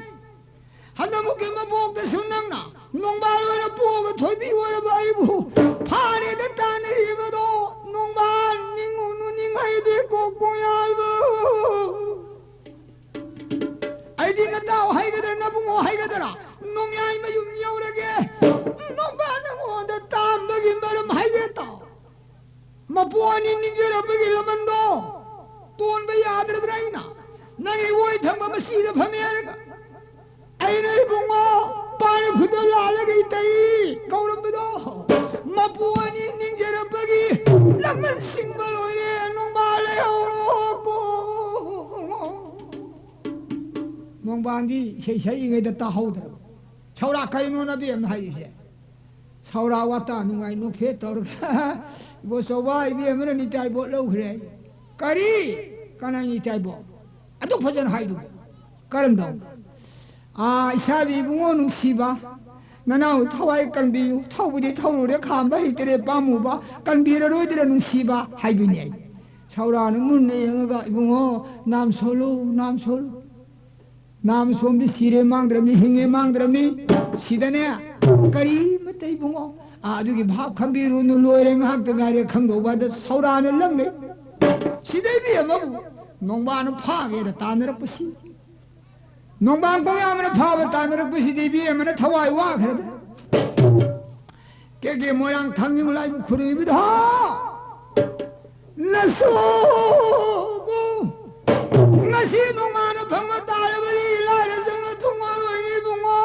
ꯍꯟꯗꯛꯃꯨꯛꯀꯤ ꯃꯄꯣꯛꯇꯁꯨ ꯅꯪꯅ ꯅꯣꯡꯕꯥꯜ ꯑꯣꯏꯅ ꯄꯣꯛꯑꯒ ꯊꯣꯏꯕꯤ ꯑꯣꯏꯔꯕ ꯑꯩꯕꯨ ꯐꯥꯔꯦꯗ ꯇꯥꯅꯔꯤꯕꯗꯣ, ꯅꯣꯡꯕꯥꯜ ꯅꯤꯡꯉꯨ ꯅꯨꯅꯤꯡ ꯍꯩꯗꯦ ꯀꯣꯛ ꯀꯣꯡꯌꯥꯜꯕ꯫ ꯑꯩꯗꯤ ꯅꯇꯥꯎ ꯍꯥꯏꯒꯗ꯭ꯔꯥ, ꯅꯕꯨꯡꯉꯣ ꯍꯥꯏꯒꯗ꯭ꯔꯥ, ꯅꯣꯡꯌꯥꯏ ꯃꯌꯨꯝ ꯌꯧꯔꯒꯦ꯫ ꯅꯣꯡꯕꯥꯜ ꯅꯉꯣꯟꯗ ꯇꯥꯝꯕꯒꯤ ꯃꯔꯝ ꯍꯥꯏꯒꯦ ꯇꯥꯎ꯫ ꯃꯄꯨ ꯑꯅꯤ ꯅꯤꯡꯖꯔꯛꯄꯒꯤ ꯂꯃꯟꯗꯣ ꯇꯣꯟꯕ ꯌꯥꯗ꯭ꯔꯗ꯭ꯔꯥ ꯑꯩꯅ? ꯅꯪꯒꯤ ꯑꯣꯏ ꯊꯪꯕ ꯃꯁꯤꯗ ꯐꯝꯃꯦ ꯍꯥꯏꯔꯒ ꯑꯩꯅ ꯏꯕꯨꯡꯉꯣ ꯄꯥꯏ ꯈꯨꯗꯣ ꯂꯥꯜꯂꯒ ꯏꯇꯩ ꯀꯧꯔꯝꯕꯗꯣ ꯃꯄꯨ ꯑꯅꯤ ꯅꯤꯡꯖꯔꯛꯄꯒꯤ ꯂꯃꯟ ꯁꯤꯡꯕ ꯂꯣꯏꯔꯦ꯫ ꯅꯣꯡꯕꯥꯜ ꯂꯩꯍꯧꯔꯣ ꯀꯣ꯫ ꯅꯣꯡꯕꯥꯜꯗꯤ ꯏꯁꯩ ꯁꯛꯏꯉꯩꯗ ꯇꯥꯍꯧꯗ꯭ꯔꯕ꯫ ꯁꯧꯔꯥꯛ ꯀꯩꯅꯣ ꯅꯕꯦꯝꯅ ꯍꯥꯏꯔꯤꯁꯦ? ꯁꯧꯔꯥꯛ ꯋꯥꯇꯥ ꯅꯨꯡꯉꯥꯏ ꯅꯣꯛꯐꯦꯠ ꯇꯧꯔꯒ ꯏꯕꯣꯆꯧꯕ ꯏꯕꯦꯝꯃꯅ ꯅꯤꯇꯥꯏꯕꯣꯠ ꯂꯧꯈ꯭ꯔꯦ꯫ ꯀꯔꯤ? ꯀꯅꯥ ꯅꯤꯇꯥꯏꯕꯣꯠ? ꯑꯗꯨ ꯐꯖꯅ ꯍꯥꯏꯗꯨꯕꯨ꯫ ꯀꯔꯝꯗꯧꯅ? ꯑꯥ, ꯏꯁꯥꯕꯤ ꯏꯕꯨꯡꯉꯣ ꯅꯨꯡꯁꯤꯕ, ꯅꯅꯥꯎ ꯊꯋꯥꯏ ꯀꯟꯕꯤꯌꯨ, ꯊꯧꯕꯗꯤ ꯊꯧꯔꯨꯔꯦ, ꯈꯥꯝꯕ ꯍꯩꯇꯔꯦ ꯄꯥꯝꯃꯨꯕ, ꯀꯟꯕꯤꯔꯔꯣꯏꯗ꯭ꯔꯥ ꯅꯨꯡꯁꯤꯕ ꯍꯥꯏꯕꯅꯤ ꯑꯩ꯫ ꯁꯧꯔꯥꯅ ꯃꯨꯟꯅ ꯌꯦꯡꯉꯒ, "ꯏꯕꯨꯡꯉꯣ, ꯅꯥꯝ ꯁꯣꯜꯂꯨ, ꯅꯥꯝ ꯁꯣꯜꯂꯨ꯫ ꯅꯥꯝ ꯁꯣꯝꯗꯤ ꯁꯤꯔꯦ ꯃꯥꯡꯗ꯭ꯔꯕꯅꯤ, ꯍꯤꯡꯉꯦ ꯃꯥꯡꯗ꯭ꯔꯕꯅꯤ꯫ ꯁꯤꯗꯅꯦ ꯀꯔꯤꯃꯇ ꯏꯕꯨꯡꯉꯣ, ꯑꯥ, ꯑꯗꯨꯒꯤ ꯚꯥꯞ ꯈꯟꯕꯤꯔꯨꯅꯨ, ꯂꯣꯏꯔꯦ, ꯉꯥꯏꯍꯥꯛꯇ ꯉꯥꯏꯔꯦ ꯈꯪꯗꯧꯕ" ꯍꯥꯏꯗ ꯁꯧꯔꯥꯅ ꯂꯪꯂꯦ꯫ ꯁꯤꯗꯩꯗꯤ ꯑꯃꯕꯨ ꯅꯣꯡꯕꯥꯅ ꯐꯥꯒꯦꯅ ꯇꯥꯟꯅꯔꯛꯄꯁꯤ꯫ ꯅꯣꯡꯕꯥꯟ ꯀꯣꯡꯌꯥꯝꯕꯅ ꯐꯥꯕ ꯇꯥꯟꯅꯔꯛꯄꯁꯤꯗꯤ ꯏꯕꯦꯝꯃꯅ ꯊꯋꯥꯏ ꯋꯥꯈ꯭ꯔꯗ꯫ ꯀꯦ ꯀꯦ ꯃꯣꯏꯔꯥꯡ ꯊꯥꯡꯖꯤꯡ ꯂꯥꯏꯕꯨ ꯈꯨꯔꯨꯝꯃꯤꯕꯗ, ꯍꯥ! ꯅꯁꯨꯕꯨ ꯉꯁꯤ ꯅꯣꯡꯃꯥꯅ ꯐꯪꯕ ꯇꯥꯔꯕꯗꯤ ꯂꯥꯏꯔ ꯆꯪꯅ ꯊꯨꯡꯉꯔꯣꯏꯅꯤ ꯏꯕꯨꯡꯉꯣ꯫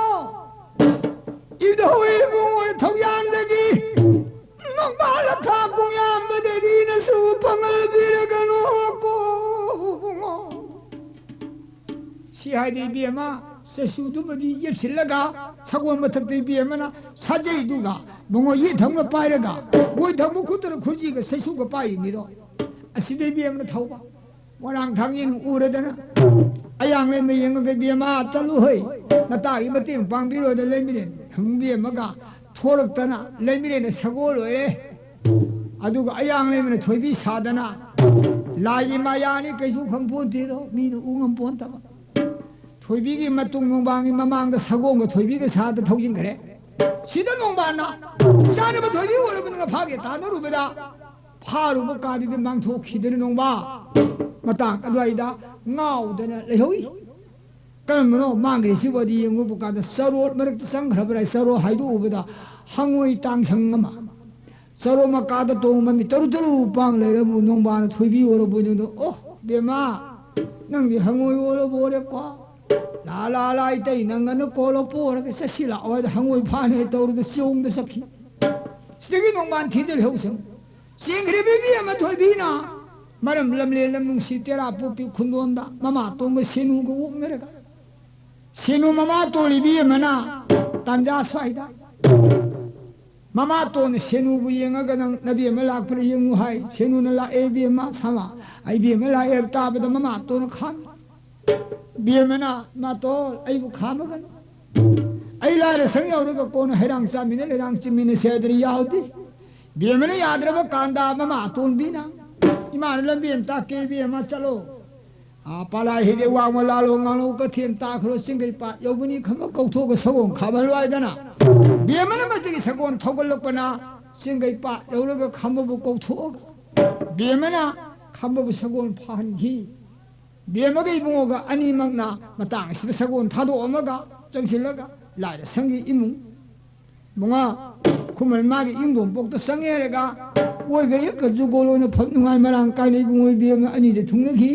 ꯏꯙꯧ ꯏꯕꯨꯡꯉꯣ ꯊꯧꯌꯥꯝꯗꯒꯤ ꯅꯣꯡꯕꯥꯜ ꯊꯥ ꯀꯣꯡꯌꯥꯝꯕꯗꯒꯤ ꯅꯁꯨ ꯐꯪꯍꯜꯕꯤꯔꯒꯅꯨ ꯀꯣ꯫ ꯁꯤ ꯍꯥꯏꯗꯤ ꯏꯕꯦꯝꯃ, ꯆꯩꯁꯨꯗꯨꯃꯗꯤ ꯌꯦꯞꯁꯤꯜꯂꯒ, ꯁꯒꯣꯜ ꯃꯊꯛꯇ ꯏꯕꯦꯝꯃꯅ ꯁꯥꯖꯩꯗꯨꯒ, ꯃꯉꯣꯟ ꯌꯦꯠ ꯊꯪꯅ ꯄꯥꯏꯔꯒ, ꯑꯣꯏ ꯊꯪꯕ ꯈꯨꯠꯇꯅ ꯈꯨꯔꯖꯤꯒ ꯆꯩꯁꯨꯒ ꯄꯥꯏꯔꯤ ꯃꯤꯗꯣ꯫ ꯑꯁꯤꯗ ꯏꯕꯦꯝꯃꯅ ꯊꯧꯕ꯫ ꯃꯣꯏꯔꯥꯡ ꯊꯥꯡꯖꯤꯡ ꯎꯔꯗꯅ, ꯑꯌꯥꯡ ꯂꯩꯃ ꯌꯦꯡꯉꯒ, "ꯏꯕꯦꯝꯃ, ꯆꯠꯂꯨ ꯍꯩ, ꯅꯇꯥꯒꯤ ꯃꯇꯦꯡ ꯄꯥꯡꯕꯤꯔꯣꯏꯗ ꯂꯩꯃꯔꯦꯟ ꯏꯕꯦꯝꯃꯒ ꯊꯣꯔꯛꯇꯅ, ꯂꯩꯃꯔꯦꯟꯅ ꯁꯒꯣꯜ ꯑꯣꯏꯔꯦ, ꯑꯗꯨꯒ ꯑꯌꯥꯡ ꯂꯩꯃꯅ ꯊꯣꯏꯕꯤ ꯁꯥꯗꯅ, ꯂꯥꯏꯒꯤ ꯃꯥꯌꯥꯅꯤ ꯀꯩꯁꯨ ꯈꯪꯄꯣꯟꯇꯦꯗꯣ, ꯃꯤꯅ ꯎ ꯉꯝꯄꯣꯟꯇꯕ꯫ ꯊꯣꯏꯕꯤꯒꯤ ꯃꯇꯨꯡ ꯅꯣꯡꯕꯥꯟꯒꯤ ꯃꯃꯥꯡꯗ ꯁꯒꯣꯜꯒ ꯊꯣꯏꯕꯤꯒ ꯁꯥꯗ ꯊꯧꯖꯤꯟꯈ꯭ꯔꯦ꯫ ꯁꯤꯗ ꯅꯣꯡꯕꯥꯟꯅ ꯆꯥꯅꯕ ꯊꯣꯏꯕꯤ ꯑꯣꯏꯔꯕꯅꯤꯅ ꯐꯥꯒꯦ ꯇꯥꯟꯅꯔꯨꯕꯗ, ꯐꯥꯔꯨꯕ ꯀꯥꯟꯗꯗꯤ ꯃꯥꯡꯊꯣꯛꯈꯤꯗꯅ ꯅꯣꯡꯕꯥꯟ ꯃꯇꯥꯡ ꯑꯗꯨꯋꯥꯏꯗ ꯉꯥꯎꯗꯅ ꯂꯩꯍꯧꯏ꯫ ꯀꯔꯝꯕꯅꯣ ꯃꯥꯡꯈ꯭ꯔꯤꯁꯤꯕꯣꯗꯤ ꯌꯦꯡꯉꯨꯕ ꯀꯥꯟꯗ ꯆꯔꯣꯠ ꯃꯔꯛꯇ ꯆꯪꯈ꯭ꯔꯕ꯭ꯔꯥ? ꯆꯔꯣꯠ ꯍꯥꯏꯗꯣꯛꯎꯕꯗ ꯍꯉꯣꯏ ꯇꯥꯡꯁꯪ ꯑꯃ꯫ ꯆꯔꯣ ꯃꯀꯥꯗ ꯇꯣꯡꯕ ꯃꯤ ꯇꯔꯨ ꯇꯔꯨ ꯄꯥꯡ ꯂꯩꯔꯕꯨ ꯅꯣꯡꯕꯥꯟꯅ ꯊꯣꯏꯕꯤ ꯑꯣꯏꯔꯕꯣꯏ ꯅꯤꯡꯗꯣ, "ꯑꯣ, ꯕꯦꯝꯃ, ꯅꯪꯗꯤ ꯍꯉꯣꯏ ꯑꯣꯏꯔꯕꯨ ꯑꯣꯏꯔꯦꯀꯣ꯫ ꯂꯥ, ꯂꯥ, ꯂꯥ, ꯏꯇꯩ, ꯅꯪꯒꯅ ꯀꯣꯜꯂꯣ ꯄꯣꯔꯒ ꯆꯠꯁꯤ ꯂꯥꯛꯑꯣ" ꯍꯥꯏꯗ ꯍꯉꯣꯏ ꯐꯥꯅꯤ ꯇꯧꯔꯒ ꯆꯣꯡꯗ ꯆꯠꯈꯤ꯫ ꯁꯤꯗꯒꯤ ꯅꯣꯡꯕꯥꯟ ꯊꯤꯗ ꯂꯩꯍꯧꯁꯪ꯫ ꯆꯦꯟꯈ꯭ꯔꯦ ꯕꯦꯕꯤ ꯑꯃ ꯊꯣꯏꯕꯤꯅ꯫ ꯃꯔꯝ ꯂꯝꯂꯦꯟ ꯂꯝ ꯅꯨꯡꯁꯤ ꯇꯦꯔꯥ ꯄꯣꯛꯄꯤ ꯈꯨꯟꯗꯣꯟꯗ ꯃꯃꯥ ꯇꯣꯡꯒ ꯁꯦꯅꯨꯒ ꯑꯣꯛꯅꯔꯒ꯫ ꯁꯦꯅꯨ ꯃꯃꯥ ꯇꯣꯜꯂꯤꯕꯤ ꯑꯃꯅ ꯇꯥꯟꯖꯥ ꯁ꯭ꯋꯥꯏꯗ꯫ ꯃꯃꯥꯇꯣꯟꯅ ꯁꯦꯅꯨꯕꯨ ꯌꯦꯡꯉꯒ, "ꯅꯪ ꯅꯕꯦꯝꯃ ꯂꯥꯛꯄ꯭ꯔꯥ ꯌꯦꯡꯉꯨ" ꯍꯥꯏ꯫ ꯁꯦꯅꯨꯅ, "ꯂꯥꯛꯑꯦ ꯏꯕꯦꯝꯃ, ꯁꯃꯥ, ꯑꯩ ꯏꯕꯦꯝꯃ ꯂꯥꯛꯑꯦ" ꯍꯥꯏꯕ ꯇꯥꯕꯗ ꯃꯃꯥꯇꯣꯟꯅ ꯈꯥꯝꯃꯤ꯫ ꯏꯕꯦꯝꯃꯅ, "ꯃꯥꯇꯣꯟ, ꯑꯩꯕꯨ ꯈꯥꯝꯃꯒꯅꯨ꯫ ꯑꯩ ꯂꯥꯏꯔ ꯁꯪ ꯌꯧꯔꯒ ꯀꯣꯟꯅ ꯍꯩꯔꯥꯡ ꯆꯥꯃꯤꯟꯅ ꯂꯩꯔꯥꯡ ꯆꯤꯃꯤꯟꯅꯁꯦ" ꯍꯥꯏꯗꯅ ꯌꯥꯎꯗꯦ꯫ ꯏꯕꯦꯝꯃꯅ ꯌꯥꯗ꯭ꯔꯕ ꯀꯥꯟꯗ ꯃꯃꯥꯇꯣꯟꯕꯤꯅ, "ꯏꯃꯥꯅ ꯂꯝꯕꯤ ꯑꯃ ꯇꯥꯛꯀꯦ ꯏꯕꯦꯝꯃ, ꯆꯠꯂꯣ꯫ ꯑꯥ, ꯄꯥꯂꯥꯏ ꯍꯤꯗꯦ ꯋꯥꯡꯃ ꯂꯥꯜꯂꯣ ꯉꯥꯡꯂꯣ ꯀꯊꯦꯟ ꯇꯥꯈ꯭ꯔꯣ ꯆꯤꯡꯒꯩ ꯄꯥꯠ ꯌꯧꯕꯅꯤ ꯈꯝꯕ ꯀꯧꯊꯣꯛꯑꯒ ꯁꯒꯣꯜ ꯈꯥꯝꯍꯜꯂꯣ" ꯍꯥꯏꯗꯅ ꯕꯦꯝꯃꯅ ꯃꯁꯤꯒꯤ ꯁꯒꯣꯜ ꯊꯧꯒꯠꯂꯛꯄꯅ ꯆꯤꯡꯒꯩ ꯄꯥꯠ ꯌꯧꯔꯒ ꯈꯝꯕꯕꯨ ꯀꯧꯊꯣꯛꯑꯒ ꯕꯦꯝꯃꯅ ꯈꯝꯕꯕꯨ ꯁꯒꯣꯜ ꯐꯥꯍꯟꯈꯤ꯫ ꯕꯦꯝꯃꯒ ꯏꯕꯨꯡꯉꯣꯒ ꯑꯅꯤꯃꯛꯅ ꯃꯇꯥꯡ ꯑꯁꯤꯗ ꯁꯒꯣꯜ ꯊꯥꯗꯣꯛꯑꯝꯃꯒ ꯆꯪꯁꯤꯜꯂꯒ ꯂꯥꯏꯔ ꯁꯪꯒꯤ ꯏꯃꯨꯡ ꯃꯉꯥ ꯈꯨꯃꯟ ꯃꯥꯒꯤ ꯏꯪꯗꯣꯝꯄꯣꯛꯇ ꯆꯪꯉꯦ ꯍꯥꯏꯔꯒ ꯑꯣꯏꯒ ꯌꯦꯛꯀ ꯖꯨꯒꯣꯜ ꯑꯣꯏꯅ ꯐꯝ ꯅꯨꯡꯉꯥꯏ ꯃꯔꯥꯡ ꯀꯥꯏꯅ ꯏꯕꯨꯡꯉꯣ ꯏꯕꯦꯝꯃ ꯑꯅꯤꯗ ꯊꯨꯡꯅꯈꯤ꯫